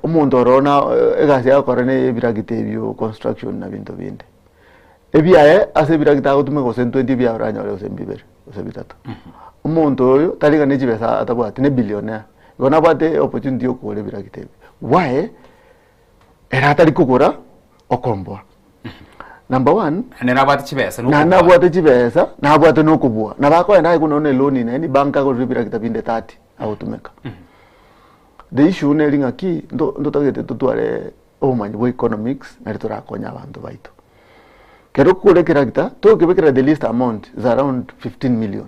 Omonto oro na egasi agokora na ebiragita ebio construction na binto binde. Ebiaye ase ebiragita agotumeka gose ntwenty ebiaye oranyore gose mbibere gose bitato. Omonto oyo tari ng'a ne chibesa atabwati ne billionaire, igo nabwate opportunity ya okogora ebiragita ebi. Why ere atari kogora okomboa? Number one, Naende nabwate chibesa na naende okobua. nabwate chibesa, nabwate na okobua. Nabo akoenda aye buna one eloan ine any bank agorere ebiragita binde 30 agotumeka. The issue neri ng'aki nto ntotagete totware obomanyi bwa economics nari torakonye abanto baito. Kero okogora ekeragita, togokebekera the least amount is around 15 million.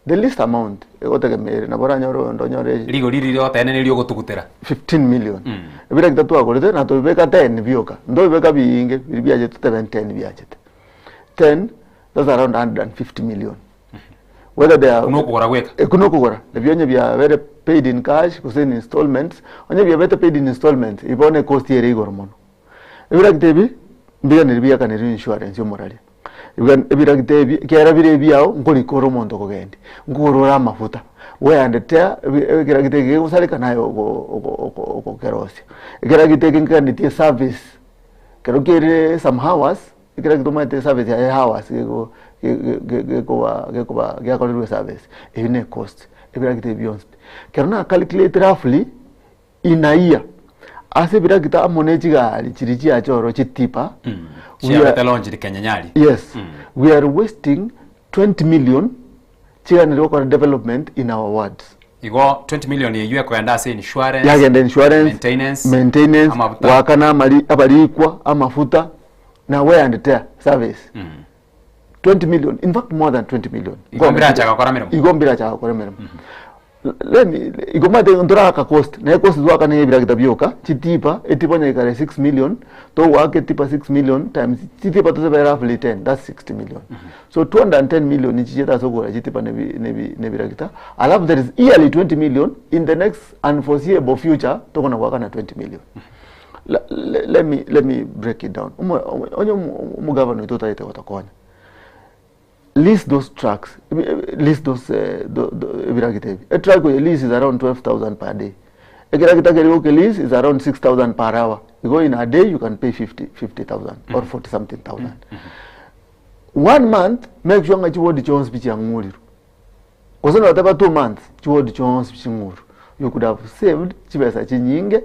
The least amount egotegemea ere nabo oranyore oyonde onyore Rigori riria ogoteena neri ogotugutera. 15 million. Ebiregita twagorete na tobibeka 10 bioka, ntobibeka biinge biria biachete totebe 10 biachete. 10 that's around 150 million. Whether they are Buna okogora gweka. Ekwo nokogora, ebio onye biabere paid in cash gose in installments, onye biabete paid in installments, igo bono ecost ere igoro mono. Ebiragita ebi, mbiganeri biakanire insurance ya omoraria. Ebiga- Ebiragita ebi, ekiagera bire ebiao, nkorika ore omonto okogendia, nkogora ore amafuta, wear and tear, ebi- ekeragita eke kegosareka naye ogo- ogo- ogo- ogokerosia. Ekeragita eke nkeganetie service, ekero kere some hours, Ekero tomanyete eservice yaye hours gego gekoba gekoba geakorerwa eservice, eyio ne ecost, ebiragita ebi bionsi pi. Ekero na calculate roughly in a year, ase ebiragita amo ne chigari chiria chiacha ororo chitipa, we are Chiabete launched Kenya Nyali. yes, we are wasting 20 million chiganire gokora development in our wards. Igo 20 million eyio ekogenda ase insurance, Yagenda insurance, maintenance, maintenance, amafuta. goakana amari abarikwa, amafuta, na wear and tear service. 20 million, in fact more than 20 million. Igo mbirachaka gokora emeremo. Igo mbirachaka gokora emeremo. Let me, igo omanyete ntoraka cost, naye cost twakana ya ebiragita bioka, chitipa, etipa onye ekare 6 million, togoaka etipa 6 million times chitipa tosebe roughly 10, that's 60 million. So 210 million nichichete ase okogora chitipa na ebi- na ebi- na ebiragita, alafu there is yearly 20 million in the next unforeseeable future tokona goakana 20 million. Le- le- let me, let me break it down. Omo- omo- Onye omo- omogavana oito otagete gotokonya, lease those trucks, ebi- ebi- lease those eh, tho- tho- ebiragita ebi. Etruck oye lease is around 12,000 per day. Ekeragita keria goke lease is around 6,000 per hour. Igo in a day you can pay 50 50,000 or 40 something thousand. One month make sure ng'a chiwodi chionsi pi chiang'urirwe. Gose noteba 2 months chiwodi chionsi pi ching'urwe. You could have saved chibesa chinyinge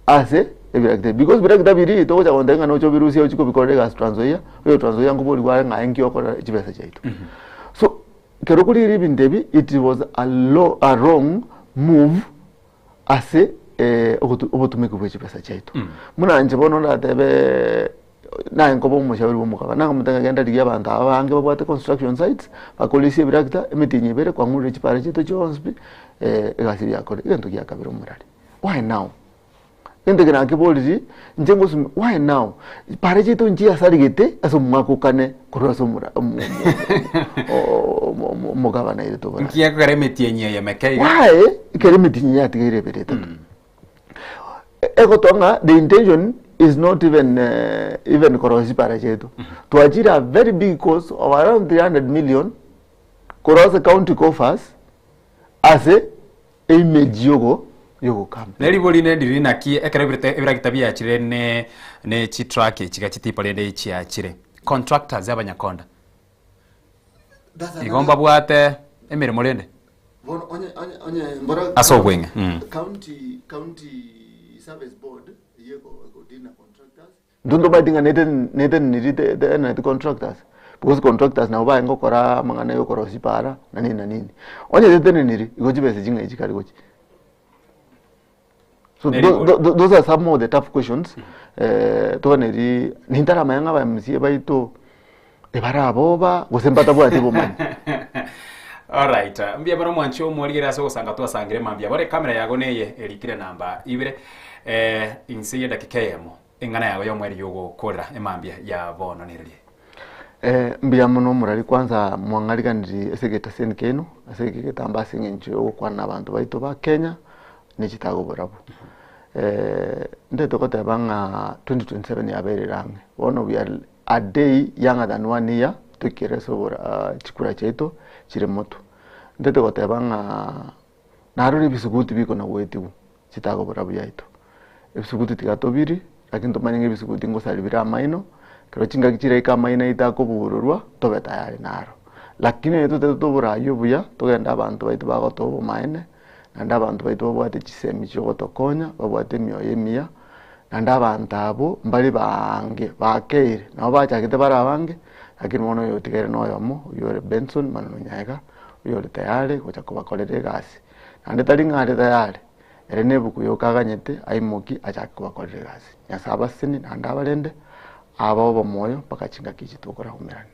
ase ebiragita ebi. Because biragita biria togocha gontebia ng'a noche obirusie ochi kobikorera egasi Trans Nzoia, oyo Trans Nzoia nkoborigwa are ng'a inki okora chibesa chiaito. So ekero korigereria ebinto ebi it was a low a wrong move ase obotumiki bwe chibesa chiaito. Buna inche bono ndatebe naye nkoba omoshauri bwa omogabana, nakomotebia ng'a genda rigia abanto aba abange babwate construction sites, bakoresie ebiragita, emetienyi ebere kwang'urire chipara chiaito chionsi pi, egasi eria yakore. Egento gia kabere omorari, why now? Egento eke nakeboriri, inche ngosumi why now? Para chiaito nchiasarigete ase omwaka okane korwa ase omora omogabana ere toborari. Nki gekogera emetienyi eye emeke iga? Why ekero emetienyi yatigaire ebere etato? Egotoa ng'a the intention is not even even korosia chipara chiaito. Twachire a very big cost of around 300 million korwa ase county coffers ase image yogo yogokama. Ne ribori rinde ndiri naki ekero ebirete ebiragita biachire ne ne chitruck echi iga chitipa rende chiachire contractors abanyakonda igo mbabwate emeremo rende Bono onye onye onye mbora Ase obweng'e, mm. County county service board eyio ego egodeal na contractors intwe ntomaeti ng'a nete neteneniri te te eneti contractors because contractors nabo barenge gokora amang'ana ya okorosia chipara na nini na nini. Onye teteneniri igo chibesa ching'ai chikare gochia. So Very tho- good. tho- tho- those are some of the tough questions eh, toganeri nintaramanya ng'a aba MCA baito ebaraboba gose mbatabwati obomanyi. Alright, mbuya mono mwanche omorigere ase ogosanga twasangire mambia bore camera yago neye erikire namba ibere eh, inse ye dakika eyemo eng'ana yago yomweri yogokorera emambia ya bono nererie. Eh, mbuya mono omorari kwanza mwang'ariganiri ase egetaseni kiaino ase eke egetambaa ase eng'encho ya ogokwana na abanto baito ba Kenya ne chitago barabwo. Ndete goteba ng'a 2027 yabeire ere ang'e, bono we are a day younger than one year toikere ase obora chikura chiaito chire motwe. Ndete goteba ng'a narora ebisuguti bikona goetigwa chitago barabwo yaito, ebisuguti tiga tobiri lakini tomanye ng'a ebisuguti ngosari bire amaino. Ekero chingaki chiraike amaino aito akobururwa, tobe tayari naro. Lakini onye totagete oboraai obuya, togende abanto baito bagotoa obomaene, naende abanto baito babwate chisemi chiogotokonya, babwate emioyo emiya, naende abanto abwo mbare baange, bakeire, nabo bachagete bare abange, lakini bono oyotigaire noyomo, oyio ore Benson Manunu Nyaega, oyore tayari gocha kobakorera egasi. Naende tari ng'a are tayari, ere na ebuku yoka aganyete aimokie achake kobakorera egasi. Nyasae abasesenie naende abarende, abae obomoyo mpaka chingaki echi tokoraumerane.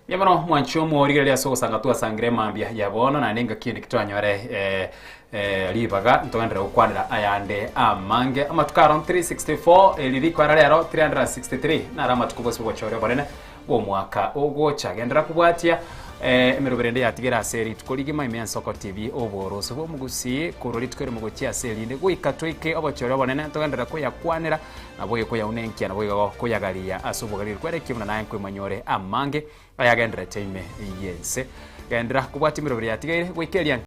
Mbuya mono mwanche omorigereria ase ogosanga twasangire mambia ya bono naende engaki ende ki twanyore eh, eh, ribaga ntogenderere gokwanera ayande amange. Amatuko aro 364 eri rikoera rero 363 naro amatuko bosio bogochora obonene bw'omwaka ogocha. Genderera kobwatia eh, emeroberi ende yatigere ase rituko rigima ime Ensoko TV oboroso bw'omogusii korwa rituko erimo gochia ase erinde goika toike obochore obonene togenderere koyakwanera Naboigo koyaunenkia, naboigo koyagaria ase obogareri kw'erekia buna naye nkoimanyore amange ayagendererete ime y'ense. Genderera kobwatia emeroberi yatigaire goika eria.